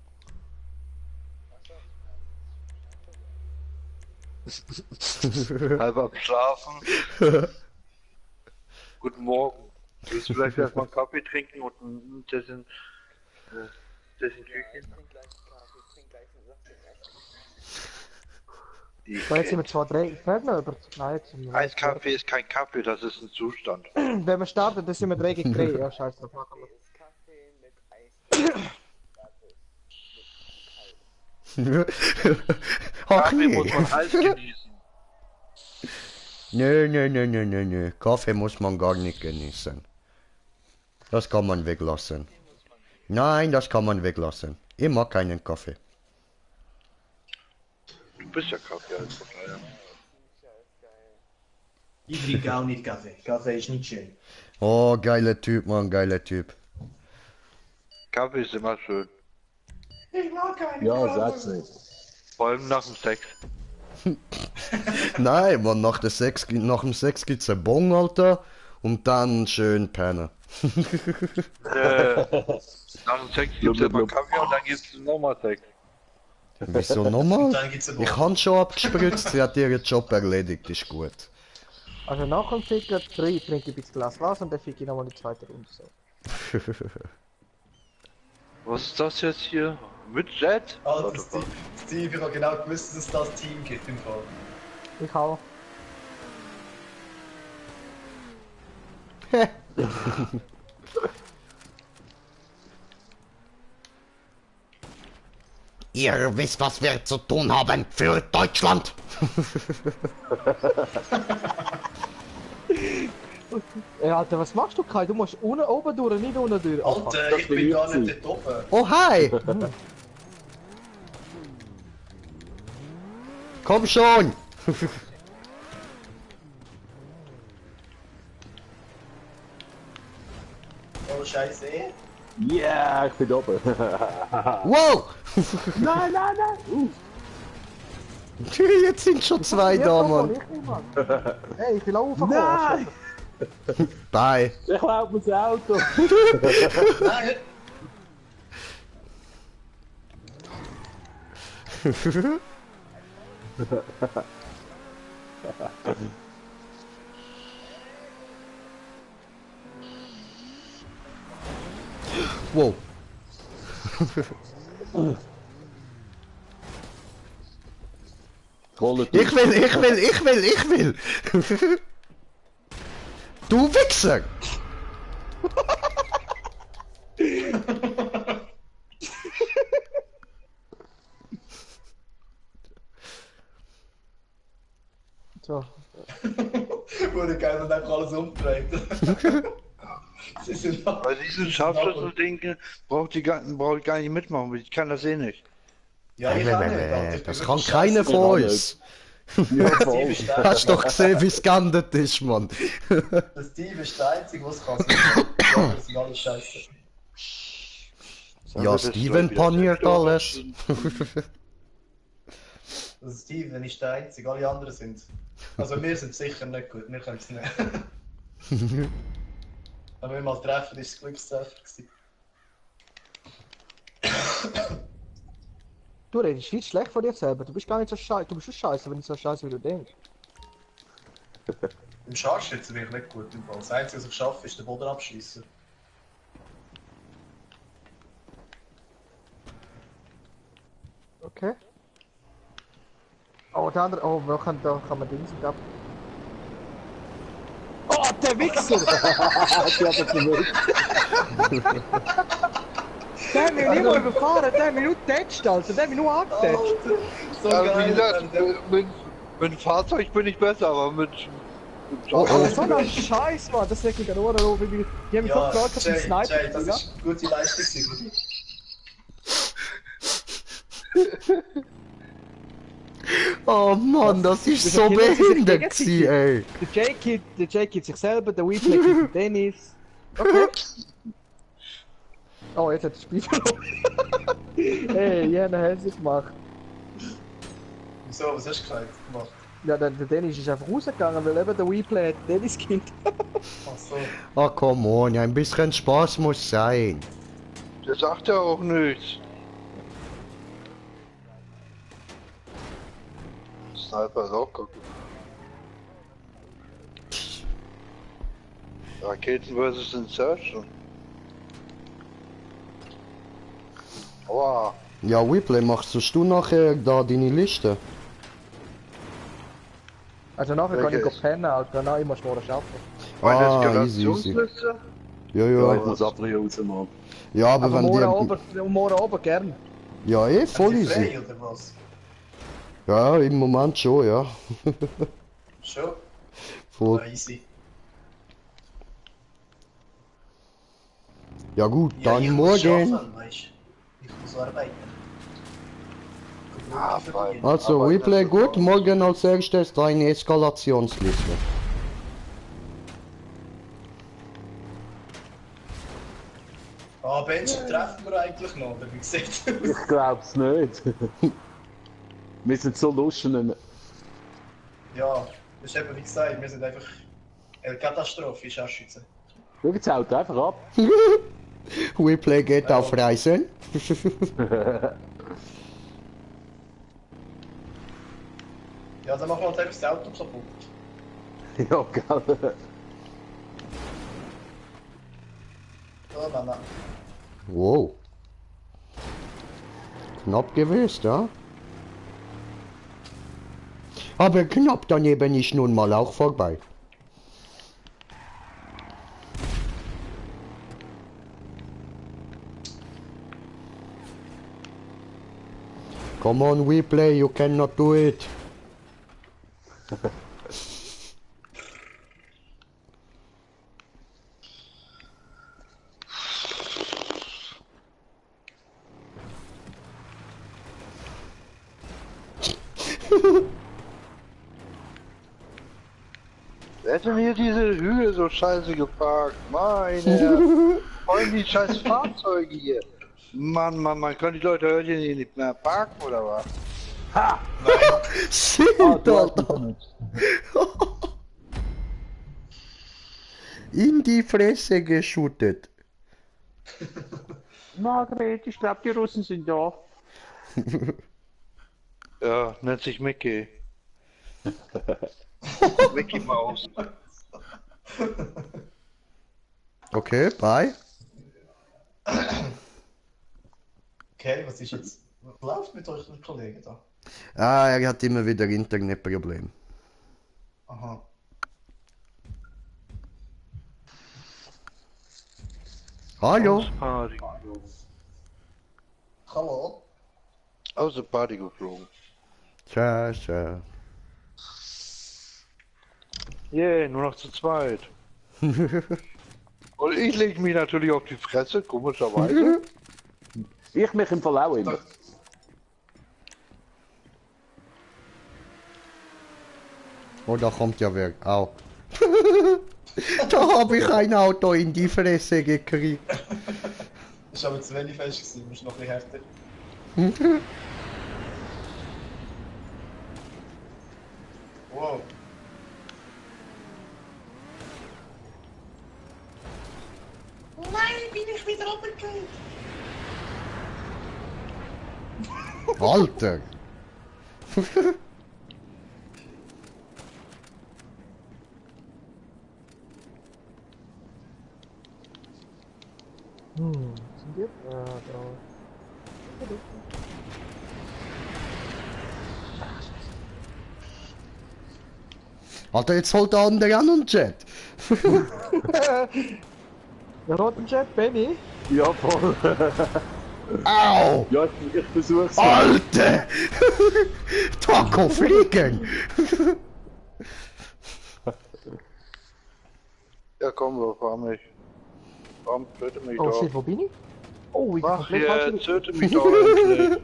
Halb am Schlafen. Guten Morgen. Willst du vielleicht erstmal einen Kaffee trinken und ein Desinfektion? So, jetzt sind wir zwar drei. Fährt noch über. Nein, jetzt sind wir. Ein Kaffee ist kein Kaffee, das ist ein Zustand. Wenn wir starten, dann sind wir 3 gegen 3. Ja, scheiße, das machen wir. Ach Kaffee nee. muss man heiß genießen. Nö. Kaffee muss man gar nicht genießen. Das kann man weglassen. Nein, das kann man weglassen. Ich mag keinen Kaffee. Du bist ja Kaffee als Verteiler. Ich trinke auch nicht Kaffee. Kaffee ist nicht schön. Oh, geiler Typ, Mann, geiler Typ. Kaffee ist immer schön. Ich mag keinen Ja, Kaffee. sag's nicht. Vor allem nach dem Sex. Nein, Mann, nach dem Sex gibt's ein Bon, Alter. Und dann schön pennen. Nach dem Sex gibt's immer Kaffee und dann gibt's nochmal Sex. Wieso nochmal? Dann gibt's einen Ich han schon abgespritzt, sie hat ihren Job erledigt, ist gut. Also nach dem Ficker 3 trinke ich ein bisschen Glas Wasser und dann fick ich nochmal die zweite Runde so. Was ist das jetzt hier? Mit Jet? Alter, Steve, ich habe genau gewusst, dass es das Team gibt im Fall. Ich auch. Ihr wisst, was wir zu tun haben für Deutschland. Ey, Alter, was machst du, Kai? Du musst unten oben durch, nicht unten durch. Alter, ich bin gar nicht dort oben. Oh, hi! Komm schon! Oh, scheiße. Yeah, ich bin oben. Wow! Nein. Jetzt sind schon zwei da, Mann. Ich nicht, Mann. Hey, ich will auch raufkommen. Nein! Bye. Ich glaub mir das Auto. Nein! Wow. Ich will! Du Wichser! So. Wurde geil und einfach alles umgedreht. Sie sind noch. Bei diesen Scharfschützeldingen brauche ich gar nicht mitmachen, ich kann das eh nicht. Ja, ich kann nicht. Alter. Ich bin Das wirklich kann scheiße. keiner von uns. Ja, voll. Steve ist der- Hast doch gesehen, wie es geändert ist, Mann. Der Steve ist der Einzige, was kann. Die anderen sind alle scheiße. Ja, Steven paniert alles. Also Steven ist der Einzige, alle anderen sind. Also wir sind sicher nicht gut, wir können es nicht. Wenn wir mal treffen, ist es Glückstreffer gewesen. Du redest viel schlecht von dir selber. Du bist gar nicht so scheiße. Du bist schon scheiße, wenn du so scheiße wie du denkst. Im Scharfschützen bin ich nicht gut im Fall. Das Einzige, was ich schaffe, ist den Boden abschießen. Okay. Oh, der andere. Oh, da kann man Dings ab. Oh, der Wichser! Die hat er verwirrt. Der hat mich nicht mal überfahren, der hat mich nur getatscht, Alter. Der hat mich nur angetatscht. So Also, wie geil. gesagt, mit dem Fahrzeug bin ich besser, aber mit Oh, so ein Scheiß, Mann. Das regt mich gerade auf. Die haben mich so Ja, gefragt, ob ich Jay, Sniper Jay, das bin, ist eine gute Leistung gewesen. Oh Mann, das ist Das so erkennen sie sich behindert gegenseitig. gewesen, ey. Der Jay killt sich selber, der Weeplay killt den Dennis. Okay. Oh, jetzt hat das Spiel verloren. Ey, Jana hat es gemacht. Wieso, was hast du gemacht? Ja, der Dennis ist einfach rausgegangen, weil eben der Weeplay hat Dennis killt. Ach so. Oh, come on, ja, ein bisschen Spaß muss sein. Der sagt ja auch nichts. Sniper ist auch gut. Raketen versus Insertion. Aua. Ja, Weeplay, machst du nachher da deine Liste? Also nachher kann Okay. ich pennen, Alter. Nein, ich muss morgen arbeiten. Meine Ah, easy, easy. Eskalationsliste? Ja, Ja, ich ja. muss Abri rausmachen. Ja, aber Aber wenn morgen oben gern. die... Ja, eh, voll Haben die easy. frei oder was? Ja, im Moment schon, ja. Schon? Voll. Ja, easy. Ja gut, Ja, dann ich muss morgen. arbeiten, weißt du. Ich muss arbeiten. Ah, Gut, fein. Also, Aber Replay das- gut, morgen als erstes deine Eskalationsliste. Ah, Benji, treffen wir eigentlich noch, oder wie sieht's aus? Ich glaub's nicht. Wir sind so luschen. Ja, das ist eben wie gesagt, wir sind einfach eine Katastrophe, Scharfschützen. Schau jetzt haut einfach ab. Replay geht auf Reisen. Ja, dann machen wir halt einfach das Auto kaputt. Ja, gell. Ja, nein. Wow. Knapp gewesen, ja? Aber knapp daneben ist nun mal auch vorbei. Come on, Replay, you cannot do it. Wer hat denn hier diese Höhe so scheiße geparkt? Meine Herren. Wollen die scheiß Fahrzeuge hier? Mann, Mann, man kann die Leute heute hier nicht mehr parken oder was? Shit, Alter. In die Fresse geschüttet. Margret, ich glaube, die Russen sind da. Ja, nennt sich Mickey. Mickey Maus. Okay, bye. Okay, was ist jetzt? Was läuft mit euren Kollegen da? Ah, er hat immer wieder Internetproblem. Aha. Hallo? Party geflogen. Hallo? Aus der Party geflogen. Tja, tja. Yeah, nur noch zu zweit. Und ich leg mich natürlich auf die Fresse, komischerweise. Ich mich im Fall auch immer. Oh, da kommt ja wer. Au. Da habe ich ein Auto in die Fresse gekriegt. Das war aber zu wenig fest gewesen, musst noch ein bisschen härter. Wow. Alter! Sind wir? Ja, da. Alter, jetzt holt der andere an und Jet! Der rote Jet, Benny. Ja, voll. Au! Ja, ich versuch's. Alter! Taco fliegen! Ja, komm, wir fahren mich. Warum töte mich Oh da? shit, wo bin ich? Oh, ich Mach komplett falsch. hier, töte mich doch endlich.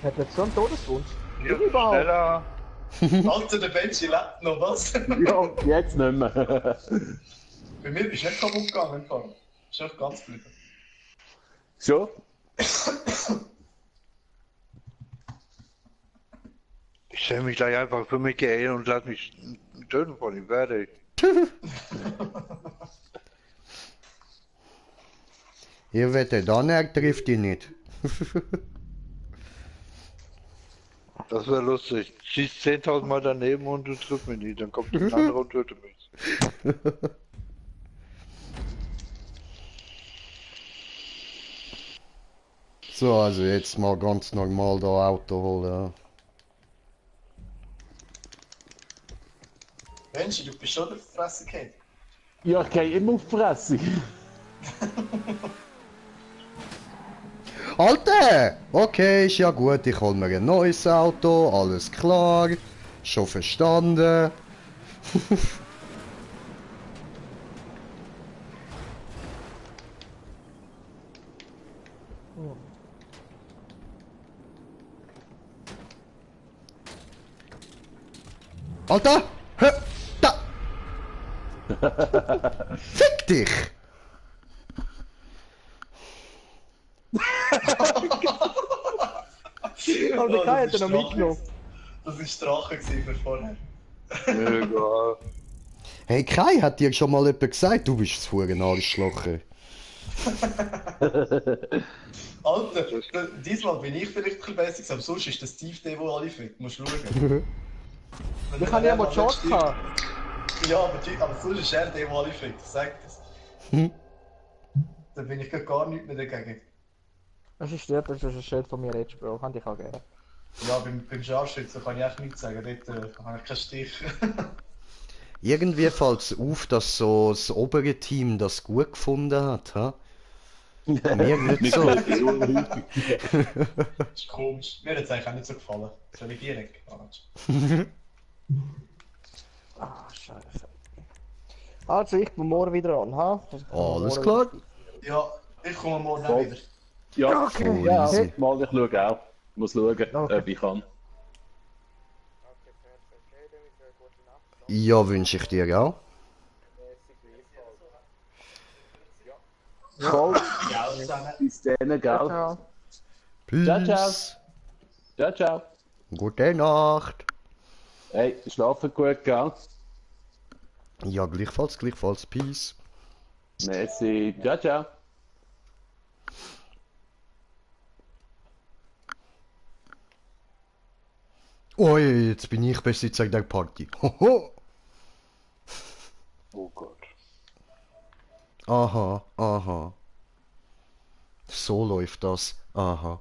Hat jetzt so einen Todeswunsch. Ja, Bin ich überhaupt? schneller. Alter, der Benji lebt noch, was? Ja, jetzt nicht mehr. Bei mir bist du nicht kaputt gegangen, Karl. Bist echt ganz geblieben. So? Ich stelle mich gleich einfach für Michael und lass mich töten von ihm, fertig. Ihr wette, dann er trifft ihn nicht. Das wäre lustig. Schießt 10.000 Mal daneben und du triffst mich nicht. Dann kommt ein anderer und tötet mich. So, also jetzt mal ganz normal da Auto holen. Benji, du bist schon der Fresse gefallen. Ja, ich gehe immer auf die Fresse. Alter! Okay, ist ja gut, ich hol mir ein neues Auto, alles klar. Schon verstanden. Alter! Hä? Da! Fick dich! Aber der Kai hat er noch mitgenommen. Das war Strache gewesen für vorher. Egal. Hey Kai, hat dir schon mal jemand gesagt, du bist das verdammte Arschloch? Alter, diesmal bin ich vielleicht ein bisschen besser gewesen, aber sonst ist das Steve der, wo alle fickt. Musst schauen. Ich habe ja mal Shorts gehabt. Ja, aber sonst ist er der, der alle fickt. Ich sag das. Da bin ich gar nicht mehr dagegen. Das ist der, das ist ein Schild von mir jetzt, Bro. Kann ich auch gerne. Ja, beim Scharfschützen kann ich echt nichts sagen. Dort habe ich keinen Stich. Irgendwie fällt es auf, dass so das obere Team das gut gefunden hat, ha? Mir nicht so. Das ist komisch. Mir hat es eigentlich auch nicht so gefallen. Soll ich direkt? Ah, scheiße. Also, ich bin morgen wieder an, ha? Alles klar. Ja, ich komme morgen auch wieder. Ja, Voll Ja. easy. mal, ich schaue auch. Ich muss schauen, ob ich kann. Ja, wünsche ich dir auch. Voll. Ja, zusammen. Bis dann, gell? Ciao. Peace. Ciao, ciao. Ciao, ciao. Gute Nacht. Hey, schlafen gut, gell? Ja, gleichfalls, gleichfalls. Peace. Merci. Ciao, ciao. Ui, jetzt bin ich Besitzer der Party. Hoho. Oh Gott. Aha, aha. So läuft das. Aha.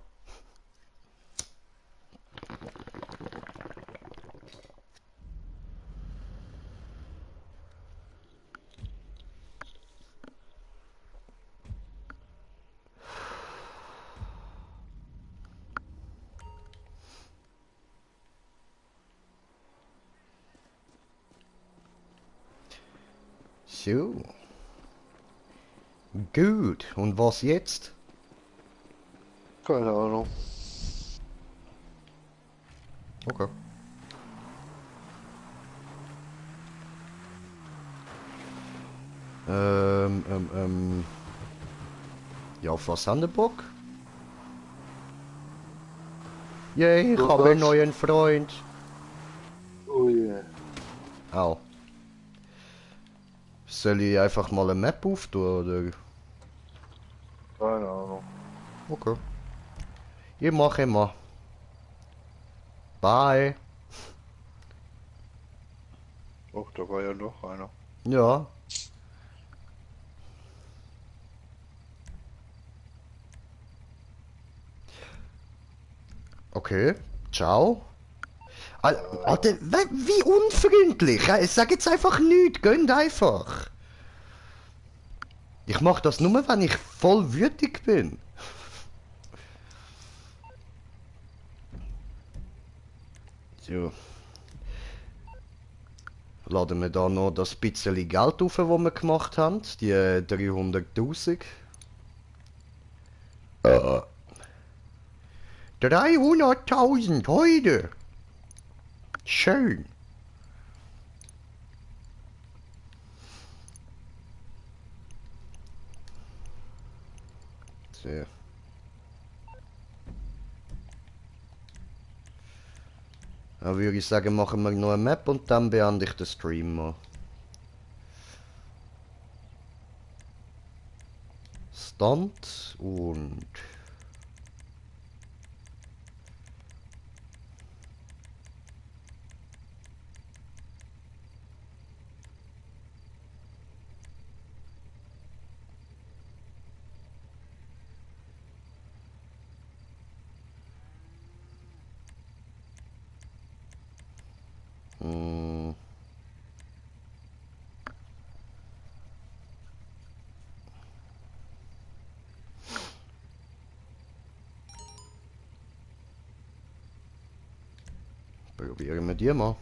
So. Gut, und was jetzt? Keine Ahnung. Okay. Ja, auf was haben wir Bock? Yay, ich Auf habe einen was? neuen Freund. Oh je. Au. Soll ich einfach mal eine Map auftun, oder? Okay. Ich mache immer. Bye. Och, da war ja noch einer. Ja. Okay. Ciao. Alter, wie unfreundlich. Ich sag jetzt einfach nichts. Gönnt einfach. Ich mach das nur, wenn ich voll wütig bin. So. Laden wir da noch das bisschen Geld auf, das wir gemacht haben. Die 300.000. 300.000 heute. Schön. So. Dann würde ich sagen, machen wir noch eine Map und dann beende ich den Stream mal. Stunt und... Hm. Probieren wir die mal.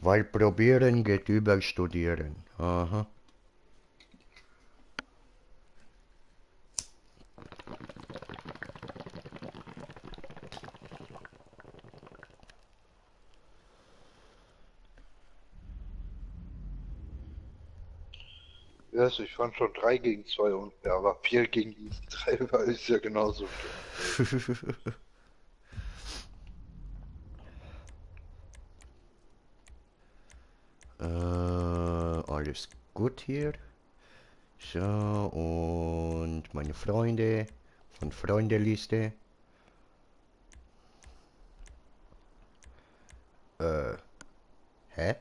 Weil probieren geht über studieren. Aha. Ja, also ich fand schon 3 gegen 2 und ja, aber 4 gegen 3 war ist ja genauso. Alles gut hier. So, und meine Freunde von Freundeliste. Hä?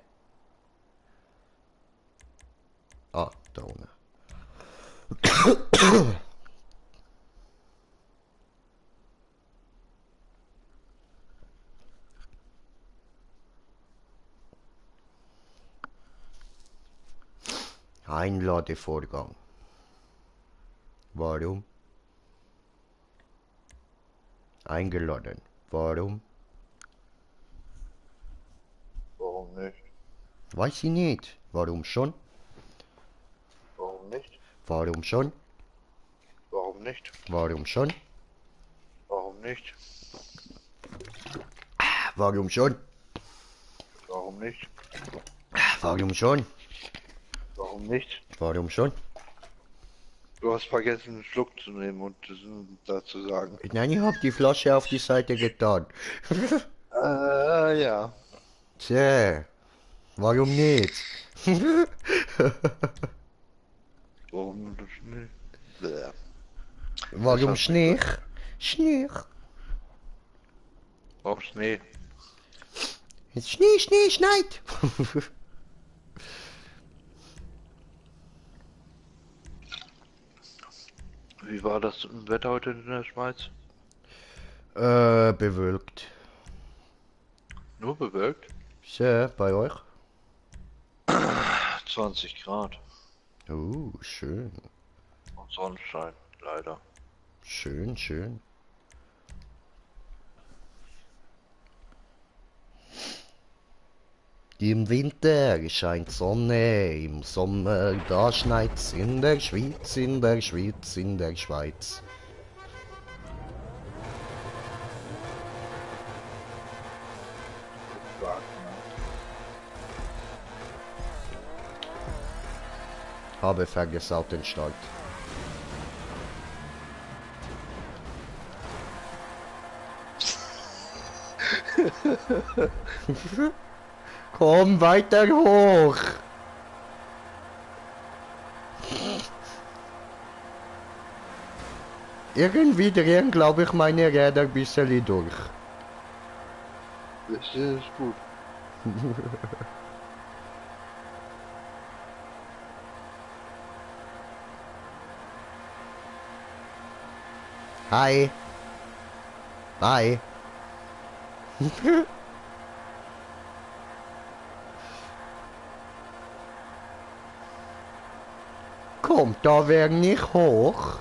Ah, da unten. Einladevorgang. Warum? Eingeladen. Warum? Warum nicht? Weiß ich nicht. Warum schon? Warum nicht? Warum schon? Warum nicht? Warum schon? Warum nicht? Warum schon? Warum nicht? Warum schon? Warum nicht? Warum schon? Du hast vergessen, einen Schluck zu nehmen und das dazu sagen. Nein, ich hab die Flasche auf die Seite getan. Ja. Tja, warum nicht? Warum nicht? Bäh. Warum Schnee? Schnee. Warum Schnee? Jetzt Schnee, Schnee, schneit. Wie war das Wetter heute in der Schweiz? Bewölkt. Nur bewölkt? Tja, bei euch? 20 Grad. Schön. Und Sonnenschein, leider. Schön, schön. Im Winter scheint Sonne, im Sommer da schneit's in der Schweiz, in der Schweiz, in der Schweiz. Habe vergessen den Start. Komm weiter hoch. Irgendwie drehen, glaube ich, meine Räder ein bisschen durch. Das ist gut. Hi. Hi. Kommt da wer nicht hoch?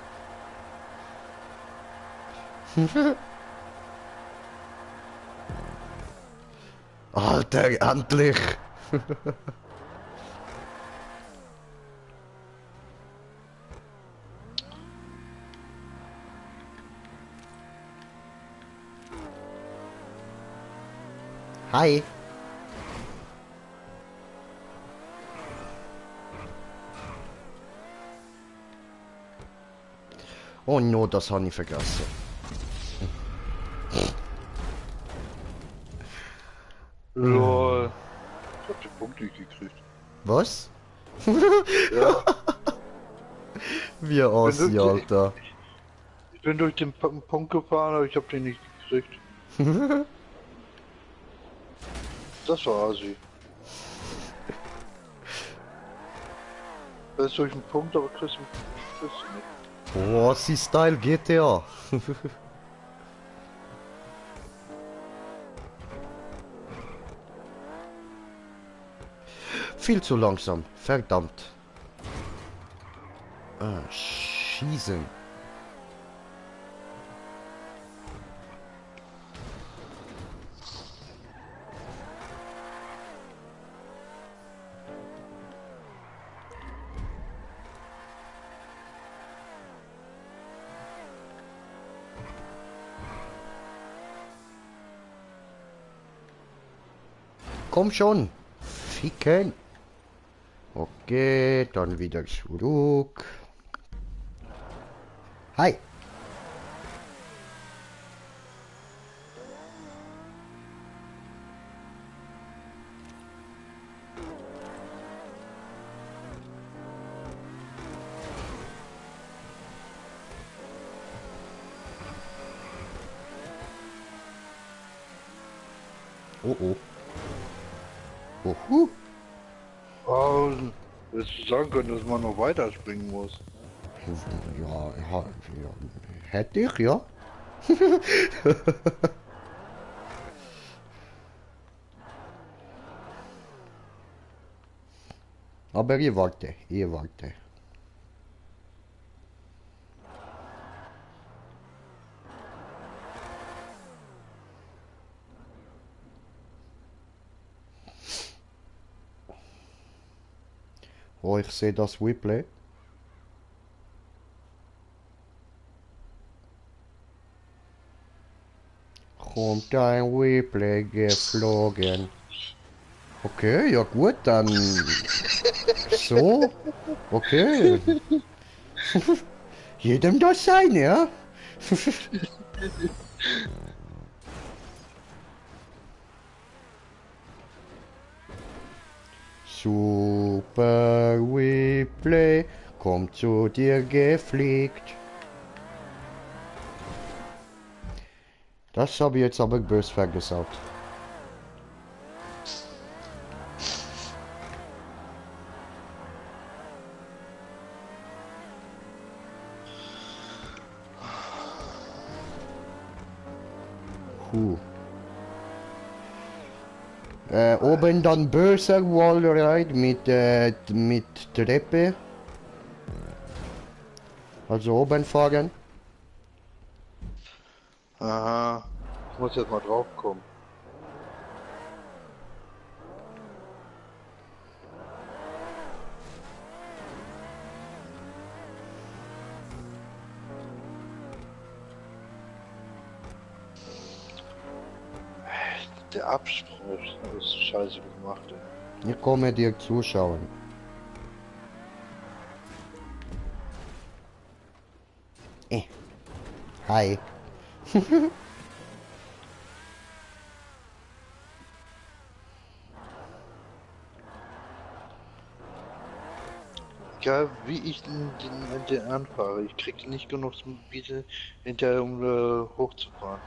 Alter, endlich! Hi! Oh no, das habe ich vergessen. Lol. Ich hab den Punkt nicht gekriegt. Was? Ja. Wie Ossi, Alter. Ich bin durch den Punkt gefahren, aber ich hab den nicht gekriegt. Das war Asi. Du bist durch den Punkt, aber kriegst du nicht. Oh, Ossi-Style GTA. Viel zu langsam, verdammt. Ah, schießen. Komm schon. Ficken. Okay, dann wieder zurück. Hi. Oh oh. Uhu. Oh, hättest du sagen können, dass man noch weiter springen muss. Ja, hätte ich, ja. Aber ich warte, ich warte. Oh, ich sehe das Replay. Kommt ein Replay geflogen. Okay, ja gut, dann so. Okay. Jedem das sein, ja? Super Replay, kommt zu dir gefliegt. Das habe ich jetzt aber böse vergesagt. Oben dann böser Wallride mit Treppe. Also oben fahren. Aha. Ich muss jetzt mal drauf kommen. Der Absprung ist scheiße gemacht, ey. Ich komme dir zuschauen. Hi. egal wie ich den anfahre, ich krieg nicht genug Speed hinterher, um hochzufahren.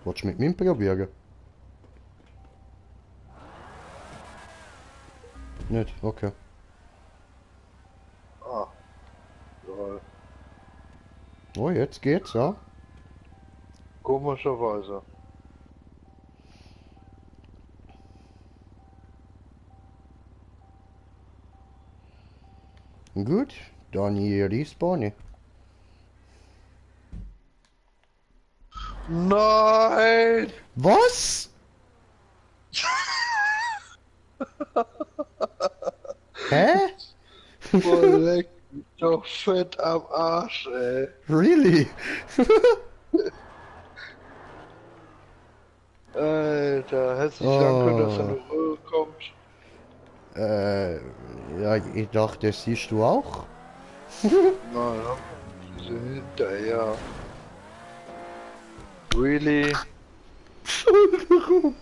Willst du mit mir probieren? Nicht? Okay. Ah. Lol. Oh, jetzt geht's, ja? Komischerweise. Gut, dann hier respawne. Nein! Was? Hä? Boah, leck mich doch fett am Arsch, ey. Really? Alter, hätte ich sagen können, dass er eine Röhre kommt. Ja, ich dachte, das siehst du auch. Nein, die sind hinterher. Really? Entschuldigung.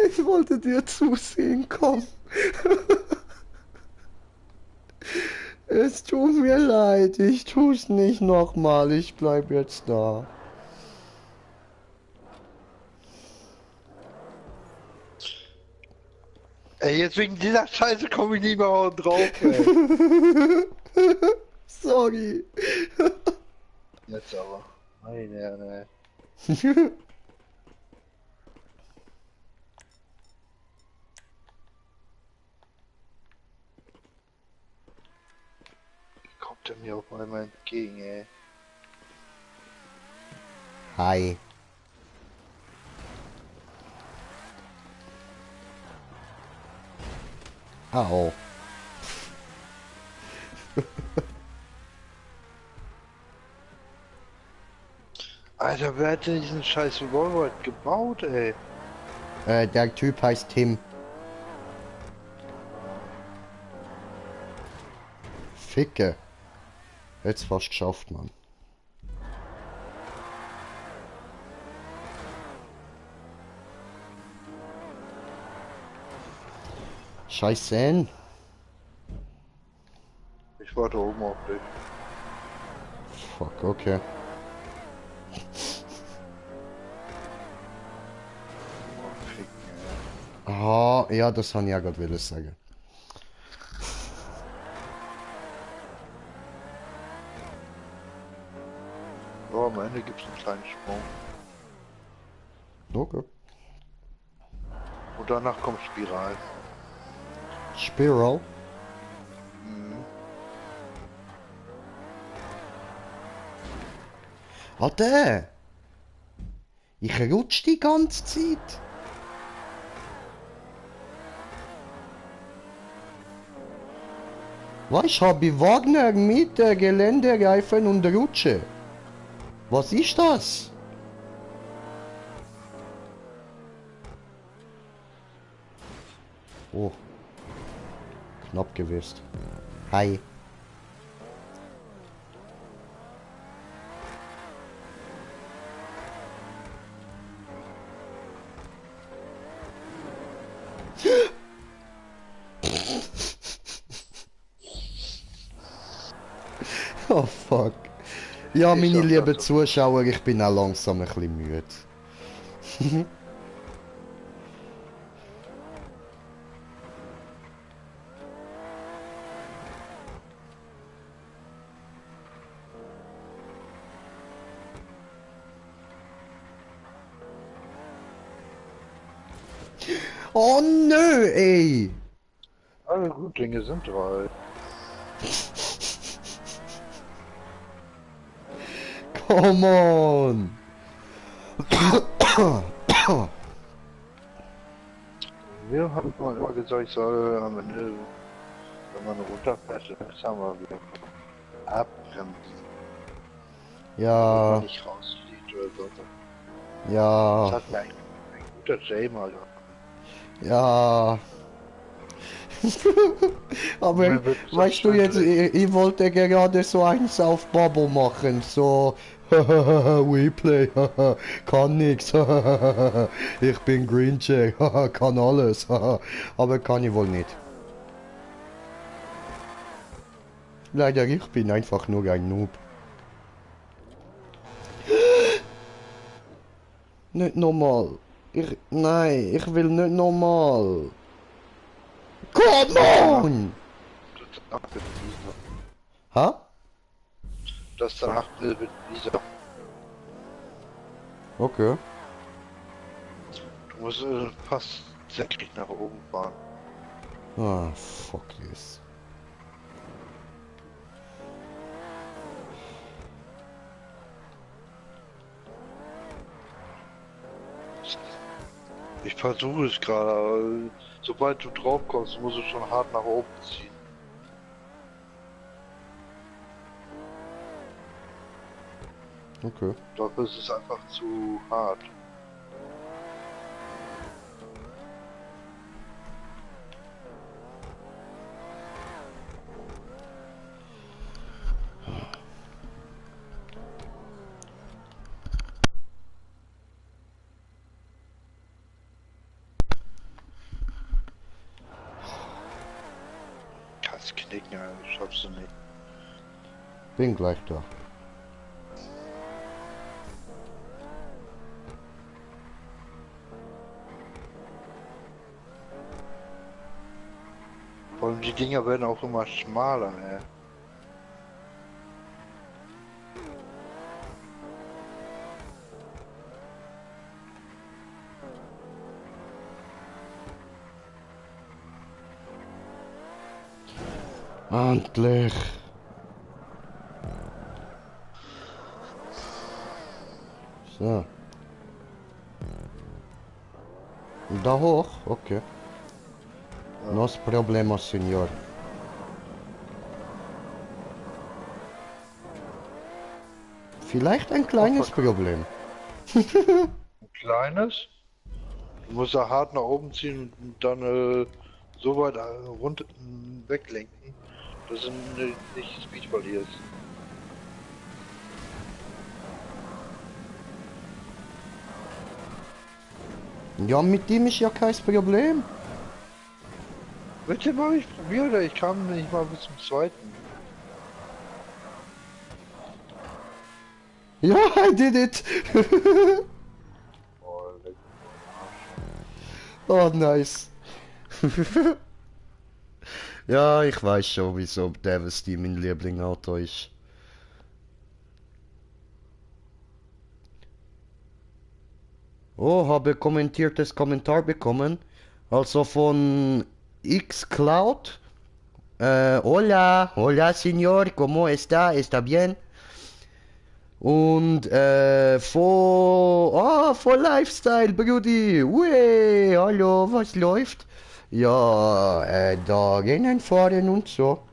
Ich wollte dir zusehen, komm. Es tut mir leid, ich tu's nicht nochmal, ich bleib jetzt da. Ey, jetzt wegen dieser Scheiße komme ich nicht mehr drauf, ey. Sorry. Jetzt aber. Meine Herren, wie kommt er mir auf einmal entgegen, ey? Hi. Au. Alter, wer hat denn diesen scheiß Revolver gebaut, ey? Der Typ heißt Tim. Ficke. Jetzt fast geschafft, Mann. Scheiße. Ich warte oben auf dich. Fuck, okay. Ah, ja, das habe ich ja gerade wollen sagen. So, am Ende gibt es einen kleinen Sprung. Okay. Und danach kommt Spiral. Spiral. Mhm. Warte! Ich rutsch die ganze Zeit. Was habe ich Wagner mit Geländereifen und Rutsche? Was ist das? Oh. Knapp gewesen. Hi. Oh fuck. Ja, meine lieben Zuschauer, ich bin auch langsam ein bisschen müde. Oh nö, ey! Alle gut Dinge sind drei. Come on! Wir haben mal immer gesagt, ich soll am Ende, wenn man runterfährt, langsamer wieder abbremsen. Ja, Nicht rausfliegt oder so. Das ja, hat mir ein guter Jay mal. ja. Aber Mir wird so weißt du jetzt, schwindelig. ich wollte gerade so eins auf Babo machen, so Replay, kann nix, ich bin Green Jay, kann alles, aber kann ich wohl nicht. Leider, ich bin einfach nur ein Noob. Nicht normal. Nein, ich will nicht normal. Come on! Danach wird Lisa. Ha? Das danach wird Lisa. Okay. Du musst fast senkrecht nach oben fahren. Ah, fuck this. Ich versuche es gerade, aber sobald du drauf kommst, musst du schon hart nach oben ziehen. Okay. Dafür ist es einfach zu hart. Kannst knicken, Alter, schaffst du nicht. Bin gleich da. Vor allem die Dinger werden auch immer schmaler, ey. Endlich. So. Da hoch? Okay. Nos problemos, Senor. Vielleicht ein kleines Problem. Ein kleines. Du musst da hart nach oben ziehen und dann so weit runter weglenken, dass du nicht Speed verlierst. Ja, mit dem ist ja kein Problem. Mit dem habe ich probiert, ich kam nicht mal bis zum zweiten. Ja, I did it. Oh, leck. Oh, nice. Ja, ich weiß schon, wieso Davis die mein Lieblingsauto ist. Oh, habe kommentiertes Kommentar bekommen. Also von xCloud. Hola, hola señor, ¿cómo está? ¿Está bien? Und von Lifestyle, Brudi. Ue, hallo, was läuft? Ja, da Rennen fahren und so.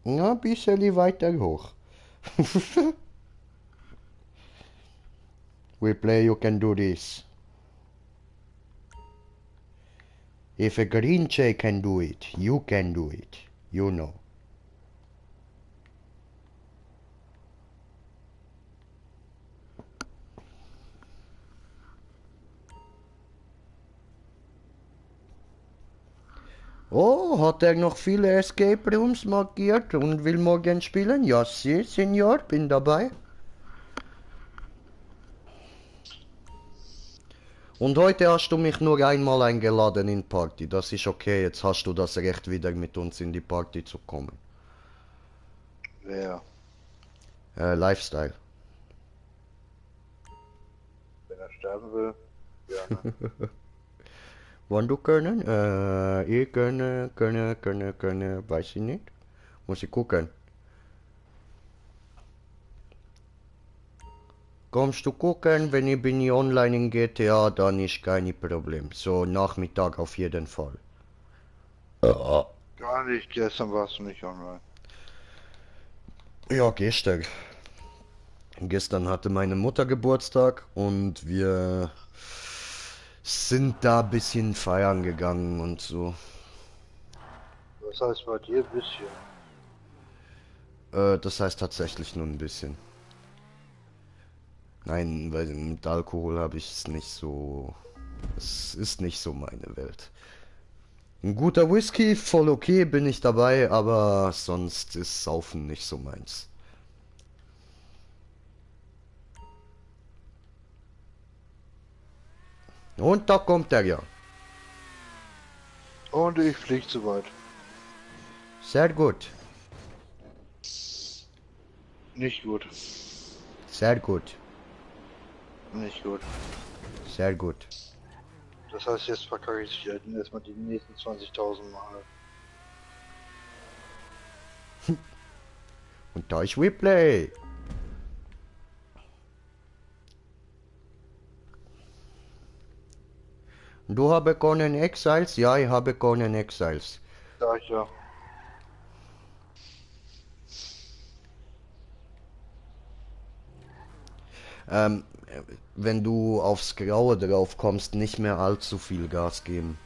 Ja, ein bisschen weiter hoch. We play, you can do this. If a green jay can do it, you can do it. You know. Oh, hat er noch viele Escape Rooms markiert und will morgen spielen? Ja, si, Senor, bin dabei. Und heute hast du mich nur einmal eingeladen in Party. Das ist okay, jetzt hast du das Recht, wieder mit uns in die Party zu kommen. Wer? Lifestyle. Wenn er sterben will, gerne. Wann du können? Ich können, weiß ich nicht. Muss ich gucken. Kommst du gucken, wenn ich bin hier online in GTA, dann ist kein Problem. So Nachmittag auf jeden Fall. Gar nicht, gestern warst du nicht online. Ja, gestern. Gestern hatte meine Mutter Geburtstag und wir sind da ein bisschen feiern gegangen und so. Was heißt bei dir ein bisschen? Das heißt tatsächlich nur ein bisschen. Nein, weil mit Alkohol habe ich es nicht so. Es ist nicht so meine Welt. Ein guter Whisky, voll okay, bin ich dabei, aber sonst ist Saufen nicht so meins. Und da kommt er ja. Und ich flieg zu weit. Sehr gut. Nicht gut. Sehr gut. Nicht gut. Sehr gut. Das heißt, jetzt verkacke ich erstmal die nächsten 20.000 Mal. Und da ist Replay. Du habe Conan Exiles? Ja, ich habe Conan Exiles. Sag ich ja. Wenn du aufs Graue drauf kommst, nicht mehr allzu viel Gas geben.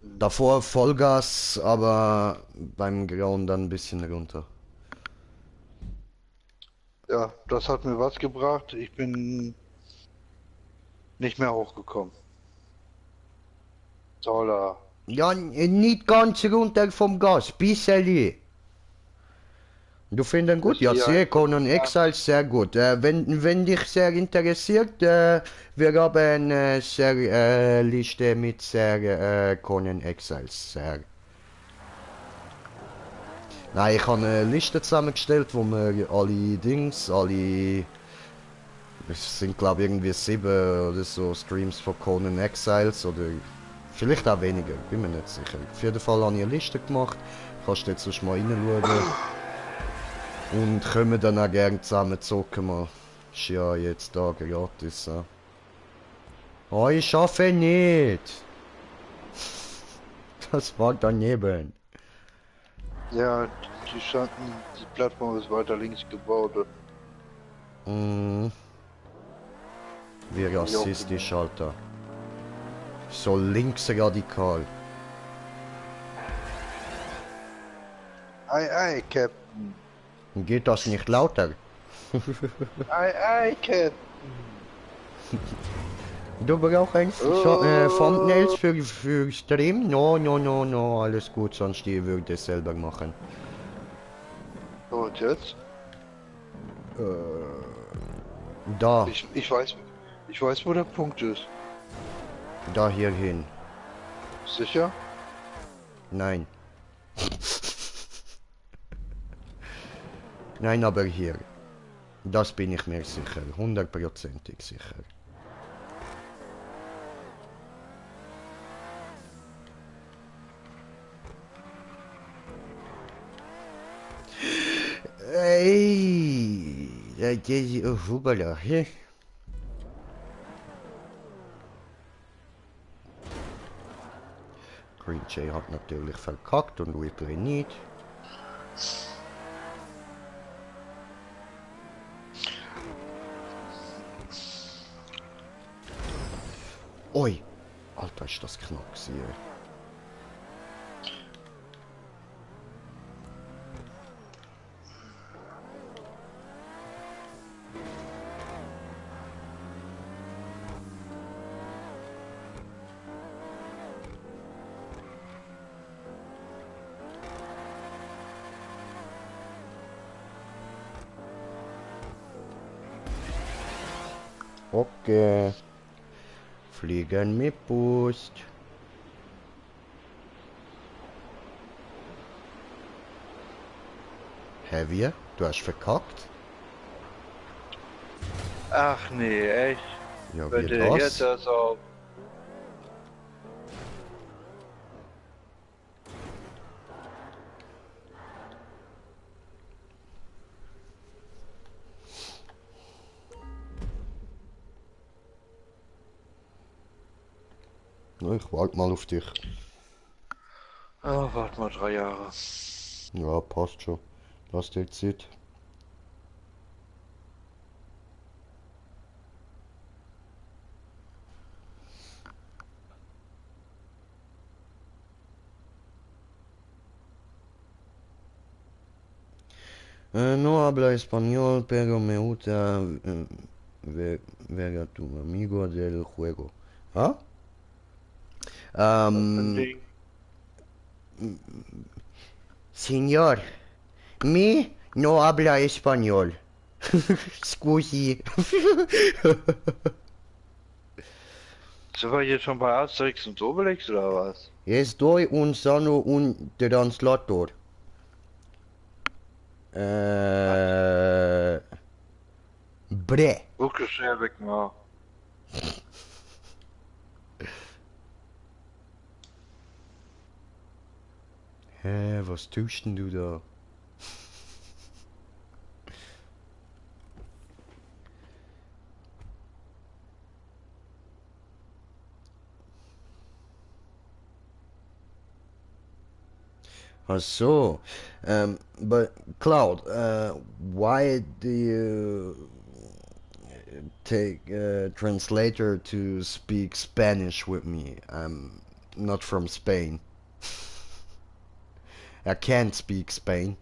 Davor Vollgas, aber beim Grauen dann ein bisschen runter. Ja, das hat mir was gebracht. Ich bin nicht mehr hochgekommen. Toller. Ja, nicht ganz runter vom Gas, bisschen. Du findest gut? Ja, Ja, sehr, Conan Exiles, sehr gut. Wenn dich sehr interessiert, wir haben eine sehr Liste mit sehr Conan Exiles. Sehr. Nein, ich habe eine Liste zusammengestellt, wo wir es sind glaube ich irgendwie 7 oder so Streams von Conan Exiles oder vielleicht auch weniger, bin mir nicht sicher. Auf jeden Fall habe ich eine Liste gemacht, kannst du jetzt sonst mal reinschauen. Und können dann auch gerne zusammen zocken mal. Ist ja jetzt da gratis. Ja. Oh, ich schaffe nicht. Das war daneben. Ja, die Plattform ist weiter links gebaut. Wie rassistisch, Alter. So linksradikal. Ei, ei, Captain. Geht das nicht lauter? Ei, ei, Captain. Du brauchst ein Thumbnails für Stream? No, alles gut, sonst die würde es selber machen. Und jetzt? Da, Ich weiß, wo der Punkt ist. da hier hin. Sicher? Nein. Nein, aber hier. Das bin ich mir sicher. 100%ig sicher. Ey, hubala, hä? Green Jay hat natürlich verkackt und Replay nicht. Oi! Alter, ist das knapp gewesen. Okay. Fliegen mit Boost. Heavier? Du hast verkackt? Ach nee, echt? Ja, Wenn wie der das? jetzt das auf. Na, ich warte mal auf dich. Ah, warte mal 3 Jahre. Ja, passt schon. Lass dir Zeit. No habla español, pero me gusta ver a tu amigo del juego. ¿Ah? Was für ein Ding? Señor, mi no habla español. Scusi. Sind wir hier schon bei Asterix und Obelix oder was? Estoy usando un translator. Bre. Guck es schnell weg mal. Hä, was tust denn du da? Ach so. But Cloud, why do you take a translator to speak Spanish with me? I'm not from Spain. I can't speak Spain.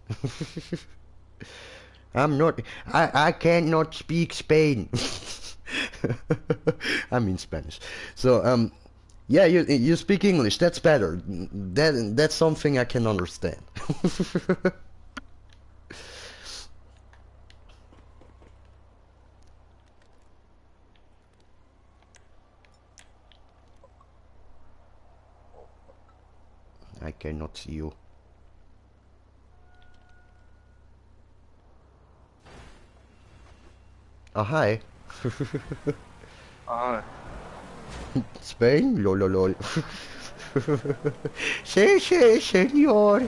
I'm not. I cannot speak Spain. I mean Spanish. So yeah, you speak English. That's better. That's something I can understand. I cannot see you. Oh, hi. Ah, Spain? Lololol. Sí, sí, señor.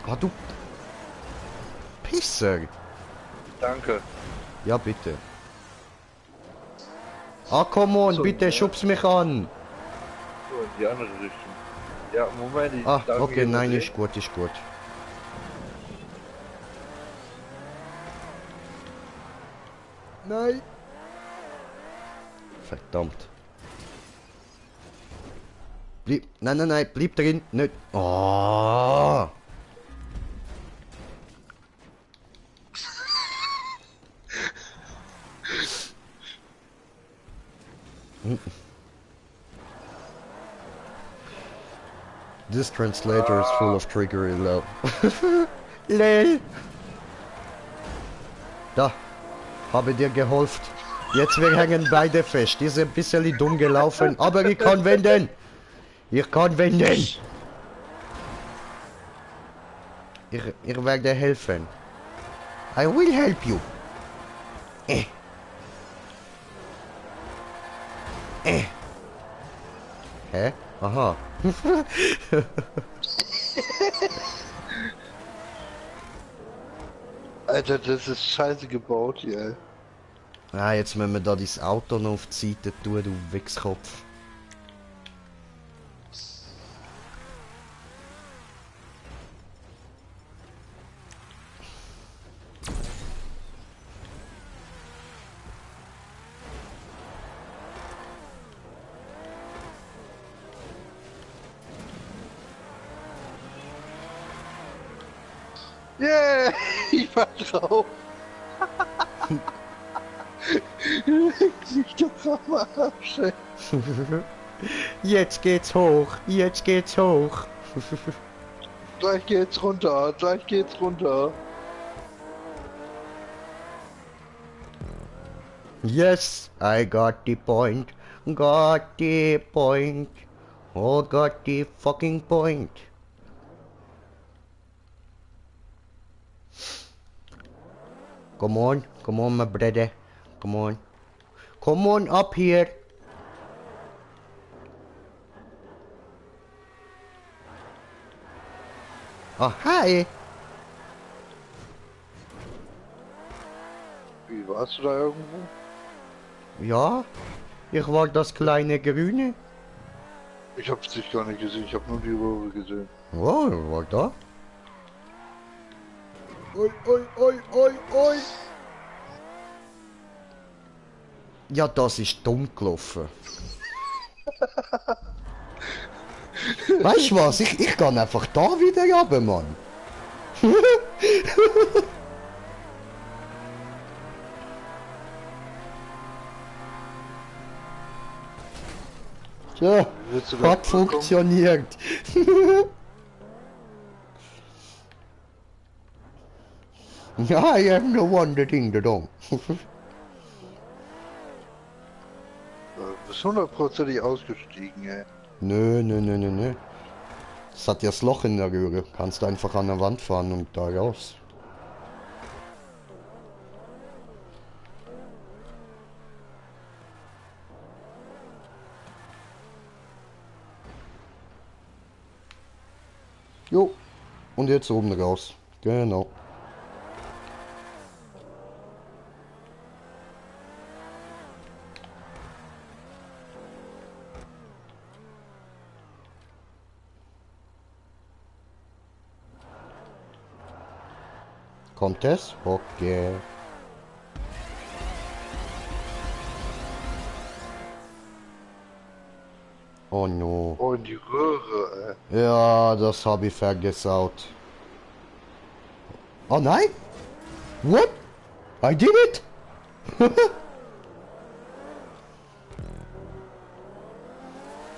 Ah, du Pisser. danke. Ja, bitte. Ah, come on, So, bitte, ja. schubs mich an. So, in die andere Richtung. Ja, Moment, ich Ah, darf okay, mich nein, übersehen. ist gut, ist gut. Nein. Verdammt. Nein, nein, nein, bleib drin. Nicht. Oh. This translator is full of trickery, lol. Lel. Da. Habe dir geholfen. Jetzt wir hängen beide fest. Die sind ein bisschen dumm gelaufen, aber ich kann wenden. Ich kann wenden. Ich werde helfen. I will help you. Hä? Aha. Alter, das ist scheiße gebaut hier. Ah, jetzt müssen wir da dein Auto noch auf die Seite tun, du Wichskopf. Yeah, ich war drauf. Ich doch am Arsch. Ey. Jetzt geht's hoch, jetzt geht's hoch. Gleich geht's runter, gleich geht's runter. Yes, I got the point. Got the point. Oh, got the fucking point. Come on, my brother. Come on. Come on up here. Oh, hi. Wie, warst du da irgendwo? Ja, ich war das kleine Grüne. Ich hab's dich gar nicht gesehen, ich hab nur die Röhre gesehen. Oh, war da. Oi, oi, oi, oi, oi. Ja, das ist dumm gelaufen. Weißt du was? Ich gehe einfach da wieder runter, Mann. Tja, Willst du da hat zurückkommen? funktioniert. Ja, I am the one that ding the dong. Bist hundertprozentig ausgestiegen, ey. Nö, nö, nö, nö, nö. Es hat ja das Loch in der Röhre. Kannst einfach an der Wand fahren und da raus. Jo. Und jetzt oben raus. Genau. Kommt es? Okay. Oh no. Oh, in die Röhre, ey. Ja, das habe ich vergesaut. Oh nein? What? I did it?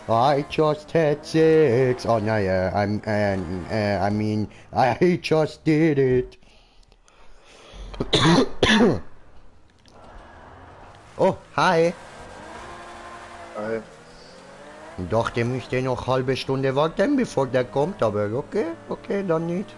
I just had sex. Oh no, yeah, I mean, I just did it. Oh, hi. Ey. Ich dachte, ich müsste noch eine halbe Stunde warten, bevor der kommt, aber okay, okay, dann nicht.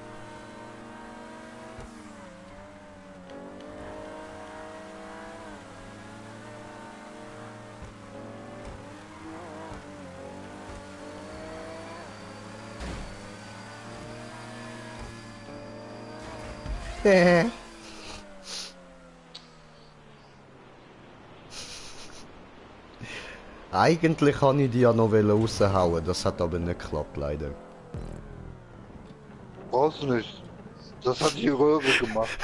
Eigentlich kann ich die ja noch raushauen, das hat aber nicht geklappt, leider. Brauchst du nicht. Das hat die Röhre gemacht.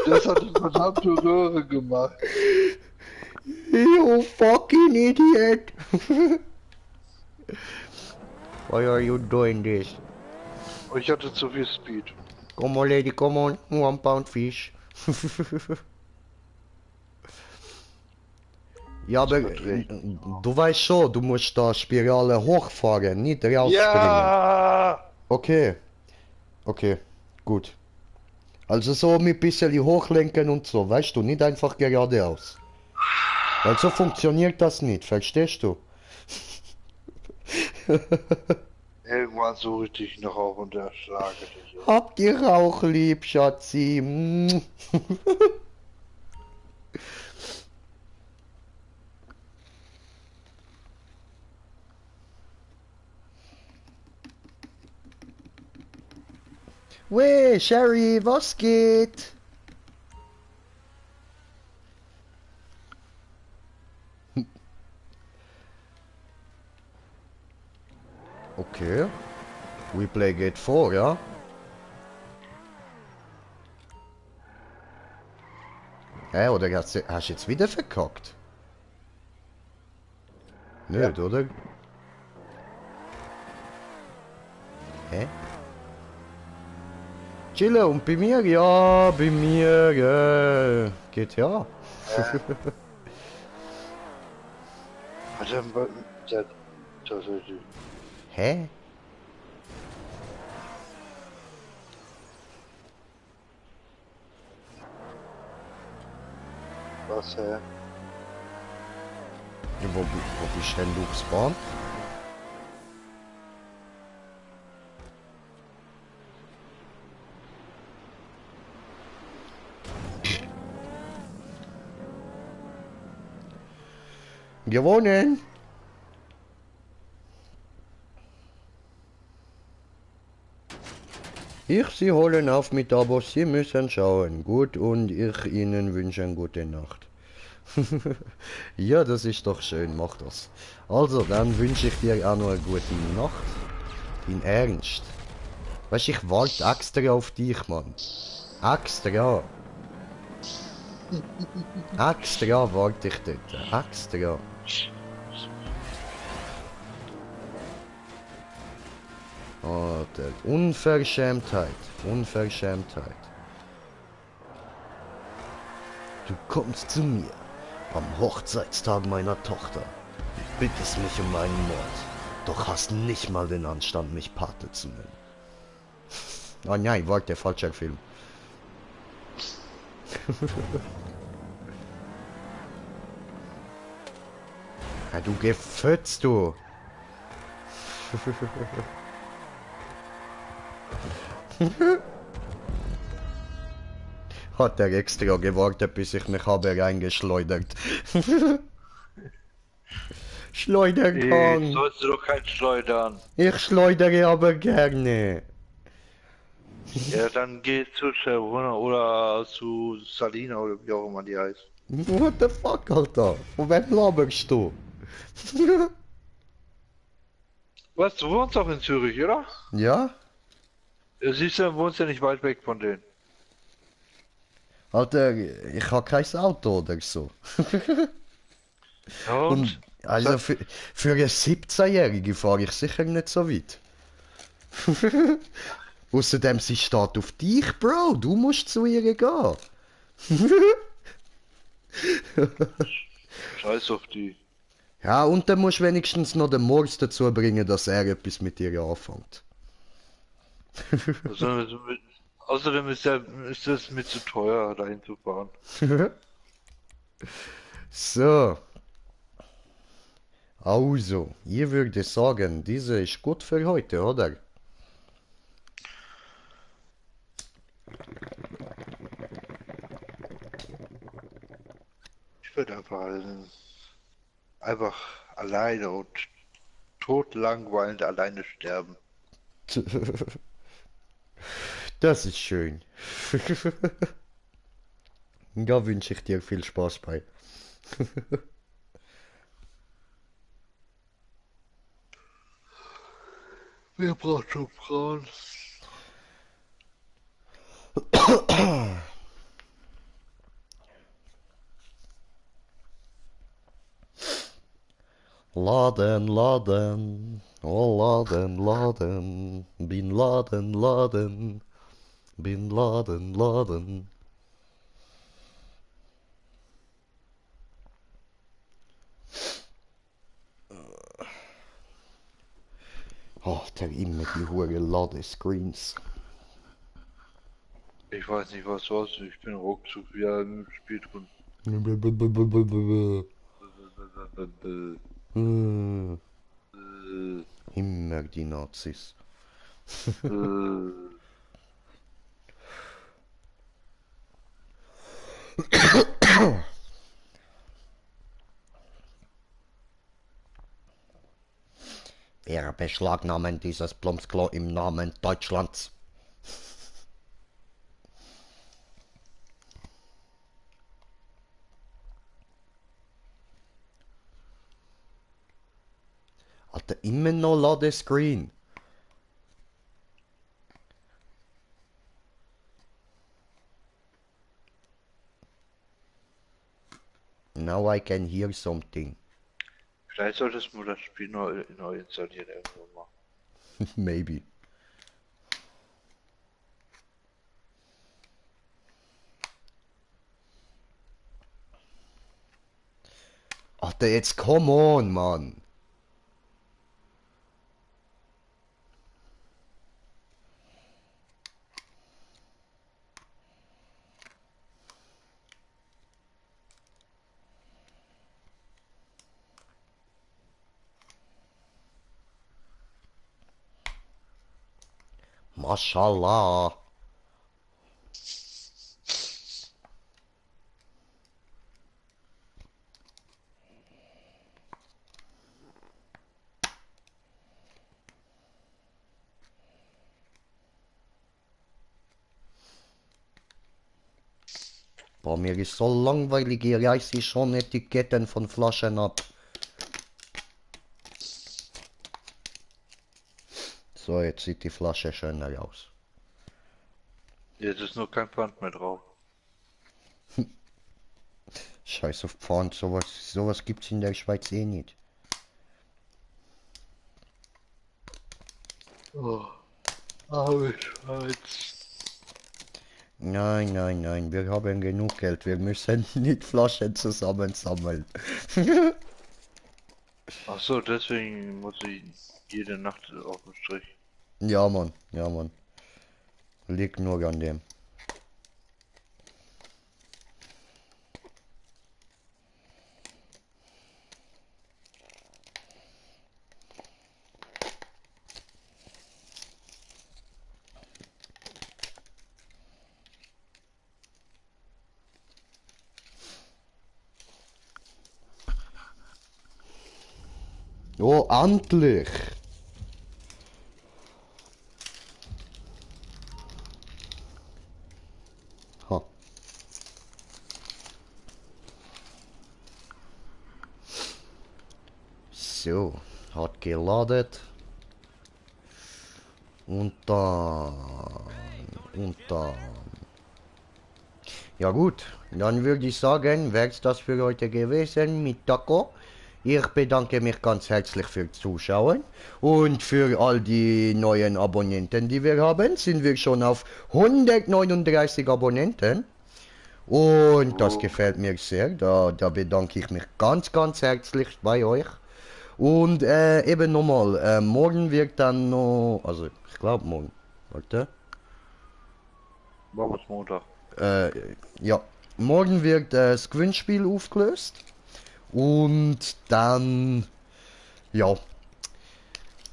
Das hat die verdammte Röhre gemacht. You fucking idiot! Why are you doing this? Ich hatte zu viel Speed. Come on, lady, come on, 1 pound fish. Ja, aber du weißt schon, du musst da Spirale hochfahren, nicht rausspringen. Ja! Okay. Okay, gut. Also so mit bisschen hochlenken und so, weißt du, nicht einfach geradeaus. Weil so funktioniert das nicht, verstehst du? Irgendwann suche ich dich noch auf und erschlage dich. Habt ihr auch lieb, Schatzi? Weh, Sherry, was geht? Okay. Replay geht vor, ja? Hä, oder hast du jetzt wieder verkackt? Nicht, oder? Hä? Chille, und bei mir? Ja, bei mir, geht ja. Hä? Was, hä? Ja, wo bist denn du gespawnt? Gewonnen! Sie holen auf mit Abos, Sie müssen schauen. Gut, und ich Ihnen wünsche eine gute Nacht. Ja, das ist doch schön, mach das. Also, dann wünsche ich dir auch noch eine gute Nacht. In Ernst. Weißt du, ich warte extra auf dich, Mann. Extra. Extra warte ich dort. Extra. Alter, Unverschämtheit. Unverschämtheit. Du kommst zu mir am Hochzeitstag meiner Tochter. Bittest mich um einen Mord. Doch hast nicht mal den Anstand, mich Pate zu nennen. Oh nein, warte, falscher Film. Ja, du Gefötz, du. Hat er extra gewartet, bis ich mich habe reingeschleudert. Schleudergang. Ich sollte doch kein Schleudern. Ich schleudere aber gerne. Ja, dann geh zu Sharona oder zu Salina oder wie auch immer die heißt. What the fuck, Alter? Von wem laberst du? Was, du wohnst doch in Zürich, oder? Ja? Ja, siehst du, wohnst ja nicht weit weg von denen. Alter, ich habe kein Auto oder so. Ja, Und also für eine 17-Jährige fahre ich sicher nicht so weit. Außerdem, sie steht auf dich, Bro. Du musst zu ihr gehen. Scheiß auf die. Ja, und dann musst du wenigstens noch den Mords dazu bringen, dass er etwas mit ihr anfängt. Außerdem ist das mit zu teuer, dahin zu fahren. So. Also, ich würde sagen, diese ist gut für heute, oder? Ich würde einfach alleine und totlangweilend alleine sterben. Das ist schön. Da wünsche ich dir viel Spaß bei. Wer braucht schon Frauen? Laden, Laden, oh Laden, Laden, Bin Laden, Laden, Bin Laden, Laden. Oh, der immer die hure Ladescreens. Ich weiß nicht, was war's. Ich bin ruckzuck wieder im Spiel drin. Immer die Nazis. Wir beschlagnahmen dieses Plumpsklo im Namen Deutschlands. Alter, immer noch Ladescreen. Now I can hear something. Vielleicht solltest du das Spiel neu installieren irgendwann mal. Maybe. Alter, jetzt come on, Mann. Mashallah. Boah, mir ist so langweilig, hier reiß ich schon Etiketten von Flaschen ab. So, jetzt sieht die Flasche schöner aus. Jetzt ist nur kein Pfand mehr drauf. Scheiß auf Pfand, sowas gibt's in der Schweiz eh nicht. Oh. Aber Schweiz. Nein, nein, nein, wir haben genug Geld, wir müssen nicht Flaschen zusammensammeln. Ach so, deswegen muss ich jede Nacht auf dem Strich. Ja, Mann, ja, Mann. Liegt nur an dem. Oh, endlich! Ha. So, hat geladen. Und dann. Ja gut, dann würde ich sagen, wär's das für heute gewesen mit Taco. Ich bedanke mich ganz herzlich fürs Zuschauen und für all die neuen Abonnenten, die wir haben, sind wir schon auf 139 Abonnenten und das gefällt mir sehr, da bedanke ich mich ganz herzlich bei euch und eben nochmal, morgen wird dann noch, also ich glaube morgen, warte. Morgen ist Montag. Ja, morgen wird das Gewinnspiel aufgelöst. Und dann, ja,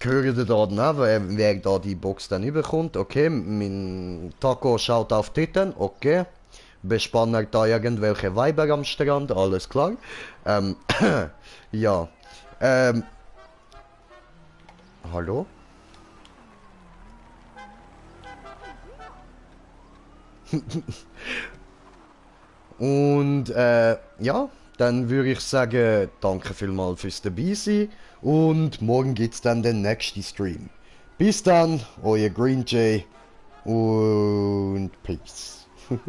hören ihr da dann, wer da die Box dann überkommt. Okay, mein Taco schaut auf Titten, okay. Bespannt da irgendwelche Weiber am Strand, alles klar. Ja, hallo? Und, ja. Dann würde ich sagen, danke vielmals fürs dabei sein und morgen gibt's dann den nächsten Stream. Bis dann, euer Green Jay und Peace. Wer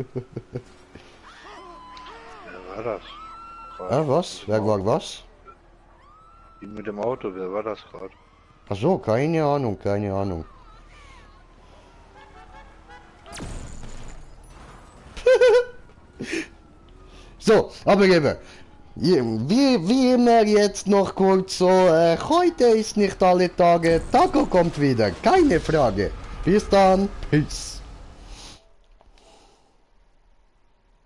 war das? Ah, was? Wer war was? Die mit dem Auto, wer war das gerade? Ach so, keine Ahnung, keine Ahnung. So, aber eben, wie immer jetzt noch kurz so, heute ist nicht alle Tage, Taco kommt wieder, keine Frage. Bis dann, Peace.